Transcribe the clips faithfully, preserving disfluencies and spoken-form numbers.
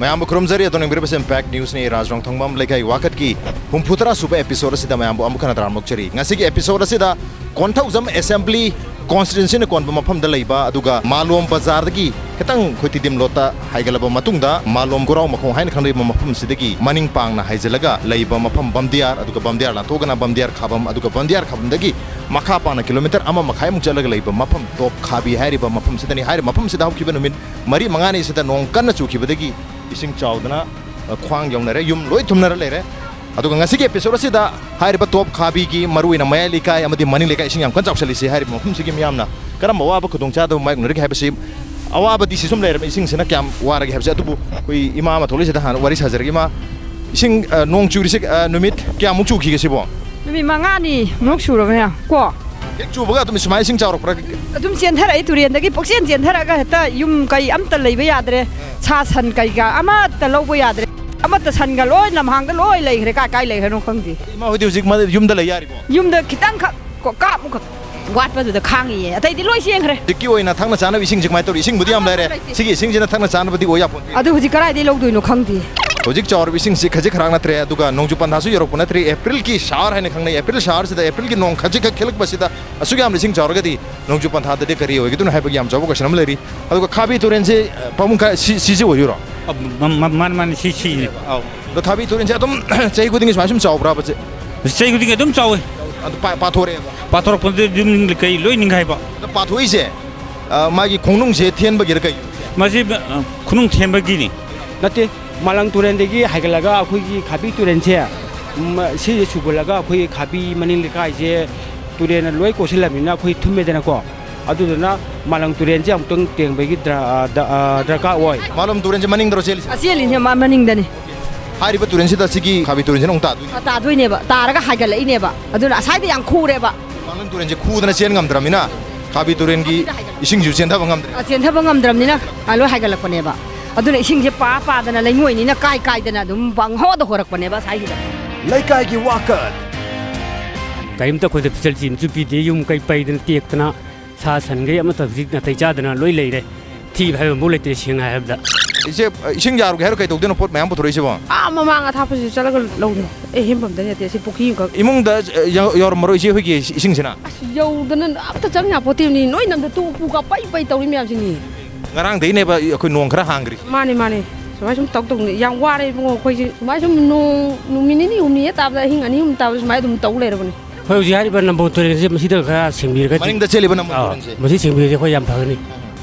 ꯃꯌꯥꯝꯕꯨ ꯈꯨꯔꯨꯝꯖꯔꯤ꯫ ꯑꯗꯣꯝꯅ ꯌꯦꯡꯕꯤꯔꯤꯕꯁꯤ Impact Newsꯅꯤ꯫ ꯔꯥꯖ ꯔꯣꯡꯊꯣꯡꯕꯝ ꯂꯩꯀꯥꯏ ꯋꯥꯀꯠꯀꯤ ꯍꯨꯝꯐꯨ ꯇꯔꯥ ꯁꯨꯕ episode ꯑꯁꯤꯗ ꯃꯌꯥꯝꯕꯨ ꯑꯃꯨꯛ ꯍꯟꯅ ꯇꯔꯥꯝꯅ ꯑꯣꯛꯆꯔꯤ꯫ ꯉꯁꯤꯒꯤ episode ꯑꯁꯤꯗ ꯀꯣꯟꯊꯧꯖꯝ Assembly Constituencyꯅ ꯀꯣꯟꯕ ꯃꯐꯝꯗ ꯂꯩꯕ, ꯑꯗꯨꯒ ꯃꯥꯂꯣꯝ ꯕꯖꯥꯔꯗꯒꯤ ꯈꯤꯇꯪ ꯑꯩꯈꯣꯏ ꯇꯤꯗꯤꯝ ꯂꯣꯠꯇ ꯍꯥꯏꯒꯠꯂꯕ ꯃꯇꯨꯡꯗ, ꯃꯥꯂꯣꯝ ꯒꯨꯔꯥꯎ ꯃꯈꯣꯡ ꯍꯥꯏꯅ ꯈꯪꯅꯔꯤꯕ ꯃꯐꯝꯁꯤꯗꯒꯤ ꯃꯅꯤꯡ ꯄꯥꯡꯅ ꯍꯥꯏꯖꯤꯜꯂꯒ ꯂꯩꯕ ꯃꯐꯝ ꯕꯝꯗꯤꯌꯥꯔ, ꯑꯗꯨꯒ ꯕꯝꯗꯤꯌꯥꯔ ꯂꯥꯟꯊꯣꯛꯑꯒꯅ ꯕꯝꯗꯤꯌꯥꯔ ꯈꯥꯕꯝ, ꯑꯗꯨꯒ ꯕꯝꯗꯤꯌꯥꯔ ꯈꯥꯕꯝꯗꯒꯤ ꯃꯈꯥ ꯄꯥꯡꯅ kilometre ꯑꯃ ꯃꯈꯥꯏꯃꯨꯛ ꯆꯠꯂꯒ ꯂꯩꯕ ꯃꯐꯝ ꯇꯣꯞ ꯈꯥꯕꯤ ꯍꯥꯏꯔꯤꯕ ꯃꯐꯝꯁꯤꯗꯅꯤ꯫ ꯍꯥꯏꯔꯤꯕ ꯃꯐꯝꯁꯤꯗ ꯍꯧꯈꯤꯕ ꯅꯨꯃꯤꯠ ꯃꯔꯤ ꯃꯉꯥꯅꯤꯁꯤꯗ ꯅꯣꯡ ꯀꯟꯅ ꯆꯨꯈꯤꯕꯗꯒꯤ ꯏꯁꯤꯡ ꯆꯥꯎꯗꯅ, ꯑ, ꯈ꯭ꯋꯥꯡ ꯌꯧꯅꯔꯦ, ꯌꯨꯝ ꯂꯣꯏ ꯊꯨꯝꯅꯔ ꯂꯩꯔꯦ꯫ ꯑꯗꯨꯒ ꯉꯁꯤꯒꯤ episode ꯑꯁꯤꯗ ꯍꯥꯏꯔꯤꯕ ꯇꯣꯞ ꯈꯥꯕꯤꯒꯤ ꯃꯔꯨꯑꯣꯏꯅ ꯃꯌꯥꯏ ꯂꯩꯀꯥꯏ ꯑꯃꯗꯤ ꯃꯅꯤꯡ ꯂꯩꯀꯥꯏ ꯏꯁꯤꯡ ꯌꯥꯝ ꯀꯟꯅ ꯆꯥꯎꯁꯜꯂꯤꯁꯤ ꯍꯥꯏꯔꯤꯕ ꯃꯐꯝꯁꯤꯒꯤ ꯃꯤꯌꯥꯝꯅ ꯀꯔꯝꯕ ꯑꯋꯥꯕ ꯈꯨꯗꯣꯡꯆꯥꯗꯕ ꯃꯥꯌꯣꯛꯅꯔꯤꯒꯦ ꯍꯥꯏꯕꯁꯤ, ꯑꯋꯥꯕꯗꯤ ꯁꯤ ꯁꯨꯝ ꯂꯩꯔꯝꯃꯤ, ꯏꯁꯤꯡꯁꯤꯅ ꯀꯌꯥꯝ ꯋꯥꯔꯒꯦ ꯍꯥꯏꯕꯁꯦ꯫ ꯑꯗꯨꯕꯨ ꯑꯩꯈꯣꯏ ꯏꯃꯥ ꯑꯃ ꯊꯣꯛꯂꯛꯏꯁꯤꯗ ꯍꯥꯟꯅ ꯋꯥꯔꯤ ꯁꯥꯖꯔꯒꯦ꯫ ꯏꯃꯥ, ꯏꯁꯤꯡ, ꯑ, ꯅꯣꯡ ꯆꯨꯔꯤꯁꯦ, ꯑ, ꯅꯨꯃꯤꯠ ꯀꯌꯥꯃꯨꯛ ꯆꯨꯈꯤꯒꯦ ꯁꯤꯕꯣ? ꯅꯨꯃꯤꯠ ꯃꯉꯥꯅꯤ ꯃꯨꯛ ꯁꯨꯔꯕꯅꯦ ꯀꯣ꯫ ꯍꯦꯛ ꯆꯨꯕꯒ ꯑꯗꯨꯝ ꯁꯨꯃꯥꯏꯅ ꯏꯁꯤꯡ ꯆꯥꯎꯔꯛꯄ꯭ꯔꯥ? ꯑꯗꯨꯝ ꯆꯦꯟꯊꯔꯛꯏ, ꯇꯨꯔꯦꯟꯗꯒꯤ ꯄꯨꯛꯆꯦꯟ ꯆꯦꯟꯊꯔꯛꯑꯒ ꯍꯦꯛꯇ ꯌꯨꯝ ꯀꯩ ꯑꯝꯇ ꯂꯩꯕ ꯌꯥꯗ꯭ꯔꯦ꯫ ꯁꯥ ꯁꯟ ꯀꯩ ꯀꯥ ꯑꯃꯠꯇ ꯂꯧꯕ ꯌꯥꯗ꯭ꯔꯦ꯫ ꯑꯃꯠꯇ, ꯁꯟꯒ ꯂꯣꯏ ꯂꯝꯍꯥꯡꯗ ꯂꯣꯏ ꯂꯩꯈ꯭ꯔꯦ, ꯀꯥꯏ ꯀꯥꯏ ꯂꯩꯈ꯭ꯔꯅꯣ ꯈꯪꯗꯦ꯫ ꯏꯃꯥ ꯍꯣꯏꯗꯤ ꯍꯧꯖꯤꯛ ꯃ-, ꯌꯨꯝꯗ ꯂꯩ ꯌꯥꯔꯤꯕꯣ? ꯌꯨꯝꯗ ꯈꯤꯇꯪꯈꯛ ꯀꯣ, ꯀꯥꯞꯃꯨꯛꯈꯛ ꯋꯥꯠꯄꯗꯨꯗ ꯈꯥꯡꯉꯤꯌꯦ, ꯑꯇꯩꯗꯤ ꯂꯣꯏ ꯆꯦꯟꯈ꯭ꯔꯦ꯫ ꯍꯧꯖꯤꯛꯀꯤ ꯑꯣꯏꯅ ꯊꯛꯅ ꯆꯥꯅꯕ ꯏꯁꯤꯡꯁꯦ ꯀꯃꯥꯏꯅ ꯇꯧꯔꯤ? ꯏꯁꯤꯡꯕꯨꯗꯤ ꯌꯥꯝ ꯂꯩꯔꯦ꯫ ꯂꯩꯇꯦ꯫ ꯁꯤꯒꯤ ꯏꯁꯤꯡꯁꯤꯅ ꯊꯛꯅ ꯆꯥꯅꯕꯗꯤ ꯑꯣꯏ ꯌꯥꯄꯣꯠ꯫ ꯑꯗꯨ ꯍꯧꯖꯤꯛ ꯀꯗꯥꯏꯗꯒꯤ ꯂꯧꯗꯣꯏꯅꯣ ꯈꯪꯗꯦ꯫ ꯍꯧꯖꯤꯛ ꯆꯥꯎꯔꯤꯕ ꯏꯁꯤꯡꯁꯤ ꯈꯖꯤꯛ ꯈꯔꯥꯛ ꯅꯠꯇ꯭ꯔꯦ, ꯑꯗꯨꯒ ꯅꯣꯡꯖꯨ ꯄꯟꯊꯥꯁꯨ ꯌꯧꯔꯛꯄ ꯅꯠꯇ꯭ꯔꯤ꯫ Aprilꯒꯤ shower ꯍꯥꯏꯅ ꯈꯪꯅꯩ꯫ April showerꯁꯤꯗ, Aprilꯒꯤ ꯅꯣꯡ ꯈꯖꯤꯛꯈꯛ ꯈꯤꯛꯂꯛꯄꯁꯤꯗ ꯑꯁꯨꯛ ꯌꯥꯝꯅ ꯏꯁꯤꯡ ꯆꯥꯎꯔꯒꯗꯤ ꯅꯣꯡꯖꯨ ꯄꯟꯊꯥꯗꯗꯤ ꯀꯔꯤ ꯑꯣꯏꯒꯗꯣꯏꯅꯣ ꯍꯥꯏꯕꯒꯤ ꯌꯥꯝ ꯆꯥꯎꯕ question ꯑꯃ ꯂꯩꯔꯤ꯫ ꯑꯗꯨꯒ ꯈꯥꯕꯤ ꯇꯨꯔꯦꯟꯁꯤ, ꯑ, ꯄꯥꯕꯨꯡ ꯈꯥ-, ꯁꯤ-, ꯁꯤꯁꯤ ꯑꯣꯏꯗꯣꯏꯔꯣ? ꯑ, ꯃ-, ꯃ-, ꯃꯥꯅꯤ, ꯃꯥꯅꯤ, ꯁꯤ, ꯁꯤꯅꯦ꯫ ꯑꯧ꯫ ꯑꯗꯣ ꯈꯥꯕꯤ ꯇꯨꯔꯦꯟꯁꯦ ꯑꯗꯨꯝ ꯆꯍꯤ ꯈꯨꯗꯤꯡꯒꯤ ꯁꯨꯃꯥꯏꯅ ꯁꯨꯝ ꯆꯥꯎꯕ꯭ꯔꯥꯕ ꯆꯦ? ꯆꯍꯤ ꯈꯨꯗꯤꯡꯒꯤ ꯑꯗꯨꯝ ꯆꯥꯎꯋꯤ꯫ ꯑꯗꯨ ꯄꯥ-, ꯄꯥꯊꯣꯔꯛꯑꯦꯕ? ꯄꯥꯊꯣꯔꯛꯄꯗ ꯌꯨꯝ ꯀꯩ ꯂꯣꯏ ꯅꯤꯡꯈꯥꯏꯕ꯫ ꯑꯗꯣ ꯄꯥꯊꯣꯛꯏꯁꯦ, ꯑ, ꯃꯥꯒꯤ ꯈꯣꯡꯅꯨꯡꯁꯦ ꯊꯦꯟꯕꯒꯤꯔ ꯀꯩꯒꯤꯅꯣ? ꯃꯁꯤ, ꯑ, ꯈꯨꯅꯨꯡ ꯊꯦꯟꯕꯒꯤꯅꯤ꯫ ꯅꯠꯇꯦ, ꯃꯥꯂꯪ ꯇꯨꯔꯦꯟꯗꯒꯤ ꯍꯥꯏꯒꯠꯂꯒ ꯑꯩꯈꯣꯏꯒꯤ ꯈꯥꯕꯤ ꯇꯨꯔꯦꯟꯁꯦ, ꯎꯝ, ꯁꯤꯁꯦ ꯁꯨꯒꯠꯂꯒ ꯑꯩꯈꯣꯏ ꯈꯥꯕꯤ ꯃꯅꯤꯡ ꯂꯩꯀꯥꯏꯁꯦ ꯇꯨꯔꯦꯟꯅ ꯂꯣꯏ ꯀꯣꯏꯁꯤꯜꯂꯕꯅꯤꯅ ꯑꯩꯈꯣꯏ ꯊꯨꯝꯃꯦꯗꯅꯀꯣ꯫ ꯑꯗꯨꯗꯨꯅ ꯃꯥꯂꯪ ꯇꯨꯔꯦꯟꯁꯦ ꯑꯃꯨꯛꯇꯪ ꯇꯦꯡꯕꯒꯤ ꯗ꯭ꯔ-, ꯑ, ꯗ-, ꯑ, ꯗꯔꯀꯥꯔ ꯑꯣꯏ꯫ ꯃꯥꯂꯪ ꯇꯨꯔꯦꯟꯁꯦ ꯃꯅꯤꯡꯗꯔꯣ ꯆꯦꯜꯂꯤꯁꯦ? ꯑ, ꯆꯦꯜꯂꯤꯁꯦ ꯃꯥ ꯃꯅꯤꯡꯗꯅꯤ꯫ ꯍꯥꯏꯔꯤꯕ ꯇꯨꯔꯦꯟꯁꯤꯗ ꯁꯤꯒꯤ ꯈꯥꯕꯤ ꯇꯨꯔꯦꯟꯁꯤꯅ ꯑꯃꯨꯛ ꯇꯥꯗꯣꯏꯅꯦ? ꯑ, ꯇꯥꯗꯣꯏꯅꯦꯕ, ꯇꯥꯔꯒ ꯍꯥꯏꯒꯠꯂꯛꯏꯅꯦꯕ꯫ ꯑꯗꯨꯅ ꯑꯁꯥꯏꯗ ꯌꯥꯝ ꯈꯨꯔꯦꯕ꯫ ꯃꯥꯂꯪ ꯇꯨꯔꯦꯟꯁꯦ ꯈꯨꯗꯅ ꯆꯦꯟ ꯉꯝꯗ꯭ꯔꯕꯅꯤꯅ ꯈꯥꯕꯤ ꯇꯨꯔꯦꯟꯒꯤ ꯏꯁꯤꯡꯁꯨ ꯆꯦꯟꯊꯕ ꯉꯝꯗ꯭ꯔꯦ꯫ ꯑ, ꯆꯦꯟꯊꯕ ꯉꯝꯗ꯭ꯔꯕꯅꯤꯅ, ꯑ, ꯂꯣꯏ ꯍꯥꯏꯒꯠꯂꯛꯄꯅꯦꯕ꯫ ꯑꯗꯨꯅ ꯏꯁꯤꯡꯁꯦ ꯄꯥ ꯄꯥꯗꯅ ꯂꯩꯉꯣꯏꯅꯤꯅ ꯀꯥꯏ ꯀꯥꯏꯗꯅ ꯑꯗꯨꯝ ꯄꯪꯍꯧꯗ ꯍꯣꯔꯛꯄꯅꯦꯕ ꯑꯁꯥꯏꯁꯤꯗ꯫ ꯂꯩꯀꯥꯏꯒꯤ ꯋꯥꯀꯠ꯫ ꯀꯔꯤꯝꯇ ꯑꯩꯈꯣꯏꯗ facility ꯑꯃꯁꯨ ꯄꯤꯗꯦ꯫ ꯌꯨꯝ ꯀꯩ ꯄꯩꯗꯅ ꯇꯦꯛꯇꯅ ꯁꯥ ꯁꯟꯈꯩ ꯑꯃꯠꯇ ꯍꯧꯖꯤꯛ ꯅꯥꯇꯩ ꯆꯥꯗꯅ ꯂꯣꯏ ꯂꯩꯔꯦ꯫ ꯊꯤꯕ ꯍꯥꯏꯕ ꯑꯃꯐꯥꯎ ꯂꯩꯇ꯭ꯔꯦ, ꯁꯦꯡꯅ ꯍꯥꯏꯔꯕꯗ꯫ ꯏꯆꯦ, ꯏꯁꯤꯡ ꯌꯥꯔꯨꯒꯦ ꯍꯥꯏꯔꯣ? ꯀꯩ ꯇꯧꯗꯣꯏꯅꯣ? ꯄꯣꯠ ꯃꯌꯥꯝ ꯄꯨꯊꯣꯔꯛꯏꯁꯤꯕꯣ? ꯑꯥ, ꯃꯃꯥꯡ ꯑꯊꯥꯞꯄꯁꯤ ꯆꯠꯂꯒ ꯂꯧꯅꯤ꯫ ꯑꯩ ꯍꯦꯟꯐꯝꯗ ꯅꯠꯇꯦ, ꯑꯁꯤ ꯄꯨꯈ꯭ꯔꯤ ꯑꯃꯈꯛ꯫ ꯏꯃꯨꯡꯗ, ꯑ, ꯌꯧ- ꯌꯧꯔꯝꯃꯔꯣꯏ ꯏꯆꯦ ꯍꯣꯏꯒꯤ ꯏꯁꯤꯡꯁꯤꯅ? ꯑꯁ, ꯌꯧꯗꯅ ꯑꯝꯇ ꯆꯪ ꯌꯥꯄꯣꯠꯇꯦꯕꯅꯤ꯫ ꯅꯣꯏ ꯅꯝꯗ ꯇꯨ ꯎꯄꯨ ꯀꯥ ꯄꯩ ꯄꯩ ꯇꯧꯔꯤ ꯃꯌꯥꯝꯁꯤꯅꯤ꯫ ꯉꯔꯥꯡꯗꯩꯅꯦꯕ ꯑꯩꯈꯣꯏ ꯅꯣꯡ ꯈꯔ ꯍꯥꯡꯈ꯭ꯔꯤꯁꯦ꯫ ꯃꯥꯅꯤ, ꯃꯥꯅꯤ꯫ ꯁꯨꯃꯥꯏ ꯁꯨꯝ ꯇꯧ ꯇꯧꯅꯤ꯫ ꯌꯥꯝ ꯋꯥꯔꯦ ꯏꯕꯨꯡꯉꯣ ꯑꯩꯈꯣꯏꯁꯦ꯫ ꯁꯨꯃꯥꯏ ꯁꯨꯝ ꯅꯣꯡ ꯅꯨꯃꯤꯠ ꯅꯤꯅꯤ ꯍꯨꯝꯅꯤ ꯍꯦꯛ ꯇꯥꯕꯗ, ꯑꯍꯤꯡ ꯑꯅꯤ ꯑꯍꯨꯝ ꯇꯥꯕꯗ ꯁꯨꯃꯥꯏ ꯑꯗꯨꯝ ꯇꯧ ꯂꯩꯔꯕꯅꯤ꯫ ꯑꯩꯈꯣꯏ ꯍꯧꯖꯤꯛ ꯍꯥꯏꯔꯤꯕ ꯅꯝꯕꯣꯜ ꯇꯨꯔꯦꯜꯁꯦ ꯃꯁꯤꯗ ꯈꯔ ꯁꯦꯡꯕꯤꯔꯒꯗꯤ, ꯃꯅꯤꯡꯗ ꯆꯦꯜꯂꯤꯕ ꯅꯝꯕꯣꯜ ꯑꯥ, ꯇꯨꯔꯦꯜꯁꯦ? ꯃꯁꯤ ꯁꯦꯡꯕꯤꯔꯗꯤ ꯑꯩꯈꯣꯏ ꯌꯥꯝ ꯐꯒꯅꯤ꯫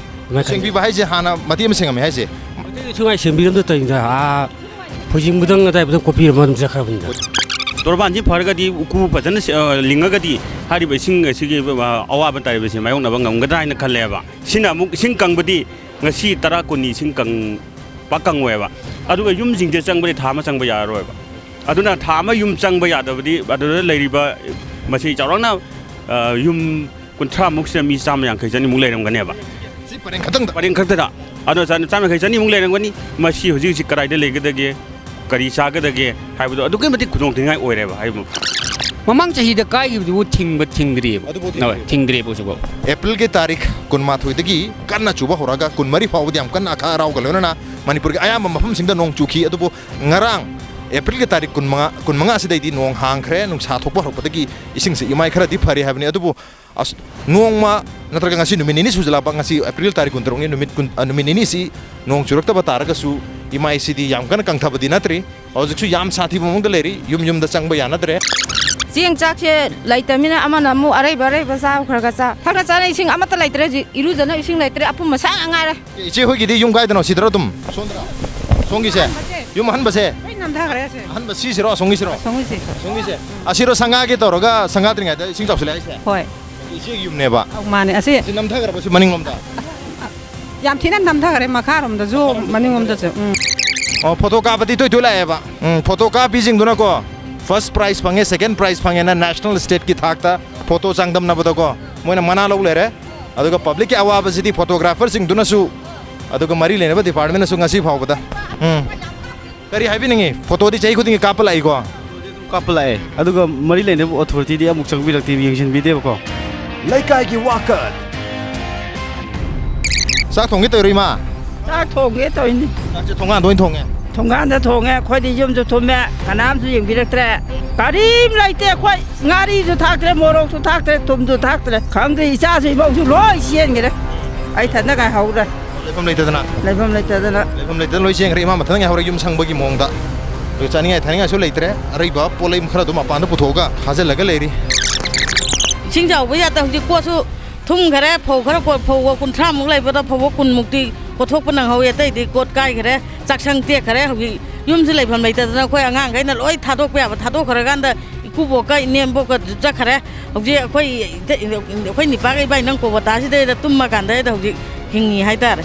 ꯁꯦꯡꯕꯤꯕ ꯍꯥꯏꯁꯦ ꯍꯥꯟꯅ ꯃꯇꯦꯛ ꯑꯃ ꯁꯦꯡꯉꯝꯃꯦ ꯍꯥꯏꯁꯦ? ꯃꯇꯦꯛ ꯁꯨꯃꯥꯏꯅ ꯁꯦꯡꯕꯤꯔꯝꯗ ꯇꯧꯔꯤꯗ, ꯑꯥ, ꯐꯣꯏꯖꯤꯡꯕꯗꯪ ꯑꯗꯥꯏꯕꯗꯪ ꯀꯣꯠꯄꯤꯔꯝꯃ ꯑꯗꯨꯝ ꯆꯠꯈ꯭ꯔꯕꯅꯤꯗ꯫ ꯇꯣꯔꯕꯥꯟꯁꯤ ꯐꯔꯒꯗꯤ, ꯎꯀꯨ ꯐꯖꯅ ꯁꯦ- ꯑ, ꯂꯤꯡꯉꯒꯗꯤ, ꯍꯥꯏꯔꯤꯕ ꯏꯁꯤꯡ ꯑꯁꯤꯒꯤ, ꯑ, ꯑꯋꯥꯕ ꯇꯥꯔꯤꯕꯁꯤ ꯃꯥꯌꯣꯛꯅꯕ ꯉꯝꯒꯗ꯭ꯔꯥ ꯍꯥꯏꯅ ꯈꯜꯂꯦꯕ꯫ ꯁꯤꯅ ꯑꯃꯨꯛ ꯏꯁꯤꯡ ꯀꯪꯕꯗꯤ ꯉꯁꯤ ꯇꯔꯥ ꯀꯨꯟꯅꯤ ꯏꯁꯤꯡ ꯀꯪ- ꯄꯥꯛ ꯀꯪꯉꯣꯏꯕ꯫ ꯑꯗꯨꯒ ꯌꯨꯝꯁꯤꯡꯁꯦ ꯆꯪꯕꯗꯤ ꯊꯥ ꯑꯃ ꯆꯪꯕ ꯌꯥꯔꯔꯣꯏꯕ꯫ ꯑꯗꯨꯅ ꯊꯥ ꯑꯃ ꯌꯨꯝ ꯆꯪꯕ ꯌꯥꯗꯕꯗꯤ ꯑꯗꯨꯗ ꯂꯩꯔꯤꯕ, ꯃꯁꯤ ꯆꯥꯎꯔꯥꯛꯅ, ꯑ, ꯌꯨꯝ ꯀꯨꯟꯊ꯭ꯔꯥꯃꯨꯛꯁꯤꯗ ꯃꯤ ꯆꯥꯝꯃ ꯌꯥꯡꯈꯩ ꯆꯅꯤꯃꯨꯛ ꯂꯩꯔꯝꯒꯅꯦꯕ꯫ ꯁꯤ ꯄꯔꯦꯡ ꯈꯛꯇꯪꯗ? ꯄꯔꯦꯡ ꯈꯛꯇꯗ꯫ ꯑꯗꯣ ꯆꯥꯝ- ꯆꯥꯝ ꯌꯥꯡꯈꯩ ꯆꯅꯤꯃꯨꯛ ꯂꯩꯔꯝꯒꯅꯤ꯫ ꯃꯁꯤ ꯍꯧꯖꯤꯛ ꯍꯧꯖꯤꯛ ꯀꯗꯥꯏꯗ ꯂꯩꯒꯗꯒꯦ, ꯀꯔꯤ ꯆꯥꯒꯗꯒꯦ ꯍꯥꯏꯕꯗꯣ ꯑꯗꯨꯛꯀꯤ ꯃꯇꯤꯛ ꯈꯨꯗꯣꯡ ꯊꯤꯅꯤꯡꯉꯥꯏ ꯑꯣꯏꯔꯦꯕ ꯍꯥꯏꯕ꯫ ꯃꯃꯥꯡ ꯆꯍꯤꯗ ꯀꯥꯏꯈꯤꯕꯗꯨꯕꯨ ꯊꯤꯡꯕ ꯊꯤꯡꯗ꯭ꯔꯤꯕ? ꯑꯗꯨꯕꯨ ꯍꯣꯏ, ꯊꯤꯡꯗ꯭ꯔꯤꯕ ꯍꯧꯖꯤꯛꯐꯥꯎ꯫ ꯑꯦꯄ꯭ꯔꯤꯜꯒꯤ ꯇꯥꯔꯤꯛ ꯀꯨꯟꯃꯥꯊꯣꯏꯗꯒꯤ ꯀꯟꯅ ꯆꯨꯕ ꯍꯧꯔꯒ ꯀꯨꯟꯃꯔꯤ ꯐꯥꯎꯕꯗꯤ ꯌꯥꯝ ꯀꯟꯅ ꯑꯈꯥ ꯑꯔꯥꯎꯒ ꯂꯣꯏꯅꯅ ꯃꯅꯤꯄꯨꯔꯒꯤ ꯑꯌꯥꯝꯕ ꯃꯐꯝꯁꯤꯡꯗ ꯅꯣꯡ ꯆꯨꯈꯤ꯫ ꯑꯗꯨꯕꯨ ꯉꯔꯥꯡ ꯑꯦꯄ꯭ꯔꯤꯜꯒꯤ ꯇꯥꯔꯤꯛ ꯀꯨꯟꯃꯉꯥ, ꯀꯨꯟꯃꯉꯥꯁꯤꯗꯩꯗꯤ ꯅꯣꯡ ꯍꯥꯡꯈ꯭ꯔꯦ꯫ ꯅꯨꯡꯁꯥ ꯊꯣꯛꯄ ꯍꯧꯔꯛꯄꯗꯒꯤ ꯏꯁꯤꯡꯁꯦ ꯏꯃꯥꯏ ꯈꯔꯗꯤ ꯐꯔꯤ ꯍꯥꯏꯕꯅꯤ꯫ ꯑꯗꯨꯕꯨ ꯑꯁ, ꯅꯣꯡꯃ ꯅꯠꯇ꯭ꯔꯒ ꯉꯁꯤ ꯅꯨꯃꯤꯠ ꯅꯤꯅꯤ ꯁꯨꯖꯜꯂꯛꯄ, ꯉꯁꯤ ꯑꯦꯄ꯭ꯔꯤꯜ ꯇꯥꯔꯤꯛ ꯀꯨꯟꯇꯔꯨꯛꯅꯤ, ꯅꯨꯃꯤꯠ ꯀꯨꯟ-, ꯑ, ꯅꯨꯃꯤꯠ ꯅꯤꯅꯤꯁꯤ ꯅꯣꯡ ꯆꯨꯔꯛꯇꯕ ꯇꯥꯔꯒꯁꯨ ꯏꯃꯥꯏꯁꯤꯗꯤ ꯌꯥꯝ ꯀꯟꯅ ꯀꯪꯊꯕꯗꯤ ꯅꯠꯇ꯭ꯔꯤ꯫ ꯍꯧꯖꯤꯛꯁꯨ ꯌꯥꯝ ꯁꯥꯊꯤꯕ ꯃꯑꯣꯡꯗ ꯂꯩꯔꯤ, ꯌꯨꯝ ꯌꯨꯝꯗ ꯆꯪꯕ ꯌꯥꯅꯗ꯭ꯔꯦ꯫ ꯆꯦꯡ ꯆꯥꯛꯁꯦ ꯂꯩꯇꯕꯅꯤꯅ ꯑꯃꯅ ꯑꯃꯨꯛ ꯑꯔꯩꯕ ꯑꯔꯩꯕ ꯆꯥꯕ ꯈꯔ ꯈꯔ ꯆꯥ꯫ ꯊꯛꯅ ꯆꯥꯅ ꯏꯁꯤꯡ ꯑꯃꯠꯇ ꯂꯩꯇ꯭ꯔꯦ ꯍꯧꯖꯤꯛ꯫ ꯏꯔꯨꯖꯅ ꯏꯁꯤꯡ ꯂꯩꯇ꯭ꯔꯦ, ꯑꯄꯨꯝ ꯑꯁꯥ ꯉꯥꯛ ꯉꯥꯏꯔꯦ꯫ ꯏꯆꯦ ꯍꯣꯏꯒꯤꯗꯤ ꯌꯨꯝ ꯀꯥꯏꯗꯅꯣ? ꯁꯤꯗꯔꯣ ꯑꯗꯨꯝ? ꯁꯣꯝꯗꯔꯣ? ꯁꯣꯝꯒꯤꯁꯦ? ꯌꯨꯝ ꯑꯍꯟꯕꯁꯦ? ꯂꯣꯏ ꯅꯝꯊꯈ꯭ꯔꯦ ꯑꯁꯦ꯫ ꯑꯍꯟꯕ ꯁꯤꯁꯤꯔꯣ, ꯑꯁꯣꯝꯒꯤꯁꯤꯔꯣ? ꯁꯣꯝꯒꯤꯁꯦ꯫ ꯁꯣꯝꯒꯤꯁꯦ? ꯑꯁꯤꯔꯣ ꯁꯪꯒꯥꯒꯦ ꯇꯧꯔꯒ ꯁꯪꯒꯥꯗ꯭ꯔꯤꯉꯩꯗ ꯏꯁꯤꯡ ꯆꯥꯎꯁꯤꯜꯂꯦ ꯍꯥꯏꯁꯦ? ꯍꯣꯏ꯫ ꯏꯆꯦꯒꯤ ꯌꯨꯝꯅꯦꯕ? ꯑꯧ, ꯃꯥꯅꯦ꯫ ꯑꯁꯤ ꯁꯤ ꯅꯝꯊꯈ꯭ꯔꯕ ꯁꯤ ꯃꯅꯤꯡꯂꯣꯝꯗ? ꯌꯥꯝ ꯊꯤꯅ ꯅꯝꯊꯈ꯭ꯔꯦ ꯃꯈꯥꯔꯣꯝꯗꯁꯨ, ꯃꯅꯤꯡꯂꯣꯝꯗꯁꯨ꯫ ꯎꯝ꯫ ꯑꯣ, ꯐꯣꯇꯣ ꯀꯥꯞꯄꯗꯤ ꯇꯣꯏ ꯇꯣꯏ ꯂꯥꯛꯑꯦꯕ꯫ ꯎꯝ, ꯐꯣꯇꯣ ꯀꯥꯞꯄꯤꯁꯤꯡꯗꯨꯅꯀꯣ, ꯐꯥꯔꯁ ꯄ꯭ꯔꯥꯏꯖ ꯐꯪꯉꯦ, ꯁꯦꯀꯦꯟ ꯄ꯭ꯔꯥꯏꯖ ꯐꯪꯉꯦꯅ ꯅꯦꯁꯅꯦꯜ ꯁ꯭ꯇꯦꯠꯀꯤ ꯊꯥꯛꯇ ꯐꯣꯇꯣ ꯆꯥꯡꯗꯝꯅꯕꯗꯀꯣ, ꯃꯣꯏꯅ ꯃꯅꯥ ꯂꯧ ꯂꯩꯔꯦ꯫ ꯑꯗꯨꯒ ꯄꯕ꯭ꯂꯤꯛꯀꯤ ꯑꯋꯥꯕꯁꯤꯗꯤ ꯐꯣꯇꯣꯒ꯭ꯔꯥꯐꯔꯁꯤꯡꯗꯨꯅꯁꯨ, ꯑꯗꯨꯒ ꯃꯔꯤ ꯂꯩꯅꯕ ꯗꯤꯄꯥꯔꯠꯃꯦꯟꯅꯁꯨ ꯉꯁꯤ ꯐꯥꯎꯕꯗ꯫ ꯎꯝ꯫ ꯀꯔꯤ ꯍꯥꯏꯕꯤꯅꯤꯡꯉꯤ? ꯐꯣꯇꯣꯗꯤ ꯆꯍꯤ ꯈꯨꯗꯤꯡꯒꯤ ꯀꯥꯞꯄ ꯂꯥꯛꯏꯀꯣ? ꯀꯥꯞꯄ ꯂꯥꯛꯑꯦ꯫ ꯑꯗꯨꯒ ꯃꯔꯤ ꯂꯩꯅꯕ ꯑꯣꯊꯣꯔꯤꯇꯤꯗꯤ ꯑꯃꯨꯛ ꯆꯪꯕꯤꯔꯛꯇꯦ, ꯌꯦꯡꯁꯤꯟꯕꯤꯗꯦꯕꯀꯣ꯫ ꯂꯩꯀꯥꯏꯒꯤ ꯋꯥꯀꯠ꯫ ꯆꯥꯛ ꯊꯣꯡꯒꯦ ꯇꯧꯔꯣ, ꯏꯃꯥ? ꯆꯥꯛ ꯊꯣꯡꯒꯦ ꯇꯧꯔꯤꯅꯤ꯫ ꯆꯥꯛꯁꯦ ꯊꯣꯡꯒꯥꯟꯗ ꯑꯣꯏꯅ ꯊꯣꯡꯉꯦ? ꯊꯣꯡꯒꯥꯟꯗ ꯊꯣꯡꯉꯦ꯫ ꯑꯩꯈꯣꯏꯗꯤ ꯌꯨꯝꯁꯨ ꯊꯨꯝꯃꯦ, ꯀꯅꯥꯝꯁꯨ ꯌꯦꯡꯕꯤꯔꯛꯇ꯭ꯔꯦ꯫ ꯀꯔꯤꯝ ꯂꯩꯇꯦ꯫ ꯑꯩꯈꯣꯏ ꯉꯥꯔꯤꯁꯨ ꯊꯥꯛꯇ꯭ꯔꯦ, ꯃꯣꯔꯣꯛꯁꯨ ꯊꯥꯛꯇ꯭ꯔꯦ, ꯊꯨꯝꯁꯨ ꯊꯥꯛꯇ꯭ꯔꯦ꯫ ꯈꯪꯗꯦ, ꯏꯆꯥꯁꯨ ꯏꯃꯧꯁꯨ ꯂꯣꯏ ꯆꯦꯟꯈ꯭ꯔꯦ꯫ ꯑꯩ ꯊꯟꯗ ꯉꯥꯏꯍꯧꯔꯦ꯫ ꯂꯩꯐꯝ ꯂꯩꯇꯗꯅ? ꯂꯩꯐꯝ ꯂꯩꯇꯗꯅ꯫ ꯂꯩꯐꯝ ꯂꯩꯇꯗꯅ ꯂꯣꯏ ꯆꯦꯟꯈ꯭ꯔꯦ꯫ ꯏꯃꯥ ꯃꯊꯟꯇ ꯉꯥꯏꯍꯧꯔꯦ, ꯌꯨꯝ ꯁꯪꯕꯒꯤ ꯃꯑꯣꯡꯗ꯫ ꯑꯗꯨ ꯆꯥꯅꯤꯡꯉꯥꯏ ꯊꯛꯅꯤꯡꯉꯥꯏꯁꯨ ꯂꯩꯇ꯭ꯔꯦ꯫ ꯑꯔꯩꯕ ꯄꯣꯠꯂꯩ ꯈꯔ ꯑꯗꯨꯝ ꯃꯄꯥꯟꯗ ꯄꯨꯊꯣꯛꯑꯒ ꯊꯥꯖꯤꯜꯂꯒ ꯂꯩꯔꯤ꯫ ꯏꯁꯤꯡ ꯆꯥꯎꯕ ꯌꯥꯗ ꯍꯧꯖꯤꯛ ꯄꯣꯠꯁꯨ ꯊꯨꯝꯈꯔꯦ, ꯐꯧ ꯈꯔ ꯀꯣ-, ꯐꯧ ꯀꯨꯟꯊ꯭ꯔꯥꯃꯨꯛ ꯂꯩꯕꯗ ꯐꯧ ꯀꯨꯟꯃꯨꯛꯇꯤ ꯀꯣꯊꯣꯛꯄ ꯅꯪꯍꯧꯋꯤ, ꯑꯇꯩꯗꯤ ꯀꯣꯠ ꯀꯥꯏꯈꯔꯦ, ꯆꯥꯛꯁꯪ ꯇꯦꯛꯈꯔꯦ꯫ ꯍꯧꯖꯤꯛ ꯌꯨꯝꯁꯨ ꯂꯩꯐꯝ ꯂꯩꯇꯗꯅ ꯑꯩꯈꯣꯏ ꯑꯉꯥꯡꯈꯩꯅ ꯂꯣꯏ ꯊꯥꯗꯣꯛꯄ ꯌꯥꯕ ꯊꯥꯗꯣꯛꯈ꯭ꯔꯀꯥꯟꯗ ꯏꯀꯨꯕꯣꯛꯀ ꯏꯅꯦꯝꯕꯣꯛꯀ ꯆꯠꯈꯔꯦ꯫ ꯍꯧꯖꯤꯛ ꯑꯩꯈꯣꯏ ꯏꯇꯩ-, ꯑꯩꯈꯣꯏ ꯅꯤꯄꯥꯒ ꯏꯕꯥꯅꯤ ꯅꯪ ꯀꯣꯕꯣꯇꯥꯁꯤꯗꯩꯗ ꯇꯨꯝꯃꯀꯥꯟꯗ ꯍꯧꯖꯤꯛ ꯍꯤꯡꯉꯤ ꯍꯥꯏꯇꯥꯔꯦ꯫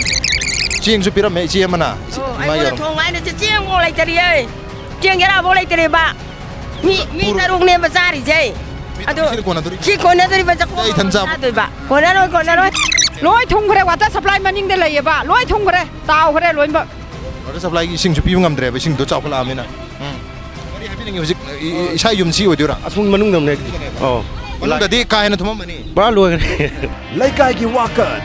ꯆꯦꯡꯁꯨ ꯄꯤꯔꯝꯃꯦ ꯏꯆꯦ ꯑꯃꯅ꯫ ꯑꯣ, ꯏꯃꯥ ꯑꯩꯉꯣꯟꯗ ꯌꯥꯔꯝ- ꯊꯣꯡ ꯍꯥꯏꯅ ꯆꯦ-, ꯆꯦꯡꯐꯥꯎ ꯂꯩꯇꯔꯤꯌꯦ꯫ ꯆꯦꯡ ꯆꯔꯥꯐꯥꯎ ꯂꯩꯇꯔꯦꯕ꯫ ꯃꯤ, ꯃꯤ ꯄꯨꯔ- ꯇꯔꯨꯛꯅꯦꯕ ꯆꯥꯔꯤꯁꯦ꯫ ꯃꯤ ꯑꯗꯨ ꯇꯔꯨꯛꯁꯤꯅ ꯀꯣꯟꯅꯗꯣꯔꯤꯕꯣ? ꯁꯤ ꯀꯣꯟꯅꯗꯣꯔꯤꯕ ꯆꯥꯛꯈꯨꯝ ꯑꯩ ꯏꯊꯟ ꯆꯥꯕ꯫ ꯆꯥꯗꯣꯏꯕ? ꯀꯣꯟꯅꯔꯣꯏ, ꯀꯣꯟꯅꯔꯣꯏ꯫ ꯂꯣꯏ ꯊꯨꯝꯈ꯭ꯔꯦ, ꯋꯥꯇꯔ ꯁꯄ꯭ꯂꯥꯏ ꯃꯅꯤꯡꯗ ꯂꯩꯌꯦꯕ, ꯂꯣꯏ ꯊꯨꯝꯈ꯭ꯔꯦ, ꯇꯥꯎꯈ꯭ꯔꯦ ꯂꯣꯏꯅꯃꯛ꯫ ꯋꯥꯇꯔ ꯁꯄ꯭ꯂꯥꯏꯒꯤ ꯏꯁꯤꯡꯁꯨ ꯄꯤꯕ ꯉꯝꯗ꯭ꯔꯦꯕ, ꯏꯁꯤꯡꯗꯣ ꯆꯥꯎꯈꯠꯂꯛꯑꯕꯅꯤꯅ꯫ ꯎꯝ꯫ ꯀꯔꯤ ꯍꯥꯏꯕꯤꯅꯤꯡꯉꯤ ꯍꯧꯖꯤꯛ? ꯏ-, ꯏ-, ꯏꯁꯥ ꯌꯨꯝꯁꯤ ꯑꯣꯏꯗꯣꯏꯔꯥ? ꯑꯁꯣꯝꯒꯤ ꯃꯅꯨꯡꯗꯅꯦ꯫ ꯑꯣ꯫ ꯃꯅꯨꯡꯗꯗꯤ ꯀꯥ ꯍꯦꯟꯅ ꯊꯨꯝꯃꯝꯃꯅꯤ? ꯄꯨꯔꯥ ꯂꯣꯏꯈ꯭ꯔꯦ꯫ ꯂꯩꯀꯥꯏꯒꯤ ꯋꯥꯀꯠ꯫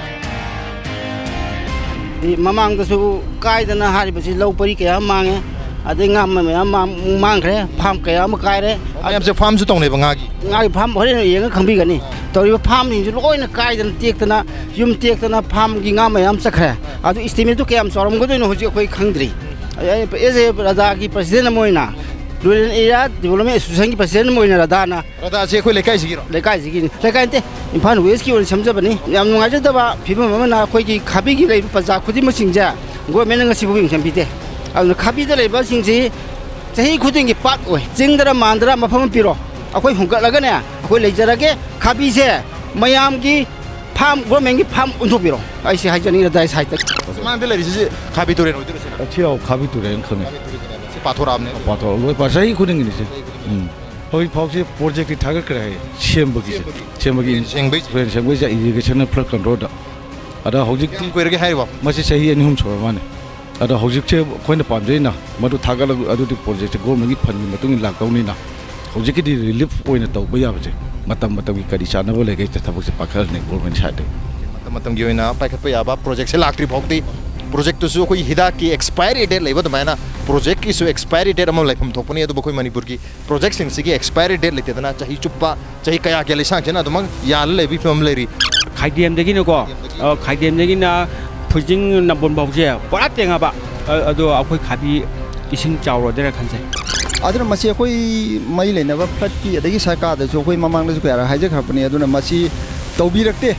ꯃꯃꯥꯡꯗꯁꯨ ꯀꯥꯏꯗꯅ ꯍꯥꯏꯔꯤꯕꯁꯤ ꯂꯧ ꯄꯔꯤ ꯀꯌꯥ ꯑꯃ ꯃꯥꯡꯉꯦ, ꯑꯗꯩ ꯉꯥ ꯃꯌꯥꯝ ꯃꯥꯡ-, ꯃꯥꯡꯈ꯭ꯔꯦ, ꯐꯥꯝ ꯀꯌꯥ ꯑꯃ ꯀꯥꯏꯔꯦ꯫ ꯃꯌꯥꯝꯁꯦ ꯐꯥꯝꯁꯨ ꯇꯧꯅꯦꯕ ꯉꯥꯒꯤ? ꯉꯥꯒꯤ ꯐꯥꯝ ꯍꯣꯔꯦꯟ ꯌꯦꯡꯉ ꯈꯪꯕꯤꯒꯅꯤ꯫ ꯇꯧꯔꯤꯕ ꯐꯥꯝꯁꯤꯡꯁꯤ ꯂꯣꯏꯅ ꯀꯥꯏꯗꯅ ꯇꯦꯛꯇꯅ, ꯌꯨꯝ ꯇꯦꯛꯇꯅ ꯐꯥꯝꯒꯤ ꯉꯥ ꯃꯌꯥꯝ ꯆꯠꯈ꯭ꯔꯦ꯫ ꯑꯗꯨ ꯏꯁꯇꯤꯃꯦꯠꯇꯨ ꯀꯌꯥꯝ ꯆꯥꯎꯔꯝꯒꯗꯣꯏꯅꯣ ꯍꯧꯖꯤꯛ ꯑꯩꯈꯣꯏ ꯈꯪꯗ꯭ꯔꯤ꯫ ꯑꯩ, ꯑꯩ, ꯑꯦꯖ ꯑꯦ ꯔꯗꯥꯒꯤ ꯄ꯭ꯔꯁꯤꯗꯦꯟ ꯑꯃ ꯑꯣꯏꯅ, ꯔꯨꯔꯦꯜ ꯑꯦꯔꯤꯌꯥ ꯗꯤꯕꯂꯞꯃꯦꯟ ꯑꯦꯁꯣꯁꯤꯌꯦꯁꯟꯒꯤ ꯄ꯭ꯔꯁꯤꯗꯦꯟ ꯑꯃ ꯑꯣꯏꯅ ꯔꯗꯥꯅ ꯔꯗꯥꯁꯦ ꯑꯩꯈꯣꯏ ꯂꯩꯀꯥꯏꯁꯤꯒꯤꯔꯣ? ꯂꯩꯀꯥꯏꯁꯤꯒꯤꯅꯤ꯫ ꯂꯩꯀꯥꯏ ꯅꯠꯇꯦ, ꯏꯝꯐꯥꯜ ꯋꯦꯁꯀꯤ ꯑꯣꯏꯅ ꯁꯦꯝꯖꯕꯅꯤ꯫ ꯌꯥꯝ ꯅꯨꯡꯉꯥꯏꯖꯗꯕ ꯐꯤꯕꯝ ꯑꯃꯅ ꯑꯩꯈꯣꯏꯒꯤ ꯈꯥꯕꯤꯒꯤ ꯂꯩꯔꯤꯕ ꯄ꯭ꯔꯖꯥ ꯈꯨꯗꯤꯡꯃꯛꯁꯤꯡꯁꯦ ꯒꯣꯔꯃꯦꯟꯅ ꯉꯁꯤ ꯐꯥꯎꯕ ꯌꯦꯡꯁꯤꯟꯕꯤꯗꯦ꯫ ꯑꯗꯨꯅ ꯈꯥꯕꯤꯗ ꯂꯩꯕꯁꯤꯡꯁꯤ ꯆꯍꯤ ꯈꯨꯗꯤꯡꯒꯤ ꯄꯥꯠ ꯑꯣꯏ꯫ ꯆꯤꯡꯗꯔ ꯃꯥꯟꯗꯔ ꯃꯐꯝ ꯑꯃ ꯄꯤꯔꯣ, ꯑꯩꯈꯣꯏ ꯍꯣꯡꯒꯠꯂꯒꯅꯦ ꯑꯩꯈꯣꯏ ꯂꯩꯖꯔꯒꯦ꯫ ꯈꯥꯕꯤꯁꯦ ꯃꯌꯥꯝꯒꯤ ꯐꯥꯝ, ꯒꯣꯔꯃꯦꯟꯒꯤ ꯐꯥꯝ ꯑꯣꯟꯊꯣꯛꯄꯤꯔꯣ꯫ ꯑꯩꯁꯦ ꯍꯥꯏꯖꯅꯤꯡꯉꯤ ꯔꯗꯥꯏ ꯁꯥꯏꯠꯇ꯫ ꯃꯥꯡꯗ ꯂꯩꯔꯤꯁꯤꯁꯦ ꯈꯥꯕꯤ ꯇꯨꯔꯦꯜ ꯑꯣꯏꯗꯣꯏꯔꯣ ꯁꯤꯅ? ꯁꯤ, ꯑꯧ, ꯈꯥꯕꯤ ꯇꯨꯔꯦꯜ ꯈꯪꯉꯦ꯫ ꯈꯥꯕꯤ ꯇꯨꯔꯦꯜ ꯁꯤ ꯄꯥꯊꯣꯔꯛꯑꯕꯅꯦ꯫ ꯄꯥꯊꯣꯔꯛꯑꯕ, ꯂꯣꯏ ꯄꯥ-, ꯆꯍꯤ ꯈꯨꯗꯤꯡꯒꯤꯅꯤ ꯁꯤ꯫ ꯎꯝ꯫ ꯍꯧꯖꯤꯛ ꯐꯥꯎꯁꯤ ꯄ꯭ꯔꯣꯖꯦꯛꯇꯤ ꯊꯥꯒꯠꯈ꯭ꯔꯦ ꯍꯥꯏꯌꯦ, ꯁꯦꯝꯕꯒꯤꯁꯦ꯫ ꯁꯦꯝꯕꯒꯤ꯫ ꯁꯦꯝꯕꯒꯤ꯫ ꯇꯨꯔꯦꯜ ꯁꯦꯡꯕꯒꯤꯁꯦ ꯏꯔꯤꯒꯦꯁꯟꯅ ꯐ꯭ꯂꯠ ꯀꯟꯇ꯭ꯔꯣꯜꯗ꯫ ꯑꯗ ꯍꯧꯖꯤꯛꯇꯤ ꯀꯌꯥꯝ ꯀꯨꯏꯔꯒꯦ ꯍꯥꯏꯔꯤꯕꯣ? ꯃꯁꯤ ꯆꯍꯤ ꯑꯅꯤ ꯑꯍꯨꯝ ꯁꯨꯔ ꯃꯥꯜꯂꯦ꯫ ꯑꯗ ꯍꯧꯖꯤꯛꯁꯦ ꯑꯩꯈꯣꯏꯅ ꯄꯥꯝꯖꯩꯅ ꯃꯗꯨ ꯊꯥꯒꯠꯂꯒ ꯑꯗꯨꯗꯤ ꯄ꯭ꯔꯣꯖꯦꯛꯁꯦ ꯒꯣꯔꯃꯦꯟꯒꯤ ꯐꯟꯒꯤ ꯃꯇꯨꯡ ꯏꯟꯅ ꯂꯥꯛꯇꯧꯅꯤꯅ ꯍꯧꯖꯤꯛꯀꯤꯗꯤ ꯔꯤꯂꯤꯐ ꯑꯣꯏꯅ ꯇꯧꯕ ꯌꯥꯕꯁꯦ ꯃꯇꯝ ꯃꯇꯝꯒꯤ ꯀꯔꯤ ꯆꯥꯟꯅꯕ ꯂꯩꯒꯦ ꯊꯕꯛꯁꯦ ꯄꯥꯏꯈꯠꯂꯅꯤ ꯒꯣꯔꯃꯦꯟ ꯁꯥꯏꯠꯇꯒꯤ꯫ ꯃꯇꯝ ꯃꯇꯝꯒꯤ ꯑꯣꯏꯅ ꯄꯥꯏꯈꯠꯄ ꯌꯥꯕ ꯄ꯭ꯔꯣꯖꯦꯛꯁꯦ ꯂꯥꯛꯇ꯭ꯔꯤ ꯐꯥꯎꯗꯤ ꯄ꯭ꯔꯣꯖꯦꯛꯇꯨꯁꯨ ꯑꯩꯈꯣꯏ ꯍꯤꯗꯥꯛꯀꯤ ꯑꯦꯛꯁꯄꯥꯏꯔꯤ ꯗꯦꯠ ꯂꯩꯕ ꯑꯗꯨꯃꯥꯏꯅ ꯄ꯭ꯔꯣꯖꯦꯛꯀꯤꯁꯨ ꯑꯦꯛꯁꯄꯥꯏꯔꯤ ꯗꯦꯠ ꯑꯃ ꯂꯩꯐꯝ ꯊꯣꯛꯄꯅꯤ꯫ ꯑꯗꯨꯕꯨ ꯑꯩꯈꯣꯏ ꯃꯅꯤꯄꯨꯔꯒꯤ ꯄ꯭ꯔꯣꯖꯦꯛꯁꯤꯡꯁꯤꯒꯤ ꯑꯦꯛꯁꯄꯥꯏꯔꯤ ꯗꯦꯠ ꯂꯩꯇꯦꯗꯅ, ꯆꯍꯤ ꯆꯨꯞꯄ, ꯆꯍꯤ ꯀꯌꯥꯒꯤ ꯂꯩꯁꯥꯡꯁꯤꯅ ꯑꯗꯨꯃꯛ ꯌꯥꯜꯂ ꯂꯩꯕꯒꯤ ꯐꯤꯕꯝ ꯂꯩꯔꯤ꯫ ꯈꯥꯏꯗꯦꯝꯗꯒꯤꯅꯀꯣ, ꯑ, ꯈꯥꯏꯗꯦꯝꯗꯒꯤꯅ ꯐꯨꯖꯤꯡ ꯅꯝꯕꯣꯜ ꯐꯥꯎꯁꯦ ꯄꯨꯔꯥ ꯇꯦꯡꯉꯕ꯫ ꯑ, ꯑꯗꯣ ꯑꯩꯈꯣꯏ ꯈꯥꯕꯤ ꯏꯁꯤꯡ ꯆꯥꯎꯔꯗ꯭ꯔꯥ ꯈꯟꯖꯩ꯫ ꯑꯗꯨꯅ ꯃꯁꯤ ꯑꯩꯈꯣꯏ ꯃꯔꯤ ꯂꯩꯅꯕ ꯐ꯭ꯂꯠꯀꯤ ꯑꯗꯒꯤ ꯁꯔꯀꯥꯔꯗꯁꯨ ꯑꯩꯈꯣꯏ ꯃꯃꯥꯡꯗꯁꯨ ꯀꯌꯥꯔꯛ ꯍꯥꯏꯖꯈ꯭ꯔꯕꯅꯤ, ꯑꯗꯨꯅ ꯃꯁꯤ ꯇꯧꯕꯤꯔꯛꯇꯦ꯫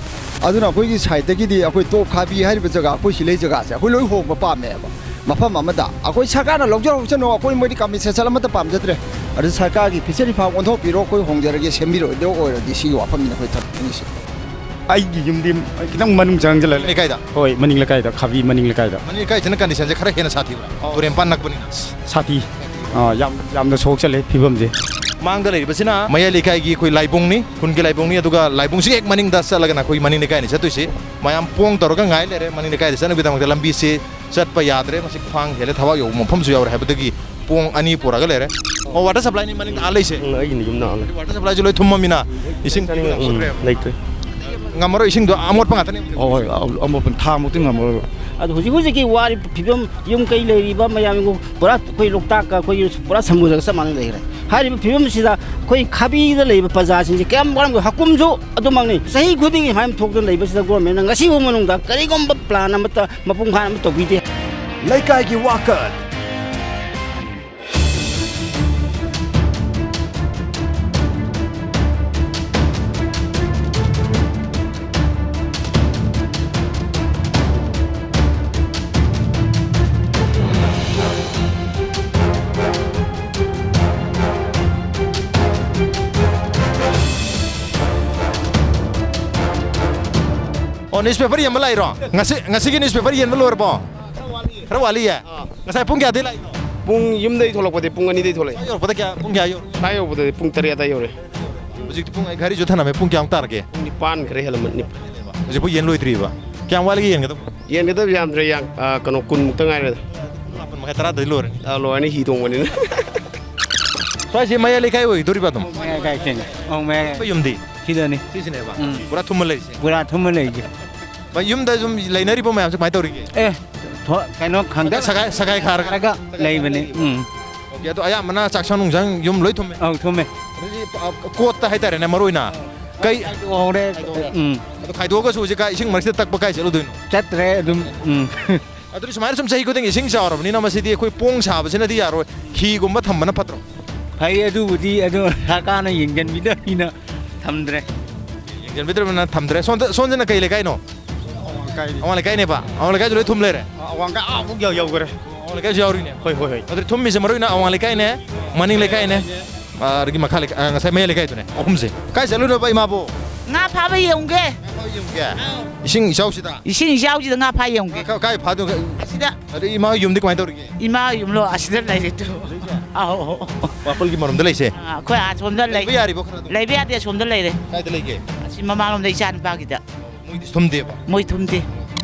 ꯑꯗꯨꯅ ꯑꯩꯈꯣꯏꯒꯤ ꯁꯥꯏꯠꯇꯒꯤꯗꯤ ꯑꯩꯈꯣꯏ ꯇꯣꯞ ꯈꯥꯕꯤ ꯍꯥꯏꯔꯤꯕ ꯖꯒꯥ, ꯑꯩꯈꯣꯏ ꯁꯤꯂꯩ ꯖꯒꯥꯁꯦ ꯑꯩꯈꯣꯏ ꯂꯣꯏ ꯍꯣꯡꯕ ꯄꯥꯝꯃꯦꯕ꯫ ꯃꯐꯝ ꯑꯃꯗ ꯑꯩꯈꯣꯏ ꯁꯔꯀꯥꯔꯅ ꯂꯧꯖꯍꯧꯁꯅꯨ, ꯑꯩꯈꯣꯏ ꯃꯣꯏꯗꯤ ꯀꯝꯄꯦꯟꯁꯦꯁꯟ ꯑꯃꯠꯇ ꯄꯥꯝꯖꯗ꯭ꯔꯦ꯫ ꯑꯗꯨ ꯁꯔꯀꯥꯔꯒꯤ ꯐꯤꯁꯔꯤ ꯐꯥꯝ ꯑꯣꯟꯊꯣꯛꯄꯤꯔꯣ, ꯑꯩꯈꯣꯏ ꯍꯣꯡꯖꯔꯒꯦ, ꯁꯦꯝꯕꯤꯔꯣꯏꯗꯧ ꯑꯣꯏꯔꯗꯤ ꯁꯤꯒꯤ ꯋꯥꯐꯝꯅꯤꯅ ꯑꯩꯈꯣꯏ ꯊꯝꯖꯅꯤꯡꯉꯤꯁꯦ꯫ ꯑꯩꯒꯤ ꯌꯨꯝꯗꯤ ꯈꯤꯇꯪ ꯃꯅꯨꯡ ꯆꯪꯁꯤꯜꯂꯦ꯫ ꯂꯩꯀꯥꯏꯗ? ꯍꯣꯏ, ꯃꯅꯤꯡ ꯂꯩꯀꯥꯏꯗ, ꯈꯥꯕꯤ ꯃꯅꯤꯡ ꯂꯩꯀꯥꯏꯗ꯫ ꯃꯅꯤꯡ ꯂꯩꯀꯥꯏꯁꯤꯅ ꯀꯟꯗꯤꯁꯟꯁꯦ ꯈꯔ ꯍꯦꯟꯅ ꯁꯥꯊꯤꯕ꯭ꯔꯥ? ꯑꯣ꯫ ꯇꯨꯔꯦꯟ ꯃꯄꯥꯟ ꯅꯛꯄꯅꯤꯅ? ꯁꯥꯊꯤ꯫ ꯑꯥ, ꯌꯥꯝ, ꯌꯥꯝꯅ ꯁꯣꯛꯆꯜꯂꯦ ꯐꯤꯕꯝꯁꯦ꯫ ꯃꯥꯡꯗ ꯂꯩꯔꯤꯕꯁꯤꯅ ꯃꯌꯥꯏ ꯂꯩꯀꯥꯏꯒꯤ ꯑꯩꯈꯣꯏ ꯂꯥꯏꯕꯨꯡꯅꯤ, ꯈꯨꯟꯒꯤ ꯂꯥꯏꯕꯨꯡꯅꯤ꯫ ꯑꯗꯨꯒ ꯂꯥꯏꯕꯨꯡꯁꯤꯒꯤ ꯍꯦꯛ ꯃꯅꯤꯡꯗ ꯆꯠꯂꯒꯅ ꯑꯩꯈꯣꯏ ꯃꯅꯤꯡ ꯂꯩꯀꯥꯏꯅꯤ ꯆꯠꯇꯣꯏꯁꯤ꯫ ꯃꯌꯥꯝ ꯄꯣꯡ ꯇꯧꯔꯒ ꯉꯥꯏ ꯂꯩꯔꯦ꯫ ꯃꯅꯤꯡ ꯂꯩꯀꯥꯏꯗ ꯆꯠꯅꯕꯒꯤꯗꯃꯛꯇ ꯂꯝꯕꯤꯁꯤ ꯆꯠꯄ ꯌꯥꯗ꯭ꯔꯦ꯫ ꯃꯁꯤ ꯈ꯭ꯋꯥꯡ ꯍꯦꯜꯂꯦ, ꯊꯕꯥꯛ ꯌꯧꯕ ꯃꯐꯝꯁꯨ ꯌꯥꯎꯔꯦ ꯍꯥꯏꯕꯗꯒꯤ ꯄꯣꯡ ꯑꯅꯤ ꯄꯨꯔꯒ ꯂꯩꯔꯦ꯫ ꯑꯣ, ꯋꯥꯇꯔ ꯁꯄ꯭ꯂꯥꯏꯅꯤ ꯃꯅꯤꯡꯗ ꯑꯥ ꯂꯩꯁꯦ? ꯎꯝ, ꯑꯩꯒꯤꯅꯤ ꯌꯨꯝ ꯅꯥ ꯂꯩ꯫ ꯋꯥꯇꯔ ꯁꯄ꯭ꯂꯥꯏꯁꯨ ꯂꯣꯏ ꯊꯨꯝꯃꯃꯤꯅ ꯏꯁꯤꯡ ꯆꯥꯅꯤꯡꯉꯦ꯫ ꯎꯝ, ꯁꯣꯛꯇ꯭ꯔꯦꯕ꯫ ꯂꯩꯇ꯭ꯔꯦ꯫ ꯉꯝꯃꯔꯣꯏ, ꯏꯁꯤꯡꯗꯣ ꯑꯃꯣꯠꯄ ꯉꯥꯛꯇꯅꯦ꯫ ꯍꯣꯏ, ꯍꯣꯏ, ꯑꯃꯣꯠꯄ ꯊꯥꯃꯨꯛꯇꯤ ꯉꯝꯃꯔꯣꯏꯕ꯫ ꯑꯗꯣ ꯍꯧꯖꯤꯛ ꯍꯧꯖꯤꯛꯀꯤ ꯋꯥꯔꯤꯕ ꯐꯤꯕꯝ, ꯌꯨꯝ ꯀꯩ ꯂꯩꯔꯤꯕ ꯃꯌꯥꯝ ꯄꯨꯔꯥ ꯑꯩꯈꯣꯏ ꯂꯣꯛꯇꯥꯛꯀ ꯑꯩꯈꯣꯏꯒꯤ ꯄꯨꯔꯥ ꯁꯃꯨꯗ꯭ꯔꯒ ꯆꯞ ꯃꯥꯟꯅꯅ ꯂꯩꯈ꯭ꯔꯦ꯫ ꯍꯥꯏꯔꯤꯕ ꯐꯤꯕꯝꯁꯤꯗ ꯑꯩꯈꯣꯏ ꯈꯥꯕꯤꯗ ꯂꯩꯕ ꯄ꯭ꯔꯖꯥꯁꯤꯡꯁꯦ ꯀꯌꯥꯝ ꯋꯥꯔꯝꯒꯅꯤ? ꯍꯀꯨꯝꯁꯨ ꯑꯗꯨꯃꯛꯅꯤ꯫ ꯆꯍꯤ ꯈꯨꯗꯤꯡꯒꯤ ꯁꯨꯃꯥꯏꯅ ꯊꯣꯛꯇꯅ ꯂꯩꯕꯁꯤꯗ ꯒꯣꯔꯃꯦꯟꯅ ꯉꯁꯤ ꯐꯥꯎ ꯃꯅꯨꯡꯗ ꯀꯔꯤꯒꯨꯝꯕ ꯄ꯭ꯂꯥꯟ ꯑꯃꯠꯇ ꯃꯄꯨꯡ ꯐꯥꯅ ꯑꯃꯠꯇ ꯇꯧꯕꯤꯗꯦ꯫ ꯂꯩꯀꯥꯏꯒꯤ ꯋꯥꯀꯠ꯫ ꯑꯣ, ꯅ꯭ꯌꯨꯁꯄꯦꯄꯔ ꯌꯦꯟꯕ ꯂꯥꯛꯏꯔꯣ? ꯉꯁꯤ, ꯉꯁꯤꯒꯤ ꯅ꯭ꯌꯨꯁꯄꯦꯄꯔ ꯌꯦꯟꯕ ꯂꯣꯏꯔꯕꯣ? ꯈꯔ ꯋꯥꯠꯂꯤꯌꯦ? ꯑꯥ꯫ ꯉꯁꯥꯏ ꯄꯨꯡ ꯀꯌꯥꯗꯩ ꯂꯥꯛꯏꯅꯣ? ꯄꯨꯡ, ꯌꯨꯝꯗꯩ ꯊꯣꯛꯂꯛꯄꯗꯤ ꯄꯨꯡ ꯑꯅꯤꯗꯩ ꯊꯣꯛꯂꯛꯑꯦ꯫ ꯁ꯭ꯋꯥꯏ ꯌꯧꯔꯛꯄꯗ ꯀꯌꯥ, ꯄꯨꯡ ꯀꯌꯥ ꯌꯧꯔꯦ? ꯁ꯭ꯋꯥꯏ ꯌꯧꯕꯗꯗꯤ ꯄꯨꯡ ꯇꯔꯦꯠ ꯑꯗꯥꯏ ꯌꯧꯔꯦ꯫ ꯍꯧꯖꯤꯛꯇꯤ ꯄꯨꯡ, ꯑꯩ ꯒꯥꯔꯤꯁꯨ ꯊꯅꯝꯃꯦ, ꯄꯨꯡ ꯀꯌꯥꯃꯨꯛ ꯇꯥꯔꯒꯦ? ꯄꯨꯡ ꯅꯤꯄꯥꯟ ꯈꯔ ꯍꯦꯜꯂꯝꯃꯅꯤ꯫ ꯍꯧꯖꯤꯛꯐꯥꯎ ꯌꯦꯟ ꯂꯣꯏꯗ꯭ꯔꯤꯕ? ꯀꯌꯥꯝ ꯋꯥꯠꯂꯤꯒꯦ ꯌꯦꯟꯒꯗꯕ? ꯌꯦꯟꯒꯗꯕ ꯌꯥꯝꯗ꯭ꯔꯦ, ꯌꯥꯝ, ꯑꯥ, ꯀꯩꯅꯣ, ꯀꯨꯟꯃꯨꯛꯇ ꯉꯥꯏꯔꯦꯗ꯫ ꯃꯥꯄꯟ ꯃꯈꯥꯏ ꯇꯔꯥꯗꯗꯤ ꯂꯣꯏꯔꯅꯤ꯫ ꯑꯥ, ꯂꯣꯏꯔꯅꯤ, ꯍꯤ ꯇꯣꯡꯕꯅꯤꯅ꯫ ꯁ꯭ꯋꯥꯏꯁꯦ ꯃꯌꯥꯏ ꯂꯩꯀꯥꯏ ꯑꯣꯏꯗꯣꯔꯤꯕ ꯑꯗꯨꯝ? ꯃꯌꯥꯏ ꯂꯩꯀꯥꯏꯁꯤꯅꯦ꯫ ꯑꯣ, ꯃꯌꯥꯏ꯫ ꯑꯩꯈꯣꯏ ꯌꯨꯝꯗꯤ? ꯁꯤꯗꯅꯤ꯫ ꯁꯤꯁꯤꯅꯦꯕ? ꯎꯝ꯫ ꯄꯨꯔꯥ ꯊꯨꯝꯃ ꯂꯩꯔꯤꯁꯦ? ꯄꯨꯔꯥ ꯊꯨꯝꯃ ꯂꯩꯔꯤꯁꯦ꯫ ꯚꯥꯏ, ꯌꯨꯝꯗ ꯁꯨꯝ ꯂꯩꯅꯔꯤꯕ ꯃꯌꯥꯝꯁꯦ ꯀꯃꯥꯏꯅ ꯇꯧꯔꯤꯒꯦ? ꯑꯦ, ꯊꯣ-, ꯀꯩꯅꯣ ꯈꯪꯗꯦ꯫ ꯁꯒꯥꯏ, ꯁꯒꯥꯏ ꯈꯥꯔꯒ꯫ ꯈꯥꯔꯒ ꯂꯩꯕꯅꯤ꯫ ꯎꯝ꯫ ꯑꯣꯀꯦ, ꯑꯗꯣ ꯑꯌꯥꯝꯕꯅ ꯆꯥꯛꯁꯪ ꯅꯨꯡꯁꯪ ꯌꯨꯝ ꯂꯣꯏ ꯊꯨꯝꯃꯦ? ꯑꯧ, ꯊꯨꯝꯃꯦ꯫ ꯑꯗꯨꯗꯤ, ꯑ, ꯀꯣꯠꯇ ꯍꯥꯏꯇꯥꯔꯦꯅꯦ, ꯃꯔꯨ ꯑꯣꯏꯅ꯫ ꯀꯩ ꯈꯥꯏꯗꯣꯛꯍꯧꯔꯦ꯫ ꯎꯝ꯫ ꯑꯗꯣ ꯈꯥꯏꯗꯣꯛꯑꯒꯁꯨ ꯍꯧꯖꯤꯛ ꯀꯥꯏ ꯏꯁꯤꯡ ꯃꯔꯛꯁꯤꯗ ꯇꯛꯄ ꯀꯥꯏ ꯆꯠꯂꯨꯗꯣꯏꯅꯣ? ꯆꯠꯇ꯭ꯔꯦ ꯑꯗꯨꯝ꯫ ꯎꯝ꯫ ꯑꯗꯨꯗꯤ ꯁꯨꯃꯥꯏꯅ ꯁꯨꯝ ꯆꯍꯤ ꯈꯨꯗꯤꯡꯒꯤ ꯏꯁꯤꯡ ꯆꯥꯎꯔꯕꯅꯤꯅ ꯃꯁꯤꯗꯤ ꯑꯩꯈꯣꯏ ꯄꯣꯡ ꯁꯥꯕꯁꯤꯅꯗꯤ ꯌꯥꯔꯣꯏ, ꯍꯤꯒꯨꯝꯕ ꯊꯝꯕꯅ ꯐꯠꯇ꯭ꯔꯣ? ꯐꯩ, ꯑꯗꯨꯕꯨꯗꯤ, ꯑꯗꯨ ꯁꯔꯀꯥꯔꯅ ꯌꯦꯡꯁꯤꯟꯕꯤꯗꯕꯅꯤꯅ ꯊꯝꯗ꯭ꯔꯦ꯫ ꯌꯦꯡꯁꯤꯟꯕꯤꯗ꯭ꯔꯕꯅꯤꯅ ꯊꯝꯗ꯭ꯔꯦ꯫ ꯁꯣꯝꯗ, ꯁꯣꯝꯁꯤꯅ ꯀꯩ ꯂꯩꯀꯥꯏꯅꯣ? ꯑꯋꯥꯡ ꯂꯩꯀꯥꯏꯅꯦꯕ? ꯑꯋꯥꯡ ꯂꯩꯀꯥꯏꯁꯨ ꯂꯣꯏ ꯊꯨꯝ ꯂꯩꯔꯦ? ꯑꯋꯥꯡ ꯂꯩꯀꯥꯏ ꯑꯥꯐꯥꯎ ꯌꯧ-, ꯌꯧꯈꯔꯦ꯫ ꯑꯋꯥꯡ ꯂꯩꯀꯥꯏꯁꯨ ꯌꯥꯎꯔꯤꯅꯦ? ꯍꯣꯏ, ꯍꯣꯏ, ꯍꯣꯏ꯫ ꯑꯗꯨꯗꯤ ꯊꯨꯝꯃꯤꯁꯦ ꯃꯔꯨ ꯑꯣꯏꯅ ꯑꯋꯥꯡ ꯂꯩꯀꯥꯏꯅꯦ, ꯃꯅꯤꯡ ꯂꯩꯀꯥꯏꯅꯦ, ꯑ, ꯑꯗꯒꯤ ꯃꯈꯥ ꯂꯩꯀꯥꯏ, ꯑ, ꯉꯁꯥꯏ ꯃꯌꯥꯏ ꯂꯩꯀꯥꯏꯗꯨꯅꯦ, ꯑꯍꯨꯝꯁꯦ꯫ ꯀꯥꯏ ꯆꯠꯂꯨꯅꯣꯕ ꯏꯃꯥꯕꯣ? ꯉꯥ ꯐꯥꯕ ꯌꯦꯡꯉꯨꯒꯦ꯫ ꯉꯥ ꯐꯥꯕ ꯌꯦꯡꯉꯨꯒꯦ? ꯑꯥꯎ꯫ ꯏꯁꯤꯡ ꯏꯆꯥꯎꯁꯤꯗ? ꯏꯁꯤꯡ ꯏꯆꯥꯎꯁꯤꯗ ꯉꯥ ꯐꯥ ꯌꯦꯡꯉꯨꯒꯦ꯫ ꯀꯥꯏ, ꯀꯥꯏ ꯐꯥꯗꯣꯏꯅꯣ? ꯑꯁꯤꯗ꯫ ꯑꯗꯩ ꯏꯃꯥ ꯌꯨꯝꯗꯤ ꯀꯃꯥꯏꯅ ꯇꯧꯔꯤꯒꯦ? ꯏꯃꯥ ꯌꯨꯝꯂꯣ? ꯑꯁꯤꯗ ꯂꯩꯔꯦ ꯇꯨ꯫ ꯑꯁꯤꯗ? ꯑꯧ꯫ ꯋꯥꯄꯜꯒꯤ ꯃꯔꯨꯝꯗ ꯂꯩꯁꯦ? ꯑꯥ, ꯑꯩꯈꯣꯏ ꯑꯥ ꯁꯣꯝꯗ ꯂꯩ-, ꯂꯩꯕ ꯌꯥꯔꯤꯕꯣ ꯈꯔ ꯑꯗꯨꯝ? ꯂꯩꯕ ꯌꯥꯗꯦ, ꯑꯁꯣꯝꯗ ꯂꯩꯔꯦ꯫ ꯀꯥꯏꯗ ꯂꯩꯒꯦ? ꯑꯁꯤ ꯃꯃꯥꯡꯂꯣꯝꯗ ꯏꯆꯥ ꯅꯨꯄꯥꯒꯤꯗ꯫ ꯃꯣꯏꯗꯤ ꯊꯨꯝꯗꯦꯕ? ꯃꯣꯏ ꯊꯨꯝꯗꯦ꯫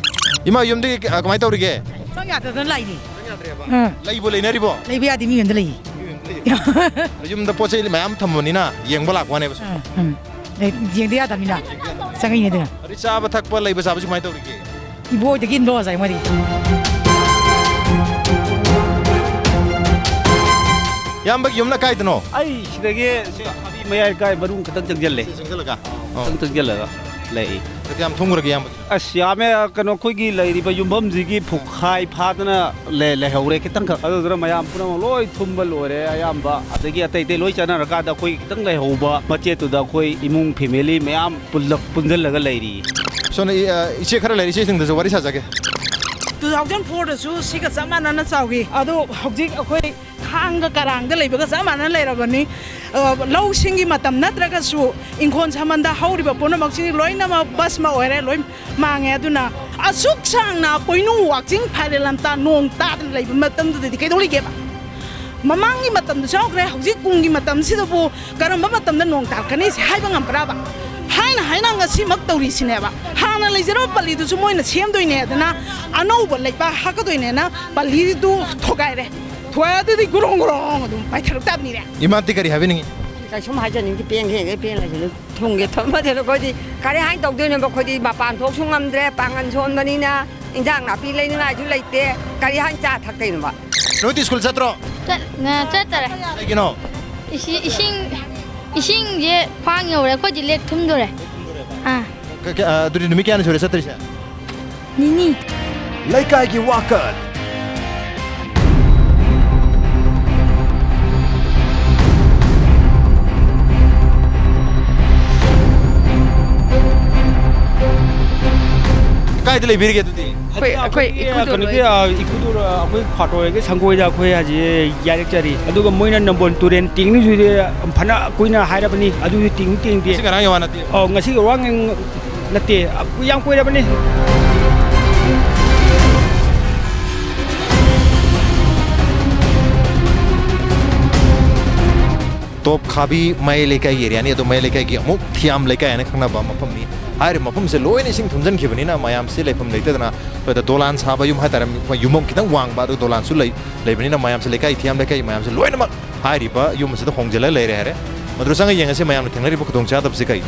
ꯏꯃꯥ ꯌꯨꯝꯗꯤ, ꯑ, ꯀꯃꯥꯏꯅ ꯇꯧꯔꯤꯒꯦ? ꯆꯪ ꯌꯥꯗꯗꯅ ꯂꯥꯛꯏꯅꯦ꯫ ꯆꯪ ꯌꯥꯗ꯭ꯔꯦꯕ? ꯑꯥ꯫ ꯂꯩꯕꯨ ꯂꯩꯅꯔꯤꯕꯣ? ꯂꯩꯕ ꯌꯥꯗꯦ, ꯃꯤ ꯌꯨꯝꯗ ꯂꯩꯌꯦ꯫ ꯌꯨꯝꯗ ꯂꯩ꯫ ꯌꯨꯝꯗ ꯄꯣꯠ ꯆꯩ ꯃꯌꯥꯝ ꯊꯝꯕꯅꯤꯅ ꯌꯦꯡꯕ ꯂꯥꯛꯄ ꯋꯥꯅꯦꯕ ꯁꯨꯝ꯫ ꯑꯥ, ꯎꯝ꯫ ꯂꯩ-, ꯌꯦꯡꯗ ꯌꯥꯗꯕꯅꯤꯅ ꯆꯪꯉꯛꯏꯅꯦ ꯑꯗꯨꯅ꯫ ꯑꯗꯩ ꯆꯥꯕ ꯊꯛꯄ ꯂꯩꯕ ꯆꯥꯕꯁꯤ ꯀꯃꯥꯏꯅ ꯇꯧꯔꯤꯒꯦ? ꯏꯕꯣꯏꯗꯒꯤ ꯏꯟꯗꯣ ꯉꯁꯥꯏ ꯃꯔꯤ꯫ ꯏꯌꯥꯝꯕꯒꯤ ꯌꯨꯝꯅ ꯀꯥꯏꯗꯅꯣ? ꯑꯩ ꯁꯤꯗꯒꯤ ꯁꯤ ꯊꯥꯕꯤ ꯃꯌꯥꯏ ꯀꯥꯏ ꯃꯅꯨꯡ ꯈꯤꯇꯪ ꯆꯪꯁꯤꯜꯂꯦ꯫ ꯁꯤ ꯆꯪꯁꯤꯜꯂꯒ? ꯑꯣ꯫ ꯈꯤꯇꯪ ꯆꯪꯁꯤꯜꯂꯒ ꯂꯩ꯫ ꯑꯗꯨꯗꯤ ꯌꯥꯝ ꯊꯨꯝꯈ꯭ꯔꯒꯦ ꯏꯌꯥꯝꯕ? ꯑꯁ, ꯌꯥꯝꯃꯦ꯫ ꯀꯩꯅꯣ, ꯑꯩꯈꯣꯏꯒꯤ ꯂꯩꯔꯤꯕ ꯌꯨꯝꯐꯝꯁꯤꯒꯤ ꯐꯨꯈꯥꯏ ꯐꯥꯗꯅ ꯂꯩ-, ꯂꯩꯍꯧꯔꯦ ꯈꯤꯇꯪꯈꯛ꯫ ꯑꯗꯨꯗꯨꯅ ꯃꯌꯥꯝ ꯄꯨꯝꯅꯃꯛ ꯂꯣꯏ ꯊꯨꯝꯕ ꯂꯣꯏꯔꯦ ꯑꯌꯥꯝꯕ꯫ ꯑꯗꯒꯤ ꯑꯇꯩ ꯑꯇꯩ ꯂꯣꯏ ꯆꯠꯅꯔꯀꯥꯟꯗ ꯑꯩꯈꯣꯏ ꯈꯤꯇꯪ ꯂꯩꯍꯧꯕ ꯃꯆꯦꯠꯇꯨꯗ ꯑꯩꯈꯣꯏ ꯏꯃꯨꯡ family ꯃꯌꯥꯝ ꯄꯨꯜꯂꯞ ꯄꯨꯟꯁꯤꯜꯂꯒ ꯂꯩꯔꯤ꯫ ꯁꯣꯝꯗ ꯏ-, ꯑ, ꯏꯆꯦ ꯈꯔ ꯂꯩꯔꯤ, ꯏꯆꯦꯁꯤꯡꯗꯁꯨ ꯋꯥꯔꯤ ꯁꯥꯖꯒꯦ꯫ Two thousand fourꯗꯁꯨ ꯁꯤꯒ ꯆꯞ ꯃꯥꯟꯅꯅ ꯆꯥꯎꯈꯤ꯫ ꯑꯗꯣ ꯍꯧꯖꯤꯛ ꯑꯩꯈꯣꯏ ꯈꯥꯡꯒ ꯀꯔꯥꯡꯗ ꯂꯩꯕꯒ ꯆꯞ ꯃꯥꯟꯅꯅ ꯂꯩꯔꯕꯅꯤ꯫ ꯑ, ꯂꯧꯁꯤꯡꯒꯤ ꯃꯇꯝ ꯅꯠꯇ꯭ꯔꯒꯁꯨ ꯏꯪꯈꯣꯜ ꯁꯝꯕꯟꯗ ꯍꯧꯔꯤꯕ ꯄꯨꯝꯅꯃꯛꯁꯤꯡ ꯂꯣꯏꯅꯃꯛ ꯕꯁ ꯑꯃ ꯑꯣꯏꯔꯦ, ꯂꯣꯏ ꯃꯥꯡꯉꯦ꯫ ꯑꯗꯨꯅ ꯑꯁꯨꯛ ꯁꯥꯡꯅ ꯄꯣꯏꯅꯨ ꯋꯥꯛꯆꯤꯡ ꯐꯥꯏꯔꯦꯜ ꯂꯝꯇꯥ ꯅꯣꯡ ꯇꯥꯗꯅ ꯂꯩꯕ ꯃꯇꯝꯗꯨꯗꯗꯤ ꯀꯩꯗꯧ ꯂꯩꯒꯦꯕ? ꯃꯃꯥꯡꯒꯤ ꯃꯇꯝꯗꯨꯁꯨ ꯌꯥꯎꯈ꯭ꯔꯦ, ꯍꯧꯖꯤꯛ ꯀꯨꯝꯒꯤ ꯃꯇꯝꯁꯤꯗꯕꯨ ꯀꯔꯝꯕ ꯃꯇꯝꯗ ꯅꯣꯡ ꯇꯥꯔꯛꯀꯅꯤ ꯁꯤ ꯍꯥꯏꯕ ꯉꯝꯕ꯭ꯔꯕ? ꯍꯥꯏꯅ ꯍꯥꯏꯅ ꯉꯁꯤꯃꯛ ꯇꯧꯔꯤꯁꯤꯅꯦꯕ꯫ ꯍꯥꯟꯅ ꯂꯩꯖꯔꯝꯕ ꯄꯜꯂꯤꯗꯨꯁꯨ ꯃꯣꯏꯅ ꯁꯦꯝꯗꯣꯏꯅꯦ ꯑꯗꯨꯅ ꯑꯅꯧꯕ ꯂꯩꯕꯥꯛ ꯍꯥꯞꯀꯗꯣꯏꯅꯦꯅ ꯄꯜꯂꯤꯗꯨ ꯊꯣꯒꯥꯏꯔꯦ꯫ ꯊꯣꯒꯥꯏ ꯑꯗꯨꯗꯤ ꯒꯨꯔꯣꯡ ꯒꯨꯔꯣꯡ ꯑꯗꯨꯝ ꯄꯥꯏꯊꯔꯛ ꯇꯥꯕꯅꯤꯅꯦ꯫ ꯏꯃꯥꯗꯤ ꯀꯔꯤ ꯍꯥꯏꯕꯤꯅꯤꯡꯉꯤ? ꯀꯩꯁꯨꯝ ꯍꯥꯏꯖꯅꯤꯡꯗꯦ, ꯄꯦꯟꯒꯦ ꯍꯦꯛ ꯄꯦꯟ ꯂꯩꯁꯅꯨ꯫ ꯊꯨꯝꯒꯦ ꯊꯨꯝꯃꯗꯅ ꯑꯩꯈꯣꯏꯗꯤ ꯀꯔꯤ ꯍꯥꯏꯅ ꯇꯧꯗꯣꯏꯅꯣꯕ? ꯑꯩꯈꯣꯏꯗꯤ ꯃꯄꯥꯟ ꯊꯣꯛꯁꯨ ꯉꯝꯗ꯭ꯔꯦ, ꯄꯥꯡꯒꯜ ꯁꯣꯟꯕꯅꯤꯅ꯫ ꯏꯟꯖꯥꯡ ꯅꯥꯄꯤ ꯂꯩꯅꯤꯡꯉꯥꯏꯁꯨ ꯂꯩꯇꯦ꯫ ꯀꯔꯤ ꯍꯥꯏꯅ ꯆꯥ ꯊꯛꯇꯣꯏꯅꯣꯕ? ꯅꯣꯏꯗꯤ ꯁ꯭ꯀꯨꯜ ꯆꯠꯇ꯭ꯔꯣ? ꯆꯠ-, ꯉ-, ꯆꯠꯇꯔꯦ꯫ ꯀꯩꯒꯤꯅꯣ? ꯏꯁꯤ-, ꯏꯁꯤꯡ, ꯏꯁꯤꯡꯁꯦ ꯐꯥꯡ ꯌꯧꯔꯦ꯫ ꯑꯩꯈꯣꯏꯗꯤ ꯂꯦꯛ ꯊꯨꯝꯗꯣꯔꯦ꯫ ꯑꯥ꯫ ꯀ-, ꯀ-, ꯑ, ꯑꯗꯨꯗꯤ ꯅꯨꯃꯤꯠ ꯀꯌꯥꯅꯤ ꯁꯨꯔꯦ ꯆꯠꯇ꯭ꯔꯤꯁꯦ? ꯅꯤꯅꯤ꯫ ꯂꯩꯀꯥꯏꯒꯤ ꯋꯥꯀꯠ꯫ ꯀꯥꯏꯗ ꯂꯩꯕꯤꯔꯤꯒꯦ ꯑꯗꯨꯗꯤ? ꯑꯩꯈꯣꯏ, ꯑꯩꯈꯣꯏ ꯍꯧꯖꯤꯛ ꯏꯀꯨꯗꯣ ꯀꯩꯅꯣꯒꯤ, ꯂꯣꯏ꯫ ꯑ, ꯏꯀꯨꯗꯣ, ꯑ, ꯑꯩꯈꯣꯏ ꯐꯥꯇꯣꯔꯒꯤ ꯁꯪꯒꯣꯏꯗ ꯑꯩꯈꯣꯏ ꯍꯧꯖꯤꯛ ꯌꯥꯔꯦꯛꯆꯔꯤ꯫ ꯑꯗꯨꯒ ꯃꯣꯏꯅ ꯅꯝꯕꯣꯜ ꯇꯨꯔꯦꯟ ꯇꯦꯡꯅꯤꯁꯨ ꯐꯅ ꯀꯨꯏꯅ ꯍꯥꯏꯔꯕꯅꯤ, ꯑꯗꯨꯁꯨ ꯇꯦꯡ-, ꯇꯦꯡꯗꯦ꯫ ꯉꯁꯤ ꯉꯔꯥꯡꯒꯤ ꯋꯥ ꯅꯠꯇꯦ꯫ ꯑꯧ, ꯉꯁꯤꯒꯤ ꯋꯥ ꯉ-, ꯅꯠꯇꯦ꯫ ꯌꯥꯝ ꯀꯨꯏꯔꯕꯅꯤ꯫ ꯇꯣꯞ ꯈꯥꯕꯤ ꯃꯌꯥꯏ ꯂꯩꯀꯥꯏꯒꯤ ꯑꯦꯔꯤꯌꯥꯅꯤ꯫ ꯑꯗꯣ ꯃꯌꯥꯏ ꯂꯩꯀꯥꯏꯒꯤ ꯑꯃꯨꯛ ꯊꯤꯌꯥꯝ ꯂꯩꯀꯥꯏ ꯍꯥꯏꯅ ꯈꯪꯅꯕ ꯃꯐꯝꯅꯤ꯫ ꯍꯥꯏꯔꯤꯕ ꯃꯐꯝꯁꯦ ꯂꯣꯏꯅ ꯏꯁꯤꯡ ꯊꯨꯝꯖꯤꯟꯈꯤꯕꯅꯤꯅ ꯃꯌꯥꯝꯁꯦ ꯂꯩꯐꯝ ꯂꯩꯇꯗꯅ ꯑꯩꯈꯣꯏꯗ ꯗꯣꯂꯥꯟ ꯁꯥꯕ ꯌꯨꯝ ꯍꯥꯏꯇꯥꯔꯦ, ꯃꯈꯣꯏ ꯌꯨꯝꯐꯝ ꯈꯤꯇꯪ ꯋꯥꯡꯕ, ꯑꯗꯨ ꯗꯣꯂꯥꯟꯁꯨ ꯂꯩ, ꯂꯩꯕꯅꯤꯅ ꯃꯌꯥꯝꯁꯦ, ꯂꯩꯀꯥꯏ ꯊꯤꯌꯥꯝ ꯂꯩꯀꯥꯏ ꯃꯌꯥꯝꯁꯦ ꯂꯣꯏꯅꯃꯛ ꯍꯥꯏꯔꯤꯕ ꯌꯨꯝ ꯑꯁꯤꯗ ꯍꯣꯡꯖꯤꯜꯂ ꯂꯩꯔꯦ ꯍꯥꯏꯔꯦ꯫ ꯃꯗꯨꯗ ꯆꯪꯉ ꯌꯦꯡꯉꯁꯤ ꯃꯌꯥꯝꯅ ꯊꯦꯡꯅꯔꯤꯕ ꯈꯨꯗꯣꯡꯆꯥꯗꯕꯁꯤ ꯀꯩ?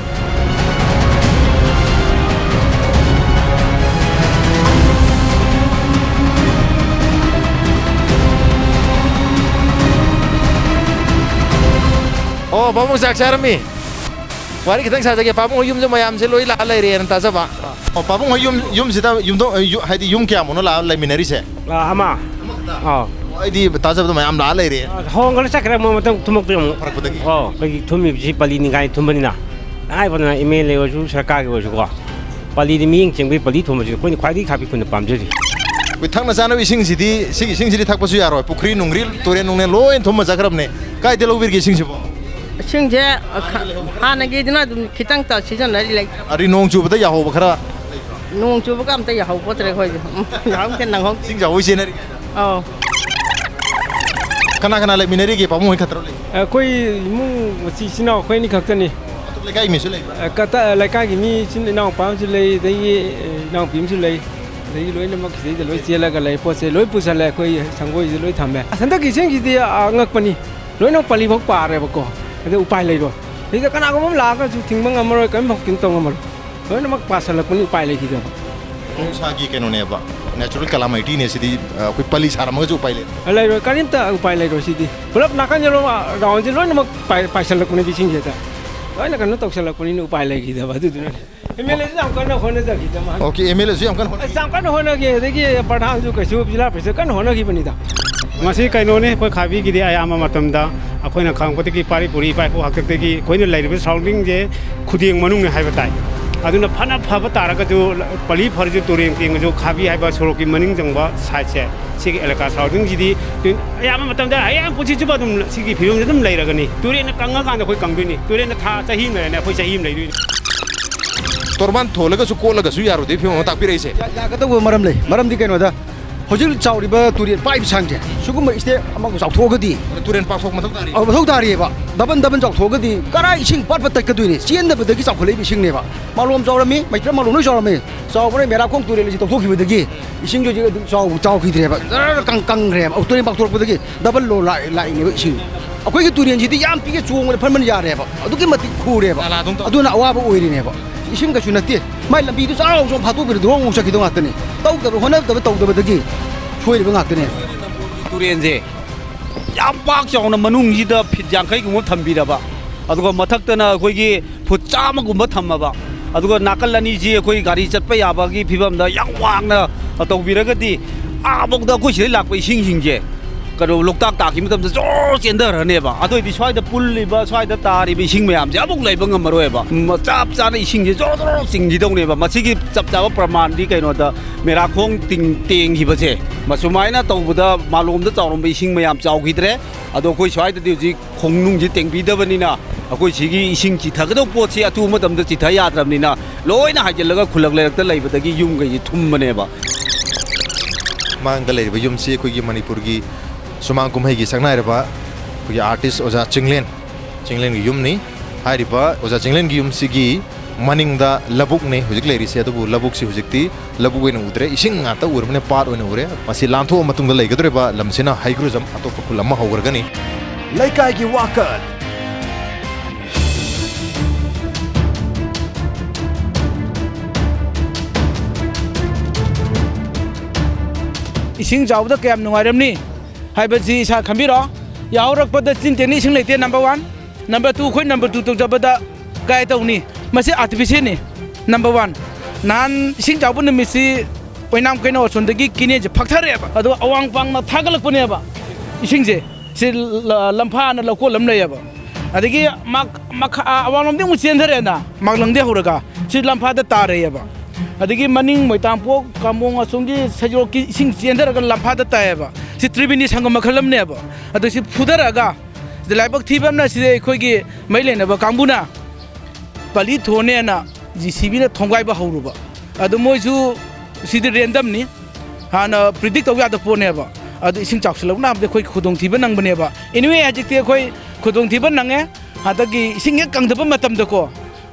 ꯑꯣ, ꯄꯥꯕꯨꯡ ꯆꯥꯛ ꯆꯥꯔꯝꯃꯤ꯫ ꯋꯥꯔꯤ ꯈꯤꯇꯪ ꯁꯥꯖꯒꯦ꯫ ꯄꯥꯕꯨꯡ ꯍꯣꯏ ꯌꯨꯝꯁꯦ ꯃꯌꯥꯝꯁꯦ ꯂꯣꯏ ꯂꯥꯛꯑ ꯂꯩꯔꯦꯅ ꯇꯥꯖꯕ꯫ ꯑꯣ, ꯄꯥꯕꯨꯡ ꯍꯣꯏ ꯌꯨꯝ, ꯌꯨꯝꯁꯤꯗ ꯌꯨꯝꯊꯣꯡ-, ꯌꯨ-, ꯍꯥꯏꯗꯤ ꯌꯨꯝ ꯀꯌꯥꯃꯨꯛꯅꯣ ꯂꯥꯛꯑ ꯂꯩꯃꯤꯟꯅꯔꯤꯁꯦ? ꯑꯥ, ꯑꯃ꯫ ꯑꯃꯈꯛꯇ? ꯑꯥ꯫ ꯑꯣ, ꯑꯩꯗꯤ ꯇꯥꯖꯕꯗ ꯃꯌꯥꯝ ꯂꯥꯛꯑ ꯂꯩꯔꯦ꯫ ꯑꯥ, ꯍꯣꯡꯈ꯭ꯔꯦ, ꯆꯠꯈ꯭ꯔꯦ, ꯃꯣꯏ ꯃꯊꯪ ꯊꯨꯝꯃꯛꯇ ꯑꯃꯨꯛ꯫ ꯐꯔꯛꯄꯗꯒꯤ? ꯑꯣ, ꯑꯩꯈꯣꯏꯒꯤ ꯊꯨꯝꯃꯤꯕꯁꯤ ꯄꯜꯂꯤ ꯅꯤꯡꯒꯥꯏ ꯊꯨꯝꯕꯅꯤꯅ꯫ ꯍꯥꯏꯕꯅ ꯑꯦꯝ ꯑꯦꯜ ꯑꯦ ꯑꯣꯏꯔꯁꯨ, ꯁꯔꯀꯥꯔꯒꯤ ꯑꯣꯏꯔꯁꯨꯀꯣ, ꯄꯜꯂꯤꯗꯤ ꯃꯤꯠꯌꯦꯡ ꯆꯪꯕꯒꯤ ꯄꯜꯂꯤ ꯊꯨꯝꯕꯁꯤꯅ ꯑꯩꯈꯣꯏꯅ ꯈ꯭ꯋꯥꯏꯗꯒꯤ ꯈꯥꯕꯤ ꯈꯨꯟꯅ ꯄꯥꯝꯖꯔꯤ꯫ ꯑꯩꯈꯣꯏ ꯊꯛꯅ ꯆꯥꯅꯕ ꯏꯁꯤꯡꯁꯤꯗꯤ, ꯁꯤꯒꯤ ꯏꯁꯤꯡꯁꯤꯗꯤ ꯊꯛꯄꯁꯨ ꯌꯥꯔꯣꯏ꯫ ꯄꯨꯈ꯭ꯔꯤ ꯅꯨꯡꯒ꯭ꯔꯤ, ꯇꯨꯔꯦꯟ ꯅꯨꯡꯂꯦꯟ ꯂꯣꯏ ꯊꯨꯝꯃ ꯆꯠꯈ꯭ꯔꯕꯅꯦ꯫ ꯀꯥꯏꯗ ꯂꯧꯕꯤꯔꯤꯒꯦ ꯏꯁꯤꯡꯁꯤꯕꯣ? ꯏꯁꯤꯡꯁꯦ, ꯑ, ꯈ-, ꯍꯥꯟꯅꯒꯤꯗꯨꯅ ꯑꯗꯨꯝ ꯈꯤꯇꯪ ꯇ-, ꯁꯤꯖꯤꯟꯅꯔꯤ ꯂꯩ꯫ ꯑꯗꯨꯗꯤ ꯅꯣꯡ ꯆꯨꯕꯗ ꯌꯥꯍꯧꯕ ꯈꯔ? ꯅꯣꯡ ꯆꯨꯕꯒ ꯑꯝꯇ ꯌꯥꯍꯧꯄꯣꯠꯇ꯭ꯔꯦ ꯑꯩꯈꯣꯏꯁꯨ꯫ ꯎꯝ, ꯌꯥꯍꯧ ꯈꯤꯇꯪ ꯅꯪꯍꯧ-, ꯏꯁꯤꯡ ꯆꯥꯎꯕꯩ ꯆꯦꯟꯅꯔꯤ? ꯑꯧ꯫ ꯀꯅꯥ ꯀꯅꯥ ꯂꯩꯃꯤꯟꯅꯔꯤꯒꯦ? ꯄꯥꯕꯨꯡ ꯍꯣꯏ ꯈꯛꯇꯔꯣ ꯂꯩ? ꯑꯩꯈꯣꯏ ꯏꯃꯨꯡ ꯃꯆꯤ ꯏꯆꯤꯟ ꯏꯅꯥꯎ ꯑꯩꯈꯣꯏ ꯑꯅꯤ ꯈꯛꯇꯅꯤ꯫ ꯑꯇꯣꯞꯄ ꯂꯩꯀꯥꯏꯒꯤ ꯃꯤꯁꯨ ꯂꯩꯕ꯭ꯔꯥ? ꯑ, ꯀꯇ-, ꯂꯩꯀꯥꯏꯒꯤ ꯃꯤ ꯏꯆꯤꯟ ꯏꯅꯥꯎꯄꯥ ꯑꯃꯁꯨ ꯂꯩ, ꯑꯗꯒꯤ, ꯑ, ꯏꯅꯥꯎꯄꯤ ꯑꯃꯁꯨ ꯂꯩ, ꯑꯗꯒꯤ ꯂꯣꯏꯅꯃꯛ ꯁꯤꯗꯩꯗ ꯂꯣꯏ ꯆꯦꯜꯂꯒ ꯂꯩ, ꯄꯣꯠꯁꯦ ꯂꯣꯏ ꯄꯨꯁꯜꯂꯦ, ꯑꯩꯈꯣꯏ ꯁꯪꯒꯣꯏꯁꯦ ꯂꯣꯏ ꯊꯝꯃꯦ꯫ ꯑꯁ, ꯍꯟꯗꯛꯀꯤ ꯏꯁꯤꯡꯁꯤꯗꯤ, ꯑ, ꯑꯉꯛꯄꯅꯤ, ꯂꯣꯏꯅꯃꯛ ꯄꯜꯂꯤꯐꯥꯎ ꯄꯥꯔꯦꯕꯀꯣ, ꯑꯗꯨ ꯎꯄꯥꯏ ꯂꯩꯔꯣꯏ꯫ ꯁꯤꯗ ꯀꯅꯥꯒꯨꯝꯕ ꯑꯃ ꯂꯥꯛꯑꯒꯁꯨ ꯊꯤꯡꯕ ꯉꯝꯃꯔꯣꯏ, ꯀꯔꯤꯝꯐꯥꯎ ꯀꯩꯅꯣ ꯇꯧ ꯉꯝꯃꯔꯣꯏ, ꯂꯣꯏꯅꯃꯛ ꯄꯥꯁꯜꯂꯛꯄꯅꯤ, ꯎꯄꯥꯏ ꯂꯩꯈꯤꯗꯕ꯫ ꯃꯍꯧꯁꯥꯒꯤ ꯀꯩꯅꯣꯅꯦꯕ, natural calamityꯅꯦ ꯁꯤꯗꯤ꯫ ꯑ, ꯑꯩꯈꯣꯏ ꯄꯂꯤ ꯁꯥꯔꯝꯃꯒꯁꯨ ꯎꯄꯥꯏ ꯂꯩ꯫ ꯂꯩꯔꯣꯏ, ꯀꯔꯤꯝꯇ ꯎꯄꯥꯏ ꯂꯩꯔꯣꯏ ꯁꯤꯗꯤ꯫ ꯄꯨꯂꯞ ꯅꯥꯀꯟ ꯌꯦꯠꯂꯣꯝ ꯔꯥꯎꯟꯁꯦ ꯂꯣꯏꯅꯃꯛ ꯄꯥꯏ-, ꯄꯥꯏꯁꯜꯂꯛꯄꯅꯦ ꯏꯁꯤꯡꯁꯤꯗ꯫ ꯂꯣꯏꯅ ꯀꯩꯅꯣ ꯇꯧꯁꯜꯂꯛꯄꯅꯤꯅ ꯎꯄꯥꯏ ꯂꯩꯈꯤꯗꯕ ꯑꯗꯨꯗꯨꯅꯅꯦ꯫ ꯑꯦꯝ ꯑꯦꯜ ꯑꯦꯁꯨ ꯌꯥꯝ ꯀꯟꯅ ꯍꯣꯠꯅꯖꯈꯤꯗ ꯃꯥ꯫ ꯑꯣꯀꯦ, ꯑꯦꯝ ꯑꯦꯜ ꯑꯦꯁꯨ ꯌꯥꯝ ꯀꯟꯅ ꯍꯣꯠꯅ- ꯑꯁ, ꯌꯥꯝ ꯀꯟꯅ ꯍꯣꯠꯅꯈꯤ꯫ ꯑꯗꯒꯤ ꯄ꯭ꯔꯙꯥꯟꯁꯨ ꯀꯩꯁꯨ ꯖꯤꯂꯥ ꯄꯔꯤꯁꯗ ꯀꯟꯅ ꯍꯣꯠꯅꯈꯤꯕꯅꯤꯗ꯫ ꯃꯁꯤ ꯀꯩꯅꯣꯅꯦ, ꯑꯩꯈꯣꯏ ꯈꯥꯕꯤꯒꯤꯗꯤ ꯑꯌꯥꯝꯕ ꯃꯇꯝꯗ ꯑꯩꯈꯣꯏꯅ ꯈꯪꯉꯛꯄꯗꯒꯤ ꯄꯥꯔꯤ ꯄꯨꯔꯤ ꯏꯄꯥ ꯏꯄꯨ ꯍꯥꯛꯇꯛꯇꯒꯤ ꯑꯩꯈꯣꯏꯅ ꯂꯩꯔꯤꯕ ꯁꯔꯥꯎꯟꯗꯤꯡꯁꯦ ꯈꯨꯗꯦꯡ ꯃꯅꯨꯡꯅꯦ ꯍꯥꯏꯕ ꯇꯥꯏ꯫ ꯑꯗꯨꯅ ꯐꯅ ꯐꯕ ꯇꯥꯔꯒꯁꯨ, ꯄꯂꯤ ꯐꯔꯁꯨ ꯇꯨꯔꯦꯟ ꯇꯦꯡꯉꯁꯨ ꯈꯥꯕꯤ ꯍꯥꯏꯕ ꯁꯣꯔꯣꯛꯀꯤ ꯃꯅꯤꯡ ꯆꯪꯕ ꯁꯥꯏꯠꯁꯦ, ꯁꯤꯒꯤ ꯑꯦꯂꯦꯀꯥ ꯁꯔꯥꯎꯟꯗꯤꯡꯁꯤꯗꯤ ꯑꯌꯥꯝꯕ ꯃꯇꯝꯗ ꯍꯌꯦꯡ ꯄꯨꯟꯁꯤ ꯆꯨꯞꯄ ꯑꯗꯨꯝ ꯁꯤꯒꯤ ꯐꯤꯕꯝꯁꯤ ꯑꯗꯨꯝ ꯂꯩꯔꯒꯅꯤ꯫ ꯇꯨꯔꯦꯟꯅ ꯀꯪꯉꯀꯥꯟꯗ ꯑꯩꯈꯣꯏ ꯀꯪꯗꯣꯏꯅꯤ꯫ ꯇꯨꯔꯦꯟꯅ ꯊꯥ ꯆꯍꯤ ꯑꯃ ꯂꯩꯔꯅꯤ, ꯑꯩꯈꯣꯏ ꯆꯍꯤ ꯑꯃ ꯂꯩꯗꯣꯏꯅꯤ꯫ ꯇꯣꯔꯕꯥꯟ ꯊꯣꯜꯂꯒꯁꯨ ꯀꯣꯠꯂꯒꯁꯨ ꯌꯥꯔꯣꯏꯗꯣꯏ ꯐꯤꯕꯝ ꯑꯃ ꯇꯥꯛꯄꯤꯔꯛꯏꯁꯦ꯫ ꯌꯥ-, ꯌꯥꯒꯗꯧꯕ ꯃꯔꯝ ꯂꯩ꯫ ꯃꯔꯝꯗꯤ ꯀꯩꯅꯣꯗ, ꯍꯧꯖꯤꯛ ꯆꯥꯎꯔꯤꯕ ꯇꯨꯔꯦꯟ ꯄꯥꯏꯕ ꯁꯥꯡꯁꯦ, ꯁꯤꯒꯨꯝꯕ ꯏꯁꯇꯦꯞ ꯑꯃꯒ ꯆꯥꯎꯊꯣꯛꯑꯒꯗꯤ ꯇꯨꯔꯦꯟ ꯄꯥꯛꯊꯣꯛ ꯃꯊꯧ ꯇꯥꯔꯤ꯫ ꯑꯧ, ꯃꯊꯧ ꯇꯥꯔꯤꯑꯕ꯫ ꯗꯕꯟ ꯗꯕꯟ ꯆꯥꯎꯊꯣꯛꯑꯒꯗꯤ ꯀꯔꯥꯏ ꯏꯁꯤꯡ ꯄꯠ ꯄꯠ ꯇꯠꯀꯗꯣꯏꯅꯤ? ꯆꯦꯟꯗꯕꯗꯒꯤ ꯆꯥꯎꯈꯠꯂꯛꯏꯕ ꯏꯁꯤꯡꯅꯦꯕ꯫ ꯃꯥꯂꯣꯝ ꯆꯥꯎꯔꯝꯃꯤ, ꯃꯩꯇ꯭ꯔ ꯃꯥꯂꯣꯝ ꯂꯣꯏ ꯆꯥꯎꯔꯝꯃꯤ꯫ ꯆꯥꯎꯕꯅ ꯃꯦꯔꯥꯈꯣꯡ ꯇꯨꯔꯦꯜ ꯑꯁꯤ ꯇꯧꯊꯣꯛꯈꯤꯕꯗꯒꯤ ꯏꯁꯤꯡꯁꯨ ꯍꯧꯖꯤꯛ ꯑꯗꯨꯝ ꯆꯥꯎ-, ꯆꯥꯎꯈꯤꯗ꯭ꯔꯦꯕ꯫ ꯖꯔ ꯀꯪ-, ꯀꯪꯈ꯭ꯔꯦꯕ꯫ ꯑꯧ, ꯇꯨꯔꯦꯟ ꯄꯥꯛꯊꯣꯔꯛꯄꯗꯒꯤ ꯗꯕꯜ ꯂꯣ ꯂꯥꯛ-, ꯂꯥꯛꯏꯅꯦꯕ ꯏꯁꯤꯡ꯫ ꯑꯩꯈꯣꯏꯒꯤ ꯇꯨꯔꯦꯟꯁꯤꯗꯤ ꯌꯥꯝ ꯄꯤꯛꯑꯦ, ꯆꯣꯡꯕꯗ ꯐꯟ ꯐꯟ ꯌꯥꯔꯦꯕ꯫ ꯑꯗꯨꯛꯀꯤ ꯃꯇꯤꯛ ꯈꯨꯔꯦꯕ꯫ ꯅꯥꯂꯥꯗꯧ ꯇꯧ- ꯑꯗꯨꯅ ꯑꯋꯥꯕ ꯑꯣꯏꯔꯤꯅꯦꯕ꯫ ꯏꯁꯤꯡ ꯀꯩꯁꯨ ꯅꯠꯇꯦ꯫ ꯃꯥꯏ ꯂꯝꯕꯤꯗꯨ ꯆꯥꯎ ꯆꯥꯎ ꯐꯥꯠꯇꯣꯛꯄꯤꯔꯗꯤ ꯍꯣꯡ ꯍꯣꯡ ꯆꯠꯈꯤꯗꯧ ꯉꯥꯛꯇꯅꯤ꯫ ꯇꯧꯗꯕ, ꯍꯣꯠꯅꯗꯕ ꯇꯧꯗꯕꯗꯒꯤ ꯁꯣꯏꯔꯤꯕ ꯉꯥꯛꯇꯅꯦ꯫ ꯇꯨꯔꯦꯟꯁꯦ ꯌꯥꯝ ꯄꯥꯛ ꯆꯥꯎꯅ ꯃꯅꯨꯡꯁꯤꯗ ꯐꯤꯠ ꯌꯥꯡꯈꯩꯒꯨꯝꯕ ꯊꯝꯕꯤꯔꯕ, ꯑꯗꯨꯒ ꯃꯊꯛꯇꯅ ꯑꯩꯈꯣꯏꯒꯤ ꯐꯨꯠ ꯆꯥꯝꯃꯒꯨꯝꯕ ꯊꯝꯃꯕ, ꯑꯗꯨꯒ ꯅꯥꯀꯜ ꯑꯅꯤꯁꯤ ꯑꯩꯈꯣꯏ ꯒꯥꯔꯤ ꯆꯠꯄ ꯌꯥꯕꯒꯤ ꯐꯤꯕꯝꯗ ꯌꯥꯝ ꯋꯥꯡꯅ ꯇꯧꯕꯤꯔꯒꯗꯤ, ꯑꯥꯐꯧꯗ ꯑꯩꯈꯣꯏ ꯁꯤꯗꯩ ꯂꯥꯛꯄ ꯏꯁꯤꯡꯁꯤꯡꯁꯦ ꯀꯩꯅꯣ ꯂꯣꯛꯇꯥꯛ ꯇꯥꯈꯤꯕ ꯃꯇꯝꯗ ꯖꯣꯔ ꯆꯦꯟꯊꯔꯅꯦꯕ꯫ ꯑꯗꯨꯑꯣꯏꯗꯤ ꯁ꯭ꯋꯥꯏꯗ ꯄꯨꯜꯂꯤꯕ, ꯁ꯭ꯋꯥꯏꯗ ꯇꯥꯔꯤꯕ ꯏꯁꯤꯡ ꯃꯌꯥꯝꯁꯦ ꯑꯃꯨꯛ ꯂꯩꯕ ꯉꯝꯃꯔꯣꯏꯕ꯫ ꯃ-, ꯆꯞ ꯆꯥꯅ ꯏꯁꯤꯡꯁꯦ ꯖꯣꯔ ꯖꯣꯔ ꯆꯤꯡꯈꯤꯗꯧꯅꯦꯕ꯫ ꯃꯁꯤꯒꯤ ꯆꯞ ꯆꯥꯕ ꯄ꯭ꯔꯃꯥꯟꯗꯤ ꯀꯩꯅꯣꯗ, ꯃꯦꯔꯥꯈꯣꯡ ꯇꯤꯡ-, ꯇꯦꯡꯈꯤꯕꯁꯦ, ꯃꯁꯨꯃꯥꯏꯅ ꯇꯧꯕꯗ ꯃꯥꯂꯣꯝꯗ ꯆꯥꯎꯔꯝꯕ ꯏꯁꯤꯡ ꯃꯌꯥꯝ ꯆꯥꯎꯈꯤꯗ꯭ꯔꯦ꯫ ꯑꯗꯣ ꯑꯩꯈꯣꯏ ꯁ꯭ꯋꯥꯏꯗꯗꯤ ꯍꯧꯖꯤꯛ ꯈꯣꯡꯅꯨꯡꯁꯤ ꯇꯦꯡꯕꯤꯗꯕꯅꯤꯅ, ꯑꯩꯈꯣꯏ ꯁꯤꯒꯤ ꯏꯁꯤꯡ ꯆꯤꯊꯒꯗꯧꯕ ꯄꯣꯠꯁꯤ ꯑꯊꯨꯕ ꯃꯇꯝꯗ ꯆꯤꯊ ꯌꯥꯗ꯭ꯔꯕꯅꯤꯅ, ꯂꯣꯏꯅ ꯍꯥꯏꯖꯤꯜꯂꯒ ꯈꯨꯜꯂꯛ ꯂꯩꯔꯛꯇ ꯂꯩꯕꯗꯒꯤ ꯌꯨꯝꯈꯩꯁꯤ ꯊꯨꯝꯕꯅꯦꯕ꯫ ꯃꯥꯡꯗ ꯂꯩꯔꯤꯕ ꯌꯨꯝꯁꯤ ꯑꯩꯈꯣꯏꯒꯤ ꯃꯅꯤꯄꯨꯔꯒꯤ ꯁꯨꯃꯥꯡ ꯀꯨꯝꯍꯩꯒꯤ ꯁꯛꯅꯥꯏꯔꯕ ꯑꯩꯈꯣꯏꯒꯤ ꯑꯥꯔꯇꯤꯁ ꯑꯣꯖꯥ ꯆꯤꯡꯂꯦꯟ, ꯆꯤꯡꯂꯦꯟꯒꯤ ꯌꯨꯝꯅꯤ꯫ ꯍꯥꯏꯔꯤꯕ ꯑꯣꯖꯥ ꯆꯤꯡꯂꯦꯟꯒꯤ ꯌꯨꯝꯁꯤꯒꯤ ꯃꯅꯤꯡꯗ ꯂꯧꯕꯨꯛꯅꯤ ꯍꯧꯖꯤꯛ ꯂꯩꯔꯤꯁꯦ, ꯑꯗꯨꯕꯨ ꯂꯧꯕꯨꯛꯁꯤ ꯍꯧꯖꯤꯛꯇꯤ ꯂꯧꯕꯨꯛ ꯑꯣꯏꯅ ꯎꯗ꯭ꯔꯦ, ꯏꯁꯤꯡ ꯉꯥꯛꯇ ꯎꯔꯕꯅꯦ, ꯄꯥꯠ ꯑꯣꯏꯅ ꯎꯔꯦ꯫ ꯃꯁꯤ ꯂꯥꯟꯊꯣꯛꯑ ꯃꯇꯨꯡꯗ ꯂꯩꯒꯗꯧꯔꯤꯕ ꯂꯝꯁꯤꯅ ꯍꯩꯒ꯭ꯔꯨꯖꯝ, ꯑꯇꯣꯞꯄ ꯈꯨꯜ ꯑꯃ ꯍꯧꯈ꯭ꯔꯒꯅꯤ꯫ ꯂꯩꯀꯥꯏꯒꯤ ꯋꯥꯀꯠ꯫ ꯏꯁꯤꯡ ꯆꯥꯎꯕꯗ ꯀꯌꯥꯝ ꯅꯨꯡꯉꯥꯏꯔꯝꯅꯤ ꯍꯥꯏꯕꯁꯤ ꯏꯁꯥ ꯈꯟꯕꯤꯔꯣ꯫ ꯌꯥꯍꯧꯔꯛꯄꯗ ꯆꯤꯟ ꯇꯦꯛꯅꯤ, ꯏꯁꯤꯡ ꯂꯩꯇꯦ, number one꯫ Number two, ꯑꯩꯈꯣꯏ number two ꯇꯧꯖꯕꯗ ꯀꯥꯏ ꯇꯧꯅꯤ? ꯃꯁꯤ artificialꯅꯤ꯫ Number one, ꯅꯍꯥꯟ ꯏꯁꯤꯡ ꯆꯥꯎꯕ ꯅꯨꯃꯤꯠꯁꯤ ꯑꯣꯏꯅꯥꯝ ꯀꯩꯅꯧ ꯑꯁꯣꯝꯗꯒꯤ canalꯁꯦ ꯐꯛꯊꯔꯛꯑꯦꯕ, ꯑꯗꯨꯒ ꯑꯋꯥꯡ ꯄꯥꯡꯅ ꯊꯥꯒꯠꯂꯛꯄꯅꯦꯕ ꯏꯁꯤꯡꯁꯦ꯫ ꯁꯤ ꯂ-, ꯂꯝꯐꯥꯅ ꯂꯧꯀꯣꯜ ꯑꯃ ꯂꯩꯌꯦꯕ꯫ ꯑꯗꯒꯤ ꯃꯥ-, ꯃꯈꯥ, ꯑꯥ, ꯑꯋꯥꯡꯂꯣꯝꯗꯤ ꯑꯃꯨꯛ ꯆꯦꯟꯊꯔꯛꯑꯦꯅ, ꯃꯥꯛꯂꯪꯗꯤ ꯍꯧꯔꯒ ꯁꯤ ꯂꯝꯐꯥꯗ ꯇꯥꯔꯛꯑꯦꯕ꯫ ꯑꯗꯒꯤ ꯃꯅꯤꯡ ꯃꯣꯏꯇꯥꯡꯄꯣꯛ, ꯀꯥꯝꯕꯣꯡ ꯑꯁꯣꯝꯒꯤ ꯁꯖꯤꯔꯣꯛꯀꯤ ꯏꯁꯤꯡ ꯆꯦꯟꯊꯔꯒ ꯂꯝꯐꯥꯗ ꯇꯥꯏꯌꯦꯕ꯫ ꯁꯤ ꯇ꯭ꯔꯤꯕꯤꯅꯤ ꯁꯪꯒꯝ ꯃꯈꯜ ꯑꯃꯅꯦꯕ꯫ ꯑꯗꯨ ꯁꯤ ꯐꯨꯊꯔꯛꯑꯒ, ꯁꯤꯗ ꯂꯥꯏꯕꯛ ꯊꯤꯕ ꯑꯃꯅ ꯁꯤꯗ ꯑꯩꯈꯣꯏꯒꯤ ꯃꯔꯤ ꯂꯩꯅꯕ ꯀꯥꯡꯕꯨꯅ ꯄꯂꯤ ꯊꯣꯟꯅꯦꯅ JCBꯅ ꯊꯣꯡꯒꯥꯏꯕ ꯍꯧꯔꯨꯕ꯫ ꯑꯗꯨ ꯃꯣꯏꯁꯨ ꯁꯤꯗꯤ randomꯅꯤ, ꯍꯥꯟꯅ predict ꯇꯧ ꯌꯥꯗꯕ ꯄꯣꯠꯅꯦꯕ꯫ ꯑꯗꯨ ꯏꯁꯤꯡ ꯆꯥꯎꯁꯤꯜꯂꯛꯅꯕꯗ ꯑꯩꯈꯣꯏ ꯈꯨꯗꯣꯡꯊꯤꯕ ꯅꯪꯕꯅꯦꯕ꯫ Anyway, ꯍꯧꯖꯤꯛꯇꯤ ꯑꯩꯈꯣꯏ ꯈꯨꯗꯣꯡꯊꯤꯕ ꯅꯪꯉꯦ꯫ ꯍꯟꯗꯛꯀꯤ ꯏꯁꯤꯡ ꯍꯦꯛ ꯀꯪꯗꯕ ꯃꯇꯝꯗꯀꯣ,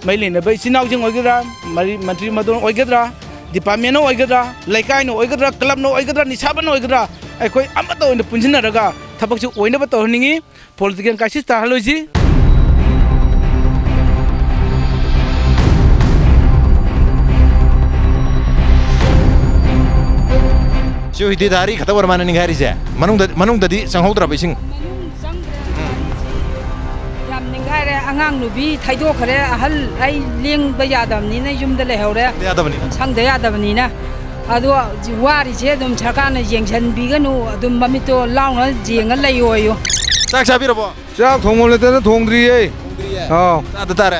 ꯃꯔꯤ ꯂꯩꯅꯕ ꯏꯆꯤꯟ ꯏꯅꯥꯎꯁꯤꯡ ꯑꯣꯏꯒꯗ꯭ꯔꯥ, ꯃꯔꯤ, ꯃꯟꯇ꯭ꯔꯤ ꯃꯗꯣꯟ ꯑꯣꯏꯒꯗ꯭ꯔꯥ, departmentꯅ ꯑꯣꯏꯒꯗ꯭ꯔꯥ, ꯂꯩꯀꯥꯏꯅ ꯑꯣꯏꯒꯗ꯭ꯔꯥ, clubꯅ ꯑꯣꯏꯒꯗ꯭ꯔꯥ, ꯅꯤꯁꯥꯕꯟꯅ ꯑꯣꯏꯒꯗ꯭ꯔꯥ, ꯑꯩꯈꯣꯏ ꯑꯃꯠꯇ ꯑꯣꯏꯅ ꯄꯨꯟꯁꯤꯟꯅꯔꯒ ꯊꯕꯛꯁꯤ ꯑꯣꯏꯅꯕ ꯇꯧꯍꯟꯅꯤꯡꯉꯤ꯫ Political crisis ꯇꯥꯍꯜꯂꯣꯏꯁꯤ꯫ ꯁꯤ ꯍꯧꯖꯤꯛꯇꯤ ꯗꯥꯔꯤ ꯈꯛꯇ ꯑꯣꯏꯔ ꯃꯥꯅ ꯅꯤꯡꯈꯥꯏꯔꯤꯁꯦ꯫ ꯃꯅꯨꯡꯗ, ꯃꯅꯨꯡꯗꯗꯤ ꯆꯪꯍꯧꯗ꯭ꯔꯕ ꯏꯁꯤꯡ? ꯃꯅꯨꯡ ꯆꯪꯗ꯭ꯔꯦ꯫ ꯌꯥꯝ ꯅꯤꯡꯈꯥꯏꯔꯦ꯫ ꯑꯉꯥꯡ ꯅꯨꯄꯤ ꯊꯩꯗꯣꯛꯈ꯭ꯔꯦ꯫ ꯑꯍꯜ ꯑꯩ ꯂꯦꯡꯕ ꯌꯥꯗꯕꯅꯤꯅ ꯌꯨꯝꯗ ꯂꯩꯍꯧꯔꯦ꯫ ꯌꯥꯗꯕꯅꯤ꯫ ꯁꯪꯗ ꯌꯥꯗꯕꯅꯤꯅ꯫ ꯑꯗꯣ ꯋꯥꯔꯤꯁꯦ ꯑꯗꯨꯝ ꯁꯔꯀꯥꯔꯅ ꯌꯦꯡꯁꯤꯟꯕꯤꯒꯅꯨ, ꯑꯗꯨꯝ ꯃꯃꯤꯠꯇꯣ ꯂꯥꯎꯅ ꯌꯦꯡꯉ ꯂꯩꯌꯣꯌꯨ꯫ ꯆꯥꯛ ꯆꯥꯕꯤꯔꯕꯣ? ꯆꯥꯛ ꯊꯣꯡꯐꯝ ꯂꯩꯇꯅ ꯊꯣꯡꯗ꯭ꯔꯤꯌꯦ꯫ ꯊꯣꯡꯗ꯭ꯔꯤꯌꯦ? ꯑꯥꯎ꯫ ꯆꯥꯗ ꯇꯥꯔꯦ꯫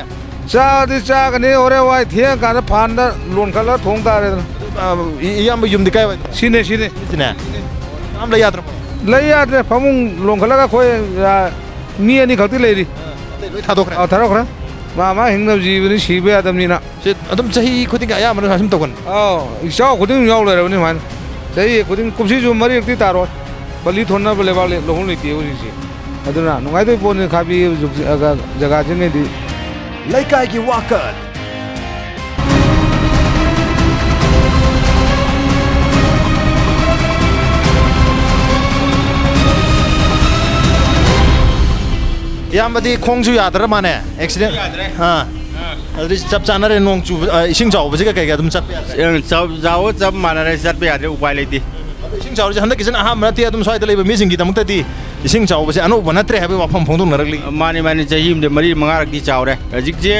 ꯆꯥꯗꯤ ꯆꯥꯒꯅꯤ, ꯍꯣꯔꯦꯟ ꯋꯥꯏ ꯊꯦꯡꯉꯀꯥꯟꯗ ꯐꯥꯟꯗ ꯂꯣꯟꯈꯠꯂꯒ ꯊꯣꯡ ꯇꯥꯔꯦꯗꯅ꯫ ꯑ, ꯏ-, ꯏꯌꯥꯝꯕ ꯌꯨꯝꯗꯤ ꯀꯥꯏ ꯋꯥꯏꯗꯅꯣ? ꯁꯤꯅꯦ, ꯁꯤꯅꯦ꯫ ꯁꯤꯅꯦ? ꯀꯅꯥꯝ ꯂꯩ ꯌꯥꯗ꯭ꯔꯕꯣ? ꯂꯩ ꯌꯥꯗ꯭ꯔꯦ, ꯐꯃꯨꯡ ꯂꯣꯟꯈꯠꯂꯒ ꯑꯩꯈꯣꯏ, ꯑ, ꯃꯤ ꯑꯅꯤ ꯈꯛꯇꯤ ꯂꯩꯔꯤ꯫ ꯑ, ꯑꯇꯩ ꯂꯣꯏ ꯊꯥꯗꯣꯛꯈ꯭ꯔꯦ? ꯑ, ꯊꯥꯗꯣꯛꯈ꯭ꯔꯦ꯫ ꯃꯥ ꯃꯥ ꯍꯤꯡꯅꯕ ꯖꯤꯕꯅꯤ, ꯁꯤꯕ ꯌꯥꯗꯕꯅꯤꯅ꯫ ꯁꯤ ꯑꯗꯨꯝ ꯆꯍꯤ ꯈꯨꯗꯤꯡꯒꯤ ꯑꯌꯥꯝꯕꯅ ꯁꯨꯃꯥꯏꯅ ꯁꯨꯝ ꯇꯧꯒꯟꯕ꯭ꯔꯥ? ꯑꯥꯎ, ꯏꯆꯥꯎ ꯈꯨꯗꯤꯡ ꯌꯥꯎ ꯂꯩꯔꯕꯅꯤ ꯁꯨꯃꯥꯏꯅ꯫ ꯆꯍꯤ ꯈꯨꯗꯤꯡ, ꯀꯨꯝꯁꯤꯁꯨ ꯃꯔꯤꯔꯛꯇꯤ ꯇꯥꯔꯣꯏ꯫ ꯄꯜꯂꯤ ꯊꯣꯟꯅꯕ ꯂꯩꯕꯥꯛ ꯂꯦ-, ꯂꯧꯐꯝ ꯂꯩꯇꯦ ꯍꯧꯖꯤꯛꯁꯦ꯫ ꯑꯗꯨꯅ ꯅꯨꯡꯉꯥꯏꯗꯣꯏ ꯄꯣꯠꯅꯤ ꯈꯥꯕꯤ ꯖꯒꯥ-, ꯖꯒꯥꯁꯤꯡꯉꯩꯗꯤ꯫ ꯂꯩꯀꯥꯏꯒꯤ ꯋꯥꯀꯠ꯫ ꯏꯌꯥꯝꯕꯗꯤ ꯈꯣꯡꯁꯨ ꯌꯥꯗ꯭ꯔ ꯃꯥꯅꯦ, accident? ꯌꯥꯗ꯭ꯔꯦ꯫ ꯑꯥ꯫ ꯑꯥ꯫ ꯑꯗꯨꯗꯤ ꯆꯞ ꯆꯥꯅꯔꯦ, ꯅꯣꯡ ꯆꯨꯕ, ꯑ, ꯏꯁꯤꯡ ꯆꯥꯎꯕꯁꯤꯒ ꯀꯩꯒ ꯑꯗꯨꯝ ꯆꯠꯄ ꯌꯥꯗ꯭ꯔꯦ? ꯑ, ꯆꯥꯎ-, ꯆꯥꯎꯕ ꯆꯞ ꯃꯥꯟꯅꯔꯦ, ꯆꯠꯄ ꯌꯥꯗ꯭ꯔꯦ, ꯎꯄꯥꯏ ꯂꯩꯇꯦ꯫ ꯏꯁꯤꯡ ꯆꯥꯎꯔꯤꯁꯦ ꯍꯟꯗꯛꯀꯤꯁꯤꯅ ꯑꯍꯥꯟꯕ ꯅꯠꯇꯦ, ꯑꯗꯨꯝ ꯁ꯭ꯋꯥꯏꯗ ꯂꯩꯕ ꯃꯤꯁꯤꯡꯒꯤꯗꯃꯛꯇꯗꯤ ꯏꯁꯤꯡ ꯆꯥꯎꯕꯁꯦ ꯑꯅꯧꯕ ꯅꯠꯇ꯭ꯔꯦ ꯍꯥꯏꯕꯒꯤ ꯋꯥꯐꯝ ꯐꯣꯡꯗꯣꯛꯅꯔꯛꯂꯤ꯫ ꯃꯥꯅꯤ, ꯃꯥꯅꯤ, ꯆꯍꯤ ꯑꯃꯗ ꯃꯔꯤ ꯃꯉꯥꯔꯛꯇꯤ ꯆꯥꯎꯔꯦ꯫ ꯍꯧꯖꯤꯛꯁꯦ,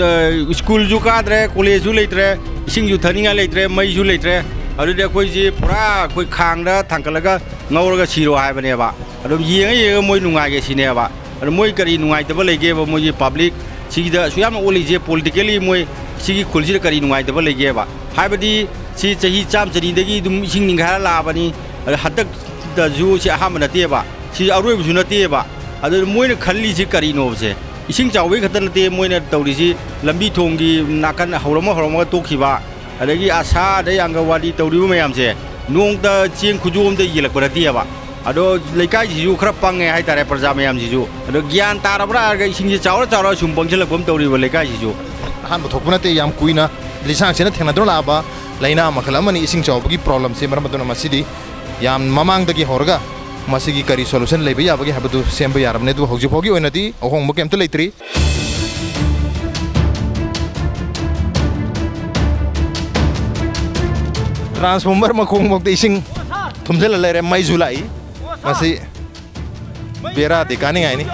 ꯑ, ꯁ꯭ꯀꯨꯜꯁꯨ ꯀꯥꯗ꯭ꯔꯦ, ꯀꯣꯂꯦꯖꯁꯨ ꯂꯩꯇ꯭ꯔꯦ, ꯏꯁꯤꯡꯁꯨ ꯊꯛꯅꯤꯡꯉꯥꯏ ꯂꯩꯇ꯭ꯔꯦ, ꯃꯩꯁꯨ ꯂꯩꯇ꯭ꯔꯦ꯫ ꯑꯗꯨꯗꯤ ꯑꯩꯈꯣꯏꯁꯤ ꯄꯨꯔꯥ ꯑꯩꯈꯣꯏ ꯈꯥꯡꯗ ꯊꯥꯡꯒꯠꯂꯒ ꯉꯧꯔꯒ ꯁꯤꯔꯣ ꯍꯥꯏꯕꯅꯦꯕ꯫ ꯑꯗꯨꯝ ꯌꯦꯡꯉ ꯌꯦꯡꯉ ꯃꯣꯏ ꯅꯨꯡꯉꯥꯏꯒꯦ ꯁꯤꯅꯦꯕ꯫ ꯑꯗꯣ ꯃꯣꯏ ꯀꯔꯤ ꯅꯨꯡꯉꯥꯏꯇꯕ ꯂꯩꯒꯦꯕ? ꯃꯣꯏꯒꯤ ꯄꯕ꯭ꯂꯤꯛ ꯁꯤꯒꯤꯗ ꯑꯁꯨꯛ ꯌꯥꯝꯅ ꯑꯣꯠꯂꯤꯁꯦ, ꯄꯣꯂꯤꯇꯤꯀꯦꯜꯂꯤ ꯃꯣꯏ ꯁꯤꯒꯤ ꯈꯨꯜꯁꯤꯗ ꯀꯔꯤ ꯅꯨꯡꯉꯥꯏꯇꯕ ꯂꯩꯒꯦꯕ? ꯍꯥꯏꯕꯗꯤ ꯁꯤ ꯆꯍꯤ ꯆꯥꯝ ꯆꯅꯤꯗꯒꯤ ꯑꯗꯨꯝ ꯏꯁꯤꯡ ꯅꯤꯡꯈꯥꯏꯔ ꯂꯥꯛꯑꯕꯅꯤ꯫ ꯑꯗ ꯍꯟꯗꯛꯇꯁꯨ ꯁꯤ ꯑꯍꯥꯟꯕ ꯅꯠꯇꯦꯕ, ꯁꯤ ꯑꯔꯣꯏꯕꯁꯨ ꯅꯠꯇꯦꯕ꯫ ꯑꯗꯨ ꯃꯣꯏꯅ ꯈꯜꯂꯤꯁꯤ ꯀꯔꯤꯅꯣꯕꯁꯦ? ꯏꯁꯤꯡ ꯆꯥꯎꯕꯒꯤ ꯈꯛꯇ ꯅꯠꯇꯦ ꯃꯣꯏꯅ ꯇꯧꯔꯤꯁꯤ, ꯂꯝꯕꯤ ꯊꯣꯡꯒꯤ ꯅꯥꯀꯟ ꯍꯧꯔꯝꯃ ꯍꯧꯔꯝꯃꯒ ꯇꯣꯛꯈꯤꯕ, ꯑꯗꯒꯤ ꯑꯁꯥ, ꯑꯗꯩ ꯑꯪꯒꯟꯋꯥꯗꯤ ꯇꯧꯔꯤꯕ ꯃꯌꯥꯝꯁꯦ ꯅꯣꯡꯇ ꯆꯦꯡ ꯈꯨꯖꯣꯝꯗ ꯌꯦꯜꯂꯛꯄ ꯅꯠꯇꯦꯕ꯫ ꯑꯗꯣ ꯂꯩꯀꯥꯏꯁꯤꯁꯨ ꯈꯔ ꯄꯪꯉꯦ ꯍꯥꯏꯇꯥꯔꯦ, ꯄ꯭ꯔꯖꯥ ꯃꯌꯥꯝꯁꯤꯁꯨ꯫ ꯑꯗꯣ ꯒ꯭ꯌꯥꯟ ꯇꯥꯔꯕ꯭ꯔꯥ ꯍꯥꯏꯔꯒ ꯏꯁꯤꯡꯁꯦ ꯆꯥꯎꯔ ꯆꯥꯎꯔ ꯁꯨꯝ ꯄꯪꯁꯤꯜꯂꯛꯄ ꯑꯃ ꯇꯧꯔꯤꯕ ꯂꯩꯀꯥꯏꯁꯤꯁꯨ꯫ ꯑꯍꯥꯟꯕ ꯊꯣꯛꯄ ꯅꯠꯇꯦ, ꯌꯥꯝ ꯀꯨꯏꯅ ꯂꯤꯁꯥꯡꯁꯤꯠꯅ ꯊꯦꯡꯅꯗꯨꯅ ꯂꯥꯛꯑꯕ ꯂꯥꯏꯅꯥ ꯃꯈꯜ ꯑꯃꯅꯤ ꯏꯁꯤꯡ ꯆꯥꯎꯕꯒꯤ ꯄ꯭ꯔꯣꯕ꯭ꯂꯦꯝꯁꯦ꯫ ꯃꯔꯝ ꯑꯗꯨꯅ ꯃꯁꯤꯗꯤ ꯌꯥꯝ ꯃꯃꯥꯡꯗꯒꯤ ꯍꯧꯔꯒ ꯃꯁꯤꯒꯤ ꯀꯔꯤ ꯁꯣꯂꯨꯁꯟ ꯂꯩꯕ ꯌꯥꯕꯒꯦ ꯍꯥꯏꯕꯗꯨ ꯁꯦꯝꯕ ꯌꯥꯔꯕꯅꯤ꯫ ꯑꯗꯨꯕꯨ ꯍꯧꯖꯤꯛ ꯐꯥꯎꯒꯤ ꯑꯣꯏꯅꯗꯤ ꯑꯍꯣꯡꯕ ꯀꯩꯝꯇ ꯂꯩꯇ꯭ꯔꯤ꯫ ꯇ꯭ꯔꯥꯟꯁꯐꯣꯔꯃꯔ ꯃꯈꯣꯡꯐꯥꯎꯗ ꯏꯁꯤꯡ ꯊꯨꯝꯖꯤꯜꯂ ꯂꯩꯔꯦ, ꯃꯩꯁꯨ ꯂꯥꯛꯏ꯫ ꯃꯁꯤ ꯕꯦꯔꯥꯗꯤ ꯀꯥꯅꯤꯡꯉꯥꯏꯅꯤ꯫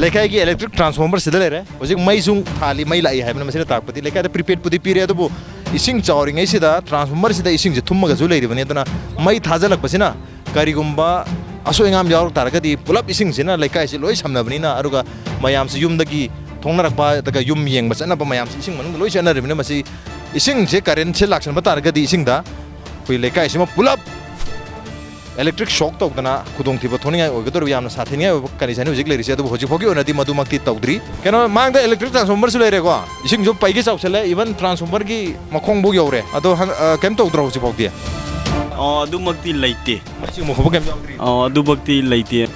ꯂꯩꯀꯥꯏꯒꯤ ꯏꯂꯦꯛꯇ꯭ꯔꯤꯛ ꯇ꯭ꯔꯥꯟꯁꯐꯣꯔꯃꯔꯁꯤꯗ ꯂꯩꯔꯦ꯫ ꯍꯧꯖꯤꯛ ꯃꯩꯁꯨ ꯊꯥꯜꯂꯤ, ꯃꯩ ꯂꯥꯛꯏ ꯍꯥꯏꯕꯅ ꯃꯁꯤꯅ ꯇꯥꯛꯄꯗꯤ ꯂꯩꯀꯥꯏꯗ ꯄ꯭ꯔꯤꯄꯦꯗꯄꯨꯗꯤ ꯄꯤꯔꯦ, ꯑꯗꯨꯕꯨ ꯏꯁꯤꯡ ꯆꯥꯎꯔꯤꯉꯩꯁꯤꯗ ꯇ꯭ꯔꯥꯟꯁꯐꯣꯔꯃꯔꯁꯤꯗ ꯏꯁꯤꯡꯁꯦ ꯊꯨꯝꯃꯒꯁꯨ ꯂꯩꯔꯤꯕꯅꯤ꯫ ꯑꯗꯨꯅ ꯃꯩ ꯊꯥꯖꯤꯜꯂꯛꯄꯁꯤꯅ ꯀꯔꯤꯒꯨꯝꯕ ꯑꯁꯣꯏ ꯑꯉꯥꯝ ꯌꯥꯎꯔꯛ ꯇꯥꯔꯒꯗꯤ ꯄꯨꯂꯞ ꯏꯁꯤꯡꯁꯤꯅ ꯂꯩꯀꯥꯏꯁꯤ ꯂꯣꯏ ꯁꯝꯅꯕꯅꯤꯅ, ꯑꯗꯨꯒ ꯃꯌꯥꯝꯁꯤ ꯌꯨꯝꯗꯒꯤ ꯊꯣꯡꯅꯔꯛꯄ, ꯑꯗꯨꯒ ꯌꯨꯝ ꯌꯦꯡꯕ ꯆꯠꯅꯕ ꯃꯌꯥꯝꯁꯤ ꯏꯁꯤꯡ ꯃꯅꯨꯡꯗ ꯂꯣꯏ ꯆꯠꯅꯔꯤꯕꯅꯤꯅ, ꯃꯁꯤ ꯏꯁꯤꯡꯁꯦ ꯀꯔꯦꯟꯁꯦ ꯂꯥꯛꯁꯟꯕ ꯇꯥꯔꯒꯗꯤ ꯏꯁꯤꯡꯗ ꯑꯩꯈꯣꯏ ꯂꯩꯀꯥꯏꯁꯤꯃ ꯄꯨꯂꯞ ꯏꯂꯦꯛꯇ꯭ꯔꯤꯛ ꯁꯣꯛ ꯇꯧꯗꯅ ꯈꯨꯗꯣꯡꯊꯤꯕ ꯊꯣꯛꯅꯤꯡꯉꯥꯏ ꯑꯣꯏꯒꯗꯧꯔꯤꯕ ꯌꯥꯝꯅ ꯁꯥꯊꯤꯅꯤꯡꯉꯥꯏ ꯑꯣꯏꯕ ꯀꯟꯗꯤꯁꯟ ꯍꯧꯖꯤꯛ ꯂꯩꯔꯤꯁꯦ꯫ ꯑꯗꯨꯕꯨ ꯍꯧꯖꯤꯛ ꯐꯥꯎꯒꯤ ꯑꯣꯏꯅꯗꯤ ꯃꯗꯨꯃꯛꯇꯤ ꯇꯧꯗ꯭ꯔꯤ꯫ ꯀꯩꯅꯣ, ꯃꯥꯡꯗ ꯏꯂꯦꯛꯇ꯭ꯔꯤꯛ ꯇ꯭ꯔꯥꯟꯁꯐꯣꯔꯃꯔꯁꯨ ꯂꯩꯔꯦꯀꯣ, ꯏꯁꯤꯡꯁꯨ ꯄꯩꯒꯤ ꯆꯥꯎꯁꯜꯂꯦ, ꯏꯚꯟ ꯇ꯭ꯔꯥꯟꯁꯐꯣꯔꯃꯔꯒꯤ ꯃꯈꯣꯡꯐꯧ ꯌꯧꯔꯦ꯫ ꯑꯗꯣ ꯍꯟ-, ꯑ, ꯀꯩꯝ ꯇꯧꯗ꯭ꯔꯣ ꯍꯧꯖꯤꯛ ꯐꯥꯎꯗꯤ? ꯑꯣ, ꯑꯗꯨꯃꯛꯇꯤ ꯂꯩꯇꯦ꯫ ꯃꯩ ꯆꯤꯡꯕ ꯈꯣꯠꯄ ꯀꯩꯝ ꯌꯥꯎꯗ꯭ꯔꯤ? ꯑꯣ, ꯑꯗꯨꯃꯛꯇꯤ ꯂꯩꯇꯦ꯫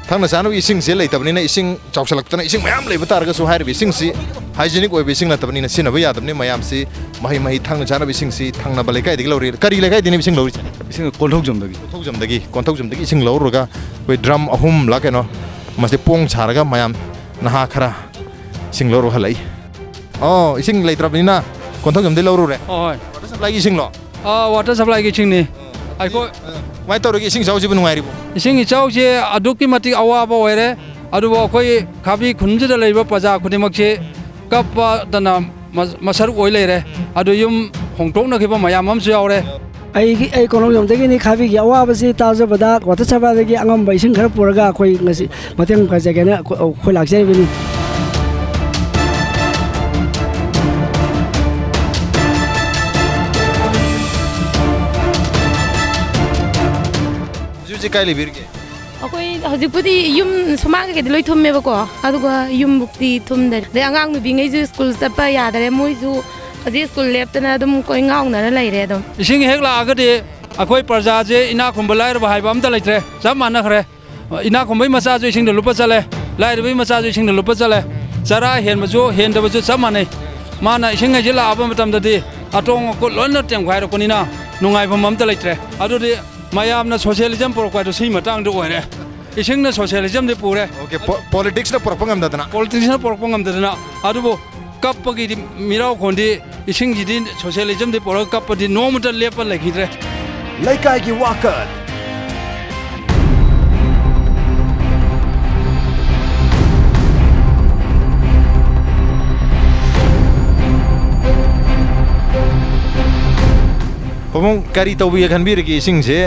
ꯊꯛꯅ ꯆꯥꯅꯕ ꯏꯁꯤꯡꯁꯦ ꯂꯩꯇꯕꯅꯤꯅ, ꯏꯁꯤꯡ ꯆꯥꯎꯁꯜꯂꯛꯇꯅ ꯏꯁꯤꯡ ꯃꯌꯥꯝ ꯂꯩꯕ ꯇꯥꯔꯒꯁꯨ ꯍꯥꯏꯔꯤꯕ ꯏꯁꯤꯡꯁꯤ ꯍꯥꯏꯖꯤꯅꯤꯛ ꯑꯣꯏꯕ ꯏꯁꯤꯡ ꯅꯠꯇꯕꯅꯤꯅ ꯁꯤꯖꯤꯟꯅꯕ ꯌꯥꯗꯕꯅꯤ꯫ ꯃꯌꯥꯝꯁꯤ ꯃꯍꯩ ꯃꯍꯩ ꯊꯛꯅ ꯆꯥꯅꯕ ꯏꯁꯤꯡꯁꯤ ꯊꯪꯅꯕ ꯂꯩꯀꯥꯏꯗꯒꯤ ꯂꯧꯔꯤ꯫ ꯀꯔꯤ ꯂꯩꯀꯥꯏꯗꯒꯤꯅꯣ ꯏꯁꯤꯡ ꯂꯧꯔꯤꯁꯦ? ꯏꯁꯤꯡ ꯀꯣꯟꯊꯧꯖꯝꯗꯒꯤ꯫ ꯀꯣꯟꯊꯧꯖꯝꯗꯒꯤ, ꯀꯣꯟꯊꯧꯖꯝꯗꯒꯤ ꯏꯁꯤꯡ ꯂꯧꯔꯨꯔꯒ ꯑꯩꯈꯣꯏ ꯗ꯭ꯔꯝ ꯑꯍꯨꯝꯂ ꯀꯩꯅꯣ, ꯃꯁꯤ ꯄꯣꯡ ꯁꯥꯔꯒ ꯃꯌꯥꯝ ꯅꯍꯥ ꯈꯔ ꯏꯁꯤꯡ ꯂꯧꯔꯨ ꯍꯜꯂꯛꯏ꯫ ꯑꯣ, ꯏꯁꯤꯡ ꯂꯩꯇ꯭ꯔꯕꯅꯤꯅ ꯀꯣꯟꯊꯧꯖꯝꯗꯒꯤ ꯂꯧꯔꯨꯔꯦ꯫ ꯍꯣꯏ꯫ ꯋꯥꯇꯔ ꯁꯄ꯭ꯂꯥꯏꯒꯤ ꯏꯁꯤꯡꯂꯣ? ꯑꯥ, ꯋꯥꯇꯔ ꯁꯄ꯭ꯂꯥꯏꯒꯤ ꯏꯁꯤꯡꯅꯤ꯫ ꯑꯩꯈꯣꯏ ꯑ, ꯀꯃꯥꯏꯅ ꯇꯧꯔꯤꯒꯦ? ꯏꯁꯤꯡ ꯏꯆꯥꯎꯁꯤꯕꯨ ꯅꯨꯡꯉꯥꯏꯔꯤꯕꯣ? ꯏꯁꯤꯡ ꯏꯆꯥꯎꯁꯦ ꯑꯗꯨꯛꯀꯤ ꯃꯇꯤꯛ ꯑꯋꯥꯕ ꯑꯣꯏꯔꯦ꯫ ꯑꯗꯨꯕꯨ ꯑꯩꯈꯣꯏ ꯈꯥꯕꯤ ꯈꯨꯟꯁꯤꯗ ꯂꯩꯔꯤꯕ ꯄ꯭ꯔꯖꯥ ꯈꯨꯗꯤꯡꯃꯛꯁꯦ ꯀꯞꯄꯗꯅ ꯃ-, ꯃꯁꯔꯨꯛ ꯑꯣꯏ ꯂꯩꯔꯦ꯫ ꯑꯗꯨ ꯌꯨꯝ ꯍꯣꯡꯗꯣꯛꯅꯈꯤꯕ ꯃꯌꯥꯝ ꯑꯃꯁꯨ ꯌꯥꯎꯔꯦ꯫ ꯑꯩꯒꯤ, ꯑꯩ ꯀꯣꯟꯊꯧꯖꯝꯗꯒꯤꯅꯤ꯫ ꯈꯥꯕꯤꯒꯤ ꯑꯋꯥꯕꯁꯤ ꯇꯥꯖꯕꯗ ꯋꯥꯇꯔ ꯁꯄ꯭ꯂꯥꯏꯗꯒꯤ ꯑꯉꯝꯕ ꯏꯁꯤꯡ ꯈꯔ ꯄꯨꯔꯒ ꯑꯩꯈꯣꯏ ꯉꯁꯤ ꯃꯇꯦꯡ ꯄꯥꯡꯖꯒꯦꯅ ꯑꯩꯈꯣꯏ, ꯑꯩꯈꯣꯏ ꯂꯥꯛꯆꯔꯤꯕꯅꯤ꯫ ꯍꯧꯖꯤꯛ ꯍꯧꯖꯤꯛ ꯀꯥꯏ ꯂꯩꯕꯤꯔꯤꯒꯦ? ꯑꯩꯈꯣꯏ ꯍꯧꯖꯤꯛꯄꯨꯗꯤ ꯌꯨꯝ ꯁꯨꯃꯥꯡ ꯀꯩꯀꯩꯗꯤ ꯂꯣꯏ ꯊꯨꯝꯃꯦꯕꯀꯣ, ꯑꯗꯨꯒ ꯌꯨꯝꯕꯨꯛꯇꯤ ꯊꯨꯝꯗꯔꯤ꯫ ꯑꯗꯩ ꯑꯉꯥꯡ ꯅꯨꯄꯤꯉꯩꯁꯨ ꯁ꯭ꯀꯨꯜ ꯆꯠꯄ ꯌꯥꯗꯔꯦ, ꯃꯣꯏꯁꯨ ꯍꯧꯖꯤꯛ ꯁ꯭ꯀꯨꯜ ꯂꯦꯞꯇꯅ ꯑꯗꯨꯝ ꯀꯣꯏ ꯉꯥꯎꯅꯔ ꯂꯩꯔꯦ ꯑꯗꯨꯝ꯫ ꯏꯁꯤꯡ ꯍꯦꯛ ꯂꯥꯛꯑꯒꯗꯤ ꯑꯩꯈꯣꯏ ꯄ꯭ꯔꯖꯥꯁꯦ ꯏꯅꯥꯛ ꯈꯨꯟꯕ ꯂꯥꯏꯔꯕ ꯍꯥꯏꯕ ꯑꯝꯇ ꯂꯩꯇ꯭ꯔꯦ, ꯆꯞ ꯃꯥꯟꯅꯈ꯭ꯔꯦ꯫ ꯏꯅꯥꯛ ꯈꯨꯟꯕꯒꯤ ꯃꯆꯥꯁꯨ ꯏꯁꯤꯡꯗ ꯂꯨꯞꯄ ꯆꯠꯂꯦ, ꯂꯥꯏꯔꯕꯒꯤ ꯃꯆꯥꯁꯨ ꯏꯁꯤꯡꯗ ꯂꯨꯞꯄ ꯆꯠꯂꯦ꯫ ꯆꯔꯥ ꯍꯦꯟꯕꯁꯨ ꯍꯦꯟꯗꯕꯁꯨ ꯆꯞ ꯃꯥꯟꯅꯩ꯫ ꯃꯥꯅ ꯏꯁꯤꯡ ꯍꯩꯁꯦ ꯂꯥꯛꯑꯕ ꯃꯇꯝꯗꯗꯤ ꯑꯇꯣꯡ ꯑꯀꯨꯠ ꯂꯣꯏꯅ ꯇꯦꯝꯈꯥꯏꯔꯛꯄꯅꯤꯅ ꯅꯨꯡꯉꯥꯏꯐꯝ ꯑꯝꯇ ꯂꯩꯇ꯭ꯔꯦ꯫ ꯑꯗꯨꯗꯤ ꯃꯌꯥꯝꯅ ꯁꯣꯁꯤꯌꯦꯂꯤꯖꯝ ꯄꯨꯔꯛꯄ ꯍꯥꯏꯗꯣ ꯁꯤꯒꯤ ꯃꯇꯥꯡꯗ ꯑꯣꯏꯔꯦ꯫ ꯏꯁꯤꯡꯅ ꯁꯣꯁꯤꯌꯦꯂꯤꯖꯝꯗꯤ ꯄꯨꯔꯦ꯫ ꯑꯣꯀꯦ, ꯄꯣ-, ꯄꯣꯂꯤꯇꯤꯛꯁꯅ ꯄꯨꯔꯛꯄ ꯉꯝꯗꯗꯅ꯫ ꯄꯣꯂꯤꯇꯤꯛꯁꯅ ꯄꯨꯔꯛꯄ ꯉꯝꯗꯗꯅ꯫ ꯑꯗꯨꯕꯨ ꯀꯞꯄꯒꯤꯗꯤ ꯃꯤꯔꯥꯎꯈꯣꯟꯗꯤ, ꯏꯁꯤꯡꯁꯤꯗꯤ ꯁꯣꯁꯤꯌꯦꯂꯤꯖꯝꯗꯤ ꯄꯨꯔꯛꯑꯒ ꯀꯞꯄꯗꯤ ꯅꯣꯡꯃꯇ ꯂꯦꯞꯄ ꯂꯩꯈꯤꯗ꯭ꯔꯦ꯫ ꯂꯩꯀꯥꯏꯒꯤ ꯋꯥꯀꯠ꯫ ꯄꯥꯕꯨꯡ, ꯀꯔꯤ ꯇꯧꯕꯤꯒꯦ ꯈꯟꯕꯤꯔꯒꯦ? ꯏꯁꯤꯡꯁꯦ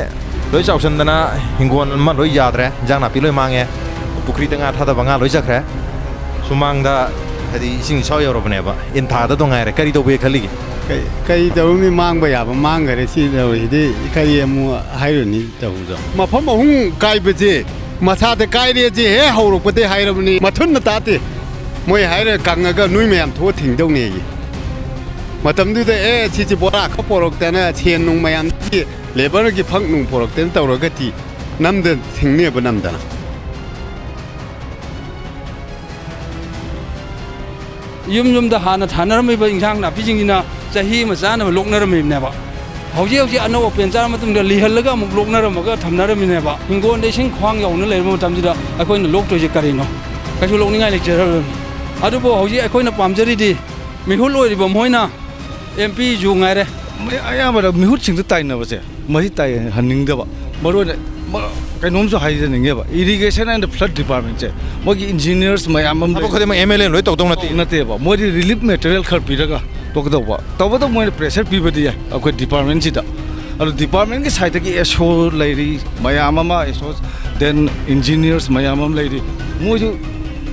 ꯂꯣꯏ ꯆꯥꯎꯁꯟꯗꯅ ꯍꯤꯡꯒꯣꯜ ꯑꯃ ꯂꯣꯏ ꯌꯥꯗ꯭ꯔꯦ, ꯏꯟꯖꯥꯡ ꯅꯥꯄꯤ ꯂꯣꯏ ꯃꯥꯡꯉꯦ, ꯄꯨꯈ꯭ꯔꯤꯗ ꯉꯥ ꯊꯥꯗꯕ ꯉꯥ ꯂꯣꯏ ꯆꯠꯈ꯭ꯔꯦ꯫ ꯁꯨꯃꯥꯡꯗ ꯍꯥꯏꯗꯤ ꯏꯁꯤꯡ ꯏꯆꯥꯎ ꯌꯧꯔꯕꯅꯦꯕ, ꯏꯟꯊꯥꯗ ꯉꯥꯏꯔꯦ꯫ ꯀꯔꯤ ꯇꯧꯕꯤꯒꯦ ꯈꯜꯂꯤꯒꯦ? ꯀꯩ, ꯀꯔꯤ ꯇꯧꯔꯨꯅꯤ? ꯃꯥꯡꯕ ꯌꯥꯕ ꯃꯥꯡꯈꯔꯦ꯫ ꯁꯤ ꯇꯧꯔꯤꯁꯤꯗꯤ ꯀꯔꯤ ꯑꯃꯨꯛ ꯍꯥꯏꯔꯨꯅꯤ ꯇꯧꯕꯗꯣ? ꯃꯐꯝ ꯑꯍꯨꯝ ꯀꯥꯏꯕꯁꯦ ꯃꯁꯥꯗ ꯀꯥꯏꯔꯦꯁꯦ ꯍꯦꯛ ꯍꯧꯔꯛꯄꯗꯩ ꯍꯥꯏꯔꯕꯅꯤ, ꯃꯊꯨꯟꯅ ꯇꯥꯗꯦ꯫ ꯃꯣꯏ ꯍꯥꯏꯔ ꯀꯪꯉꯒ ꯅꯣꯏ ꯃꯌꯥꯝ ꯊꯣꯛꯑ ꯊꯤꯡꯗꯧꯅꯦꯌꯦ꯫ ꯃꯇꯝꯗꯨꯗ ꯑꯦ ꯁꯤꯁꯦ ꯕꯣꯔꯥ ꯈꯔ ꯄꯣꯔꯛꯇꯅ ꯁꯦꯟ ꯅꯨꯡ ꯃꯌꯥꯝꯗꯒꯤ ꯂꯦꯕꯔꯒꯤ ꯐꯛ ꯅꯨꯡ ꯄꯣꯔꯛꯇꯅ ꯇꯧꯔꯒꯗꯤ ꯅꯝꯗꯅ ꯊꯤꯡꯅꯦꯕ ꯅꯝꯗꯅ꯫ ꯌꯨꯝ ꯌꯨꯝꯗ ꯍꯥꯟꯅ ꯊꯥꯅꯔꯝꯃꯤꯕ ꯏꯟꯁꯥꯡ ꯅꯥꯄꯤꯁꯤꯡꯁꯤꯅ ꯆꯍꯤ ꯑꯃ ꯆꯥꯅꯕ ꯂꯣꯛꯅꯔꯝꯃꯤꯕꯅꯦꯕ꯫ ꯍꯧꯖꯤꯛ ꯍꯧꯖꯤꯛ ꯑꯅꯧꯕ ꯄꯦꯟ ꯆꯥꯔ ꯃꯇꯨꯡꯗ ꯂꯤꯍꯜꯂꯒ ꯑꯃꯨꯛ ꯂꯣꯛꯅꯔꯝꯃꯒ ꯊꯝꯅꯔꯝꯃꯤꯅꯦꯕ꯫ ꯍꯤꯡꯒꯣꯜꯗ ꯏꯁꯤꯡ ꯈ꯭ꯋꯥꯡ ꯌꯧꯅ ꯂꯩꯔꯕ ꯃꯇꯝꯁꯤꯗ ꯑꯩꯈꯣꯏꯅ ꯂꯣꯛꯇꯣꯏꯁꯦ ꯀꯔꯤꯅꯣ? ꯀꯩꯁꯨ ꯂꯣꯛꯅꯤꯡꯉꯥꯏ ꯂꯩꯖꯔꯔꯣꯏ꯫ ꯑꯗꯨꯕꯨ ꯍꯧꯖꯤꯛ ꯑꯩꯈꯣꯏꯅ ꯄꯥꯝꯖꯔꯤꯗꯤ ꯃꯤꯍꯨꯠ ꯑꯣꯏꯔꯤꯕ ꯃꯣꯏꯅ, ꯑꯦꯝ ꯄꯤꯁꯨ ꯉꯥꯏꯔꯦ, ꯑꯌꯥꯝꯕꯅ ꯃꯤꯍꯨꯠꯁꯤꯡꯗ ꯇꯥꯏꯅꯕꯁꯦ ꯃꯁꯤ ꯇꯥꯏꯍꯟꯅꯤꯡꯗꯕ꯫ ꯃꯔꯨꯑꯣꯏꯅ ꯃ-, ꯀꯩꯅꯣꯝꯁꯨ ꯍꯥꯏꯖꯅꯤꯡꯉꯦꯕ, Irrigation and Flood Department ꯁꯦ ꯃꯣꯏꯒꯤ engineers ꯃꯌꯥꯝ ꯑꯃ ꯊꯕꯛ ꯂꯩ꯫ ꯈꯨꯗꯤꯡꯃꯛ ꯑꯦꯝ ꯑꯦꯜ ꯑꯦꯅ ꯂꯣꯏ ꯇꯧꯗꯧ ꯅꯠꯇꯦ꯫ ꯅꯠꯇꯦꯕ, ꯃꯣꯏꯗꯤ relief material ꯈꯔ ꯄꯤꯔꯒ ꯇꯣꯛꯀꯗꯧꯕ꯫ ꯇꯧꯕꯇꯕꯨ ꯃꯣꯏꯅ pressure ꯄꯤꯕꯗꯤ ꯌꯥꯏ ꯑꯩꯈꯣꯏ department ꯁꯤꯗ꯫ ꯑꯗꯣ department ꯀꯤ side ꯇꯒꯤ ꯑꯦꯁ ꯑꯣ ꯂꯩꯔꯤ, ꯃꯌꯥꯝ ꯑꯃ ꯑꯦꯁ ꯑꯣ, then engineers ꯃꯌꯥꯝ ꯑꯃ ꯂꯩꯔꯤ꯫ ꯃꯣꯏꯁꯨ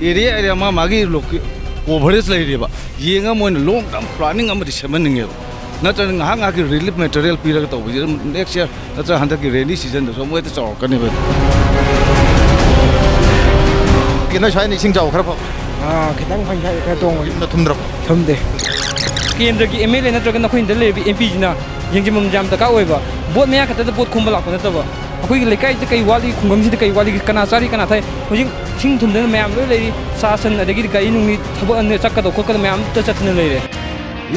area area ꯃꯥ ꯃꯥꯒꯤ loca-, coverage ꯂꯩꯔꯤꯕ꯫ ꯌꯦꯡꯉ ꯃꯣꯏꯅ long term planning ꯑꯃꯗꯤ ꯁꯦꯝꯍꯟꯅꯤꯡꯉꯦꯕ꯫ ꯅꯠꯇ꯭ꯔꯒ ꯉꯥꯏꯍꯥꯛ ꯉꯥꯏꯍꯥꯛꯀꯤ relief material ꯄꯤꯔꯒ ꯇꯧꯕꯁꯤꯗ next year ꯅꯠꯇ꯭ꯔꯒ ꯍꯟꯗꯛꯀꯤ rainy season ꯗꯁꯨ ꯑꯃꯨꯛ ꯍꯦꯛꯇ ꯆꯥꯎꯔꯛꯀꯅꯦꯕ꯫ ꯅꯣꯏ ꯁ꯭ꯋꯥꯏꯅ ꯏꯁꯤꯡ ꯆꯥꯎꯕ ꯈꯔ ꯐꯕ? ꯑꯥ, ꯈꯤꯇꯪ ꯐꯩ, ꯁ꯭ꯋꯥꯏꯗ ꯈꯔ ꯇꯣꯡꯉꯦ꯫ ꯌꯨꯝꯗ ꯊꯨꯝꯗ꯭ꯔꯕ? ꯊꯨꯝꯗꯦ꯫ ꯀꯦꯟꯗ꯭ꯔꯒꯤ ꯑꯦꯝ ꯑꯦꯜ ꯑꯦ ꯅꯠꯇ꯭ꯔꯒ ꯅꯈꯣꯏꯗ ꯂꯩꯔꯤꯕ ꯑꯦꯝ ꯄꯤꯁꯤꯅ ꯌꯦꯡꯁꯤꯟꯐꯝ ꯌꯥꯝ ꯗꯔꯀꯥꯔ ꯑꯣꯏꯕ꯫ ꯚꯣꯠ ꯃꯌꯥ ꯈꯛꯇꯗ ꯚꯣꯠ ꯈꯣꯝꯕ ꯂꯥꯛꯄ ꯅꯠꯇꯕ, ꯑꯩꯈꯣꯏꯒꯤ ꯂꯩꯀꯥꯏꯗ ꯀꯩ ꯋꯥꯠꯂꯤ, ꯈꯨꯡꯒꯪꯁꯤꯗ ꯀꯩ ꯋꯥꯠꯂꯤ, ꯀꯅꯥ ꯆꯥꯔꯤ, ꯀꯅꯥ ꯊꯛꯏ, ꯍꯧꯖꯤꯛ ꯏꯁꯤꯡ ꯊꯨꯝꯗꯅ ꯃꯌꯥꯝ ꯂꯣꯏ ꯂꯩꯔꯤ꯫ ꯁꯥ ꯁꯟ ꯑꯗꯒꯤꯗꯤ ꯒꯥꯔꯤ ꯅꯨꯡꯂꯤ ꯊꯕꯛ ꯑꯃ ꯆꯠꯀꯗꯧ ꯈꯣꯠꯀꯗꯧ ꯃꯌꯥꯝ ꯑꯝꯇ ꯆꯠꯇꯅ ꯂꯩꯔꯦ꯫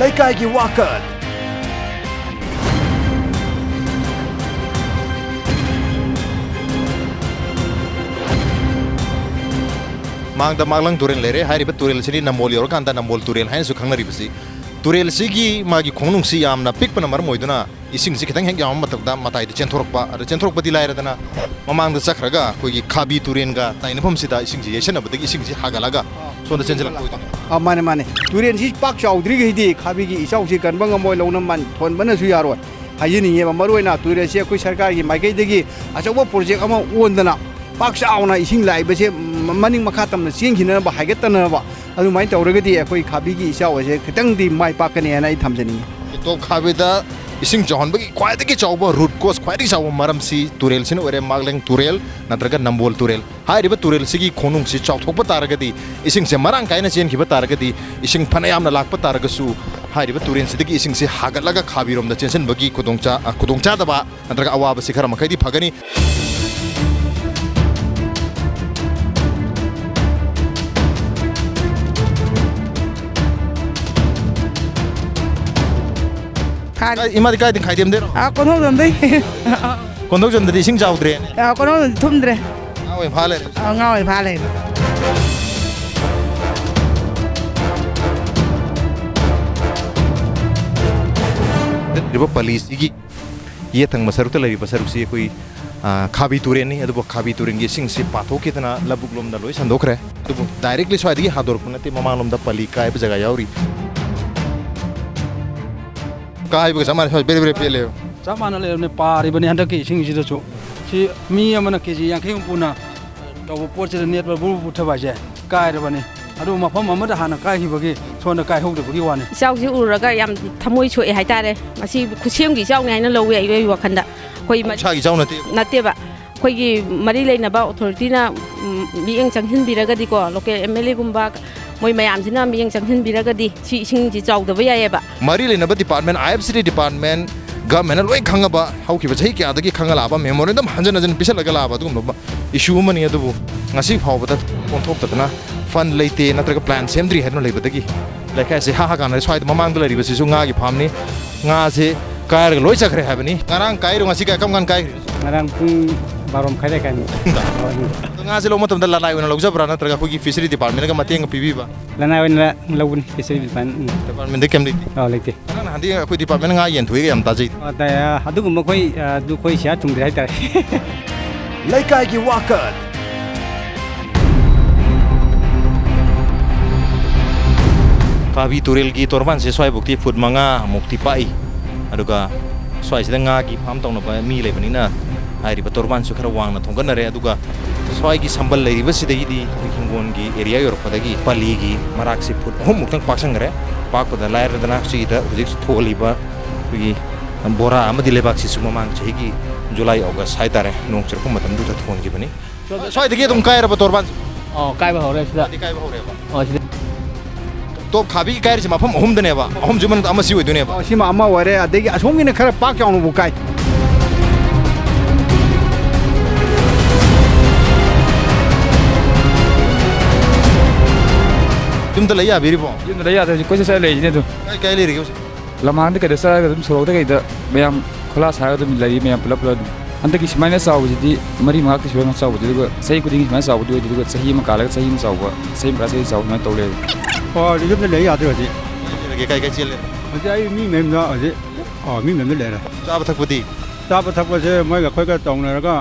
ꯂꯩꯀꯥꯏꯒꯤ ꯋꯥꯀꯠ꯫ ꯃꯥꯡꯗ ꯃꯥꯛꯂꯪ ꯇꯨꯔꯦꯜ ꯂꯩꯔꯦ꯫ ꯍꯥꯏꯔꯤꯕ ꯇꯨꯔꯦꯜꯁꯤꯗꯤ ꯅꯝꯕꯣꯜ ꯌꯧꯔꯀꯥꯟꯗ ꯅꯝꯕꯣꯜ ꯇꯨꯔꯦꯜ ꯍꯥꯏꯅꯁꯨ ꯈꯪꯅꯔꯤꯕꯁꯤ, ꯇꯨꯔꯦꯜꯁꯤꯒꯤ ꯃꯥꯒꯤ ꯈꯣꯡꯅꯨꯡꯁꯤ ꯌꯥꯝꯅ ꯄꯤꯛꯄꯅ ꯃꯔꯝ ꯑꯣꯏꯗꯨꯅ ꯏꯁꯤꯡꯁꯤ ꯈꯤꯇꯪ ꯍꯦꯛ ꯌꯥꯝꯕ ꯃꯇꯝꯗ ꯃꯇꯥꯏꯗ ꯆꯦꯟꯊꯣꯔꯛꯄ, ꯑꯗ ꯆꯦꯟꯊꯣꯔꯛꯄꯗꯤ ꯂꯥꯏꯔꯗꯅ ꯃꯃꯥꯡꯗ ꯆꯠꯈ꯭ꯔꯒ ꯑꯩꯈꯣꯏꯒꯤ ꯈꯥꯕꯤ ꯇꯨꯔꯦꯜꯒ ꯇꯥꯏꯅꯐꯝꯁꯤꯗ ꯏꯁꯤꯡꯁꯤ ꯌꯩꯁꯟꯅꯕꯗꯒꯤ ꯏꯁꯤꯡꯁꯤ ꯍꯥꯒꯠꯂꯒ ꯁꯣꯝꯗ ꯆꯦꯟꯁꯤꯜꯂꯛꯄ ꯑꯣꯏꯗꯣꯏꯅꯤ꯫ ꯑꯥ, ꯃꯥꯅꯦ, ꯃꯥꯅꯦ꯫ ꯇꯨꯔꯦꯜꯁꯤ ꯄꯥꯛ ꯆꯥꯎꯗ꯭ꯔꯤꯈꯩꯗꯤ ꯈꯥꯕꯤꯒꯤ ꯏꯆꯥꯎꯁꯤ ꯀꯟꯕ ꯉꯝꯃꯣꯏ, ꯂꯧꯅ ꯃꯥꯟ ꯊꯣꯟꯕꯅꯁꯨ ꯌꯥꯔꯣꯏ꯫ ꯍꯥꯏꯖꯅꯤꯡꯉꯦꯕ꯫ ꯃꯔꯨꯑꯣꯏꯅ ꯇꯨꯔꯦꯜꯁꯤ ꯑꯩꯈꯣꯏ ꯁꯔꯀꯥꯔꯒꯤ ꯃꯥꯏꯀꯩꯗꯒꯤ ꯑꯆꯧꯕ project ꯑꯃ ꯑꯣꯟꯗꯅ ꯄꯥꯛ ꯆꯥꯎꯅ ꯏꯁꯤꯡ ꯂꯥꯛꯏꯕꯁꯦ ꯃ-, ꯃꯅꯤꯡ ꯃꯈꯥ ꯇꯝꯅ ꯆꯦꯟꯈꯤꯅꯅꯕ, ꯍꯥꯏꯒꯠꯇꯅꯕ ꯑꯗꯨꯃꯥꯏꯅ ꯇꯧꯔꯒꯗꯤ ꯑꯩꯈꯣꯏ ꯈꯥꯕꯤꯒꯤ ꯏꯆꯥꯎ ꯑꯁꯦ ꯈꯤꯇꯪꯗꯤ ꯃꯥꯏ ꯄꯥꯛꯀꯅꯤ ꯍꯥꯏꯅ ꯑꯩ ꯊꯝꯖꯅꯤꯡꯉꯤ꯫ ꯇꯣꯞ ꯈꯥꯕꯤꯗ ꯏꯁꯤꯡ ꯆꯥꯎꯍꯟꯕꯒꯤ ꯈ꯭ꯋꯥꯏꯗꯒꯤ ꯆꯥꯎꯕ root cause, ꯈ꯭ꯋꯥꯏꯗꯒꯤ ꯆꯥꯎꯕ ꯃꯔꯝꯁꯤ ꯇꯨꯔꯦꯜꯁꯤꯅ ꯑꯣꯏꯔꯦ, ꯃꯥꯛꯂꯦꯡ ꯇꯨꯔꯦꯜ ꯅꯠꯇ꯭ꯔꯒ ꯅꯝꯕꯣꯜ ꯇꯨꯔꯦꯜ꯫ ꯍꯥꯏꯔꯤꯕ ꯇꯨꯔꯦꯜꯁꯤꯒꯤ ꯈꯣꯡꯅꯨꯡꯁꯤ ꯆꯥꯎꯊꯣꯛꯄ ꯇꯥꯔꯒꯗꯤ, ꯏꯁꯤꯡꯁꯦ ꯃꯔꯥꯡ ꯀꯥꯏꯅ ꯆꯦꯟꯈꯤꯕ ꯇꯥꯔꯒꯗꯤ, ꯏꯁꯤꯡ ꯐꯅ ꯌꯥꯝꯅ ꯂꯥꯛꯄ ꯇꯥꯔꯒꯁꯨ, ꯍꯥꯏꯔꯤꯕ ꯇꯨꯔꯦꯜꯁꯤꯗꯒꯤ ꯏꯁꯤꯡꯁꯦ ꯍꯥꯒꯠꯂꯒ ꯈꯥꯕꯤꯔꯣꯝꯗ ꯆꯦꯟꯁꯤꯟꯕꯒꯤ ꯈꯨꯗꯣꯡꯆꯥ-, ꯑ, ꯈꯨꯗꯣꯡꯆꯥꯗꯕ ꯅꯠꯇ꯭ꯔꯒ ꯑꯋꯥꯕꯁꯤ ꯈꯔ ꯃꯈꯩꯗꯤ ꯐꯒꯅꯤ꯫ ꯀꯥꯏ-, ꯏꯃꯥꯗꯤ ꯀꯥꯏꯗꯩ, ꯈꯥꯏꯗꯦꯝꯗꯩꯔꯣ? ꯑꯥ, ꯀꯣꯟꯊꯧꯖꯝꯗꯩ꯫ ꯀꯣꯟꯊꯧꯖꯝꯗꯗꯤ ꯏꯁꯤꯡ ꯆꯥꯎꯗ꯭ꯔꯦꯅꯦ? ꯑꯥ, ꯀꯣꯟꯊꯧꯖꯝꯗꯤ ꯊꯨꯝꯗ꯭ꯔꯦ꯫ ꯉꯥ ꯑꯣꯏꯅ ꯐꯥ ꯂꯩꯔꯦ꯫ ꯑꯥ, ꯉꯥ ꯑꯣꯏꯅ ꯐꯥ ꯂꯩꯔꯦ꯫ ꯆꯠꯂꯤꯕ ꯄꯜꯂꯤꯁꯤꯒꯤ ꯌꯦꯠ ꯊꯪꯕ ꯁꯔꯨꯛꯇ ꯂꯩꯔꯤꯕ ꯁꯔꯨꯛꯁꯤ ꯑꯩꯈꯣꯏ, ꯑ, ꯈꯥꯕꯤ ꯇꯨꯔꯦꯟꯅꯤ꯫ ꯑꯗꯨꯕꯨ ꯈꯥꯕꯤ ꯇꯨꯔꯦꯟꯒꯤ ꯏꯁꯤꯡꯁꯤ ꯄꯥꯊꯣꯛꯈꯤꯗꯅ ꯂꯧꯕꯨꯛ ꯂꯣꯝꯗ ꯂꯣꯏ ꯁꯟꯗꯣꯛꯈ꯭ꯔꯦ꯫ ꯑꯗꯨꯕꯨ directly ꯁ꯭ꯋꯥꯏꯗꯒꯤ ꯍꯥꯗꯣꯔꯛꯄ ꯅꯠꯇꯦ, ꯃꯃꯥꯡꯂꯣꯝꯗ ꯄꯜꯂꯤ ꯀꯥꯏꯕ ꯖꯒꯥ ꯌꯥꯎꯔꯤ꯫ ꯀꯥꯏꯕꯒ ꯆꯞ ꯃꯥꯟꯅꯩ, ꯁ꯭ꯋꯥꯏ ꯕꯦꯔꯦ ꯕꯦꯔꯦ ꯄꯦꯜꯂꯦꯕ꯫ ꯆꯞ ꯃꯥꯟꯅ ꯂꯩꯔꯕꯅꯦ, ꯄꯥꯔꯤꯕꯅꯦ ꯍꯟꯗꯛꯀꯤ ꯏꯁꯤꯡꯁꯤꯗꯁꯨ꯫ ꯁꯤ ꯃꯤ ꯑꯃꯅ ꯀꯦ ꯖꯤ ꯌꯥꯡꯈꯩ ꯍꯨꯝꯐꯨꯅ ꯇꯧꯕ ꯄꯣꯠꯁꯤꯗ ꯅꯦꯠꯄ ꯕꯨꯔꯨ ꯄꯨꯊꯕ ꯍꯥꯏꯁꯦ ꯀꯥꯏꯔꯕꯅꯤ꯫ ꯑꯗꯨ ꯃꯐꯝ ꯑꯃꯗ ꯍꯥꯟꯅ ꯀꯥꯏꯈꯤꯕꯒꯤ ꯁꯣꯝꯗ ꯀꯥꯏꯍꯧꯗꯕꯒꯤ ꯋꯥꯅꯤ꯫ ꯏꯆꯥꯎꯁꯤ ꯎꯔꯨꯔꯒ ꯌꯥꯝ ꯊꯃꯣꯏ ꯁꯣꯛꯑꯦ ꯍꯥꯏꯇꯥꯔꯦ꯫ ꯃꯁꯤ ꯈꯨꯠꯁꯦꯝꯒꯤ ꯏꯆꯥꯎꯅꯤ ꯍꯥꯏꯅ ꯂꯧꯋꯦ ꯑꯩꯒꯤ ꯋꯥꯈꯜꯗ꯫ ꯑꯩꯈꯣꯏ ꯃ-, ꯏꯁꯥꯒꯤ ꯏꯆꯥꯎ ꯅꯠꯇꯦ꯫ ꯅꯠꯇꯦꯕ꯫ ꯑꯩꯈꯣꯏꯒꯤ ꯃꯔꯤ ꯂꯩꯅꯕ ꯑꯣꯊꯣꯔꯤꯇꯤꯅ, ꯎꯝ, ꯃꯤꯠꯌꯦꯡ ꯆꯪꯁꯤꯟꯕꯤꯔꯒꯗꯤꯀꯣ, ꯂꯣꯀꯦꯜ ꯑꯦꯝ ꯑꯦꯜ ꯑꯦꯒꯨꯝꯕ ꯃꯣꯏ ꯃꯌꯥꯝꯁꯤꯅ ꯃꯤꯠꯌꯦꯡ ꯆꯪꯁꯤꯟꯕꯤꯔꯒꯗꯤ ꯁꯤ ꯏꯁꯤꯡꯁꯤ ꯆꯥꯎꯗꯕ ꯌꯥꯏꯌꯦꯕ꯫ ꯃꯔꯤ ꯂꯩꯅꯕ ꯗꯤꯄꯥꯔꯠꯃꯦꯟ, ꯑꯥꯏ ꯑꯦꯐ ꯁꯤ ꯗꯤ ꯗꯤꯄꯥꯔꯠꯃꯦꯟ, ꯒꯚꯔꯟꯃꯦꯟꯅ ꯂꯣꯏ ꯈꯪꯉꯕ, ꯍꯧꯈꯤꯕ ꯆꯍꯤ ꯀꯌꯥꯗꯒꯤ ꯈꯪꯉ ꯂꯥꯛꯑꯕ, ꯃꯦꯃꯣꯔꯦꯟꯗꯝ ꯍꯟꯖꯟ ꯍꯟꯖꯟ ꯄꯤꯁꯜꯂꯒ ꯂꯥꯛꯑꯕ ꯑꯗꯨꯒꯨꯝꯕ ꯏꯁꯨ ꯑꯃꯅꯤ꯫ ꯑꯗꯨꯕꯨ ꯉꯁꯤ ꯐꯥꯎꯕꯗ ꯑꯣꯟꯊꯣꯛꯇꯗꯅ, ꯐꯟ ꯂꯩꯇꯦ ꯅꯠꯇ꯭ꯔꯒ ꯄ꯭ꯂꯥꯟ ꯁꯦꯝꯗ꯭ꯔꯤ ꯍꯥꯏꯗꯨꯅ ꯂꯩꯕꯗꯒꯤ ꯂꯩꯀꯥꯏꯁꯦ ꯍꯥ ꯍꯥ ꯀꯥꯟꯅꯔꯦ꯫ ꯁ꯭ꯋꯥꯏꯗ ꯃꯃꯥꯡꯗ ꯂꯩꯔꯤꯕꯁꯤꯁꯨ ꯉꯥꯒꯤ ꯐꯥꯝꯅꯤ꯫ ꯉꯥꯁꯦ ꯀꯥꯏꯔꯒ ꯂꯣꯏ ꯆꯠꯈ꯭ꯔꯦ ꯍꯥꯏꯕꯅꯤ꯫ ꯉꯔꯥꯡ ꯀꯥꯏꯔꯣ, ꯉꯁꯤ ꯀꯥꯏ-, ꯀꯔꯝ ꯀꯥꯟꯗ ꯀꯥꯏꯈ꯭ꯔꯤꯅꯣ? ꯉꯔꯥꯡ ꯄꯨꯡ ꯕꯥꯔꯣ ꯃꯈꯥꯏꯗ ꯀꯥꯏꯅꯤ꯫ ꯑꯗꯣ ꯉꯥꯁꯦ ꯂꯧꯕ ꯃꯇꯝꯗ ꯂꯅꯥꯏ ꯑꯣꯏꯅ ꯂꯧꯖꯕ꯭ꯔꯥ, ꯅꯠꯇ꯭ꯔꯒ ꯑꯩꯈꯣꯏꯒꯤ ꯐꯤꯁꯔꯤ ꯗꯤꯄꯥꯔꯠꯃꯦꯟꯅꯒ ꯃꯇꯦꯡꯒ ꯄꯤꯕꯤꯕ? ꯂꯅꯥꯏ ꯑꯣꯏꯅ ꯂꯧꯕꯅꯤ, ꯐꯤꯁꯔꯤ ꯗꯤꯄꯥꯔꯠꯃꯦꯟ꯫ ꯎꯝ꯫ ꯗꯤꯄꯥꯔꯠꯃꯦꯟꯗ ꯀꯩꯝ ꯂꯩꯇꯦ? ꯑꯥ, ꯂꯩꯇꯦ꯫ ꯉꯔꯥꯡ ꯅꯍꯥꯟꯗꯤ ꯑꯩꯈꯣꯏ ꯗꯤꯄꯥꯔꯠꯃꯦꯟꯅ ꯉꯥ ꯌꯦꯟ ꯊꯣꯛꯏꯒ ꯌꯥꯝ ꯇꯥꯖꯩ꯫ ꯑꯥ, ꯇꯥꯏ꯫ ꯑꯥ, ꯑꯗꯨꯒꯨꯝꯕ ꯑꯩꯈꯣꯏ, ꯑꯥ, ꯑꯗꯨ ꯑꯩꯈꯣꯏ ꯁꯤꯌꯥ ꯊꯨꯡꯗ꯭ꯔꯦ ꯍꯥꯏꯇꯥꯔꯦ꯫ ꯂꯩꯀꯥꯏꯒꯤ ꯋꯥꯀꯠ꯫ ꯀꯥꯕꯤ ꯇꯨꯔꯦꯜꯒꯤ ꯇꯣꯔꯕꯥꯟꯁꯦ ꯁ꯭ꯋꯥꯏꯐꯥꯎꯗꯤ ꯐꯨꯠ ꯃꯉꯥ ꯃꯨꯛꯇꯤ ꯄꯥꯛꯏ꯫ ꯑꯗꯨꯒ ꯁ꯭ꯋꯥꯏꯁꯤꯗ ꯉꯥꯒꯤ ꯐꯥꯝ ꯇꯧꯅꯕ ꯃꯤ ꯂꯩꯕꯅꯤꯅ ꯍꯥꯏꯔꯤꯕ ꯇꯣꯔꯕꯥꯟꯁꯨ ꯈꯔ ꯋꯥꯡꯅ ꯊꯣꯡꯒꯠꯅꯔꯦ꯫ ꯑꯗꯨꯒ ꯁ꯭ꯋꯥꯏꯒꯤ ꯁꯝꯕꯜ ꯂꯩꯔꯤꯕꯁꯤꯗꯒꯤꯗꯤ ꯑꯩꯈꯣꯏ ꯍꯤꯡꯒꯣꯜꯒꯤ ꯑꯦꯔꯤꯌꯥ ꯌꯧꯔꯛꯄꯗꯒꯤ ꯄꯜꯂꯤꯒꯤ ꯃꯔꯥꯛꯁꯤ ꯐꯨꯠ ꯑꯍꯨꯝ ꯃꯨꯛꯇꯪ ꯄꯥꯛꯁꯟꯈ꯭ꯔꯦ꯫ ꯄꯥꯛꯄꯗ ꯂꯥꯏꯔꯗꯅ ꯁꯤꯗ ꯍꯧꯖꯤꯛ ꯊꯣꯛꯍꯜꯂꯤꯕ ꯑꯩꯈꯣꯏꯒꯤ ꯕꯣꯔꯥ ꯑꯃꯗꯤ ꯂꯩꯕꯥꯛꯁꯤꯁꯨ ꯃꯃꯥꯡ ꯆꯍꯤꯒꯤ ꯖꯨꯂꯥꯏ, ꯑꯣꯒꯁ ꯍꯥꯏꯇꯥꯔꯦ, ꯅꯣꯡ ꯆꯨꯔꯛꯄ ꯃꯇꯝꯗꯨꯗ ꯊꯣꯟꯈꯤꯕꯅꯤ꯫ ꯁ꯭ꯋꯥꯏꯗꯒꯤ ꯑꯗꯨꯝ ꯀꯥꯏꯔꯕ ꯇꯣꯔꯕꯥꯟꯁꯦ? ꯑꯣ, ꯀꯥꯏꯕ ꯍꯧꯔꯦ ꯁꯤꯗ꯫ ꯁꯤꯗꯤ ꯀꯥꯏꯕ ꯍꯧꯔꯦꯕ? ꯑꯣ, ꯁꯤꯗ꯫ ꯇꯣꯞ ꯈꯥꯕꯤꯒꯤ ꯀꯥꯏꯔꯤꯁꯦ ꯃꯐꯝ ꯑꯍꯨꯝꯗꯅꯦꯕ, ꯑꯍꯨꯝꯁꯤ ꯃꯅꯨꯡꯗ ꯑꯃ ꯁꯤ ꯑꯣꯏꯗꯣꯏꯅꯦꯕ꯫ ꯑꯣ, ꯁꯤꯃ ꯑꯃ ꯑꯣꯏꯔꯦ, ꯑꯗꯒꯤ ꯑꯁꯣꯝꯒꯤꯅ ꯈꯔ ꯄꯥꯛ ꯆꯥꯎꯅꯕꯨ ꯀꯥꯏ꯫ ꯌꯨꯝꯗ ꯂꯩ ꯌꯥꯕꯤꯔꯤꯕꯣ? ꯌꯨꯝꯗ ꯂꯩ ꯌꯥꯗꯦ, ꯍꯧꯖꯤꯛ ꯀꯣꯏꯆꯠ ꯆꯠꯂ ꯂꯩꯔꯤꯁꯤꯅꯦ ꯑꯗꯨꯝ꯫ ꯀꯥꯏ ꯀꯥꯏ ꯂꯩꯔꯤꯒꯦ ꯍꯧꯖꯤꯛ? ꯂꯝꯍꯥꯡꯗ ꯀꯩꯗ ꯆꯠꯂꯒ ꯑꯗꯨꯝ ꯁꯣꯔꯣꯛꯇ ꯀꯩꯗ ꯃꯌꯥꯝ ꯈꯣꯂꯥ ꯁꯥꯔꯒ ꯑꯗꯨꯝ ꯂꯩꯔꯤ, ꯃꯌꯥꯝ ꯄꯨꯂꯞ ꯄꯨꯂꯞ ꯑꯗꯨꯝ꯫ ꯍꯟꯗꯛꯀꯤ ꯁꯨꯃꯥꯏꯅ ꯆꯥꯎꯕꯁꯤꯗꯤ ꯃꯔꯤ ꯃꯉꯥ ꯀꯩꯁꯨ ꯌꯥꯝꯅ ꯆꯥꯎꯕꯗꯤ, ꯑꯗꯨꯒ ꯆꯍꯤ ꯈꯨꯗꯤꯡꯒꯤ ꯁꯨꯃꯥꯏꯅ ꯆꯥꯎꯕꯗꯤ ꯑꯣꯏꯗꯦ, ꯑꯗꯨꯒ ꯆꯍꯤ ꯑꯃ ꯀꯥꯜꯂꯒ ꯆꯍꯤ ꯑꯃ ꯆꯥꯎꯕ, ꯆꯍꯤ ꯑꯃ ꯀꯥꯜꯂꯒ ꯆꯍꯤ ꯆꯥꯎꯕ ꯁꯨꯃꯥꯏꯅ ꯇꯧ ꯂꯩꯔꯦ꯫ ꯑꯣ, ꯌꯨꯝꯗ ꯂꯩ ꯌꯥꯗ꯭ꯔꯦ ꯍꯧꯖꯤꯛ꯫ ꯀꯥꯏ ꯂꯩꯔꯒꯦ? ꯀꯥꯏ ꯀꯥꯏ ꯆꯦꯜꯂꯦ? ꯍꯧꯖꯤꯛ ꯑꯩ ꯃꯤ ꯃꯌꯨꯝꯗ ꯍꯧꯖꯤꯛ, ꯑꯣ, ꯃꯤ ꯃꯌꯨꯝꯗ ꯂꯩꯔꯦ꯫ ꯆꯥꯕ ꯊꯛꯄꯗꯤ? ꯆꯥꯕ ꯊꯛꯄꯁꯦ ꯃꯣꯏꯒ ꯑꯩꯈꯣꯏꯒ ꯇꯧꯅꯔꯒ,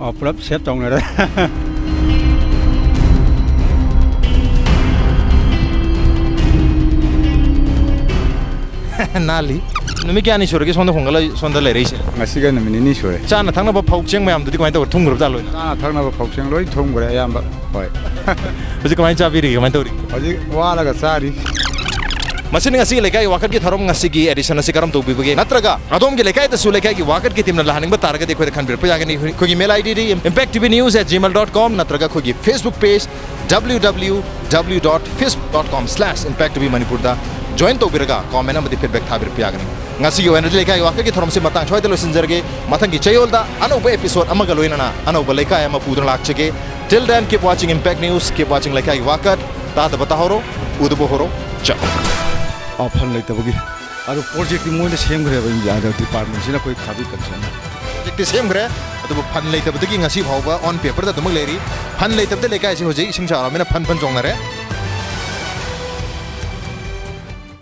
ꯑꯣ, ꯄꯨꯂꯞ ꯁꯦꯞ ꯇꯧꯅꯔꯦ꯫ ꯅꯥꯜꯂꯤ꯫ ꯅꯨꯃꯤꯠ ꯀꯌꯥꯅꯤ ꯁꯨꯔꯒꯦ ꯁꯣꯝꯗ ꯍꯣꯡꯒꯠꯂ ꯁꯣꯝꯗ ꯂꯩꯔꯛꯏꯁꯦ? ꯉꯁꯤꯒ ꯅꯨꯃꯤꯠ ꯅꯤꯅꯤ ꯁꯨꯔꯦ꯫ ꯆꯥꯅ ꯊꯛꯅꯕ ꯐꯧ ꯆꯦꯡ ꯃꯌꯥꯝꯗꯨꯗꯤ ꯀꯃꯥꯏꯅ ꯇꯧꯔꯦ? ꯊꯨꯝꯈ꯭ꯔꯕꯖꯥꯠ ꯂꯣꯏꯅ? ꯆꯥꯅ ꯊꯛꯅꯕ ꯐꯧ ꯆꯦꯡ ꯂꯣꯏ ꯊꯨꯝꯈ꯭ꯔꯦ ꯑꯌꯥꯝꯕ꯫ ꯍꯣꯏ꯫ ꯍꯧꯖꯤꯛ ꯀꯃꯥꯏꯅ ꯆꯥꯕꯤꯔꯤꯒꯦ? ꯀꯃꯥꯏꯅ ꯇꯧꯔꯤ? ꯍꯧꯖꯤꯛ ꯋꯥꯔꯒ ꯆꯥꯔꯤ꯫ ꯃꯁꯤꯅ ꯉꯁꯤꯒꯤ ꯂꯩꯀꯥꯏꯒꯤ ꯋꯥꯀꯠꯀꯤ ꯊꯧꯔꯝ ꯉꯁꯤꯒꯤ edition ꯑꯁꯤ ꯀꯔꯝ ꯇꯧꯕꯤꯕꯒꯦ? ꯅꯠꯇ꯭ꯔꯒ ꯑꯗꯣꯝꯒꯤ ꯂꯩꯀꯥꯏꯗꯁꯨ ꯂꯩꯀꯥꯏꯒꯤ ꯋꯥꯀꯠꯀꯤ teamꯅ ꯂꯥꯛꯍꯟꯅꯤꯡꯕ ꯇꯥꯔꯒꯗꯤ ꯑꯩꯈꯣꯏꯗ ꯈꯟꯕꯤꯔꯛꯄ ꯌꯥꯒꯅꯤ꯫ ꯑꯩꯈꯣꯏꯒꯤ mail IDꯗꯤ impacttvnews at gmail dot com ꯅꯠꯇ꯭ꯔꯒ ꯑꯩꯈꯣꯏꯒꯤ Facebook page www dot facebook dot com slash impacttvmanipurꯗ join ꯇꯧꯕꯤꯔꯒ comment ꯑꯃꯗꯤ feedback ꯊꯥꯕꯤꯔꯛꯄ ꯌꯥꯒꯅꯤ꯫ ꯉꯁꯤꯒꯤ ꯑꯣꯏꯅꯗꯤ ꯂꯩꯀꯥꯏꯒꯤ ꯋꯥꯀꯠꯀꯤ ꯊꯧꯔꯝꯁꯤ ꯃꯇꯥꯡ ꯁ꯭ꯋꯥꯏꯗ ꯂꯣꯏꯁꯤꯟꯖꯔꯒꯦ꯫ ꯃꯊꯪꯒꯤ ꯆꯌꯣꯜꯗ ꯑꯅꯧꯕ episode ꯑꯃꯒ ꯂꯣꯏꯅꯅ ꯑꯅꯧꯕ ꯂꯩꯀꯥꯏ ꯑꯃ ꯄꯨꯗꯨꯅ ꯂꯥꯛꯆꯒꯦ꯫ Till then, keep watching Impact News, keep watching ꯂꯩꯀꯥꯏꯒꯤ ꯋꯥꯀꯠ꯫ ꯇꯥꯗꯕ ꯇꯥꯍꯧꯔꯣ, ꯎꯗꯕ ꯍꯧꯔꯣ꯫ ꯆꯠ꯫ ꯑꯥ, fund ꯂꯩꯇꯕꯒꯤ꯫ ꯑꯗꯣ projectꯇꯤ ꯃꯣꯏꯅ ꯁꯦꯝꯈ꯭ꯔꯦꯕ, ꯏꯟꯗꯤꯌꯥꯗ departmentꯁꯤꯅ ꯑꯩꯈꯣꯏ ꯈꯥꯕꯤ cultureꯅ꯫ Projectꯇꯤ ꯁꯦꯝꯈ꯭ꯔꯦ, ꯑꯗꯨꯕꯨ fund ꯂꯩꯇꯕꯗꯒꯤ ꯉꯁꯤ ꯐꯥꯎꯕ on paperꯗ ꯑꯗꯨꯃꯛ ꯂꯩꯔꯤ꯫ Fund ꯂꯩꯇꯕꯗ ꯂꯩꯀꯥꯏꯁꯤ ꯍꯧꯖꯤꯛ ꯏꯁꯤꯡ ꯆꯥꯎꯔꯕꯅꯤꯅ ꯐꯟ ꯐꯟ ꯆꯣꯡꯅꯔꯦ꯫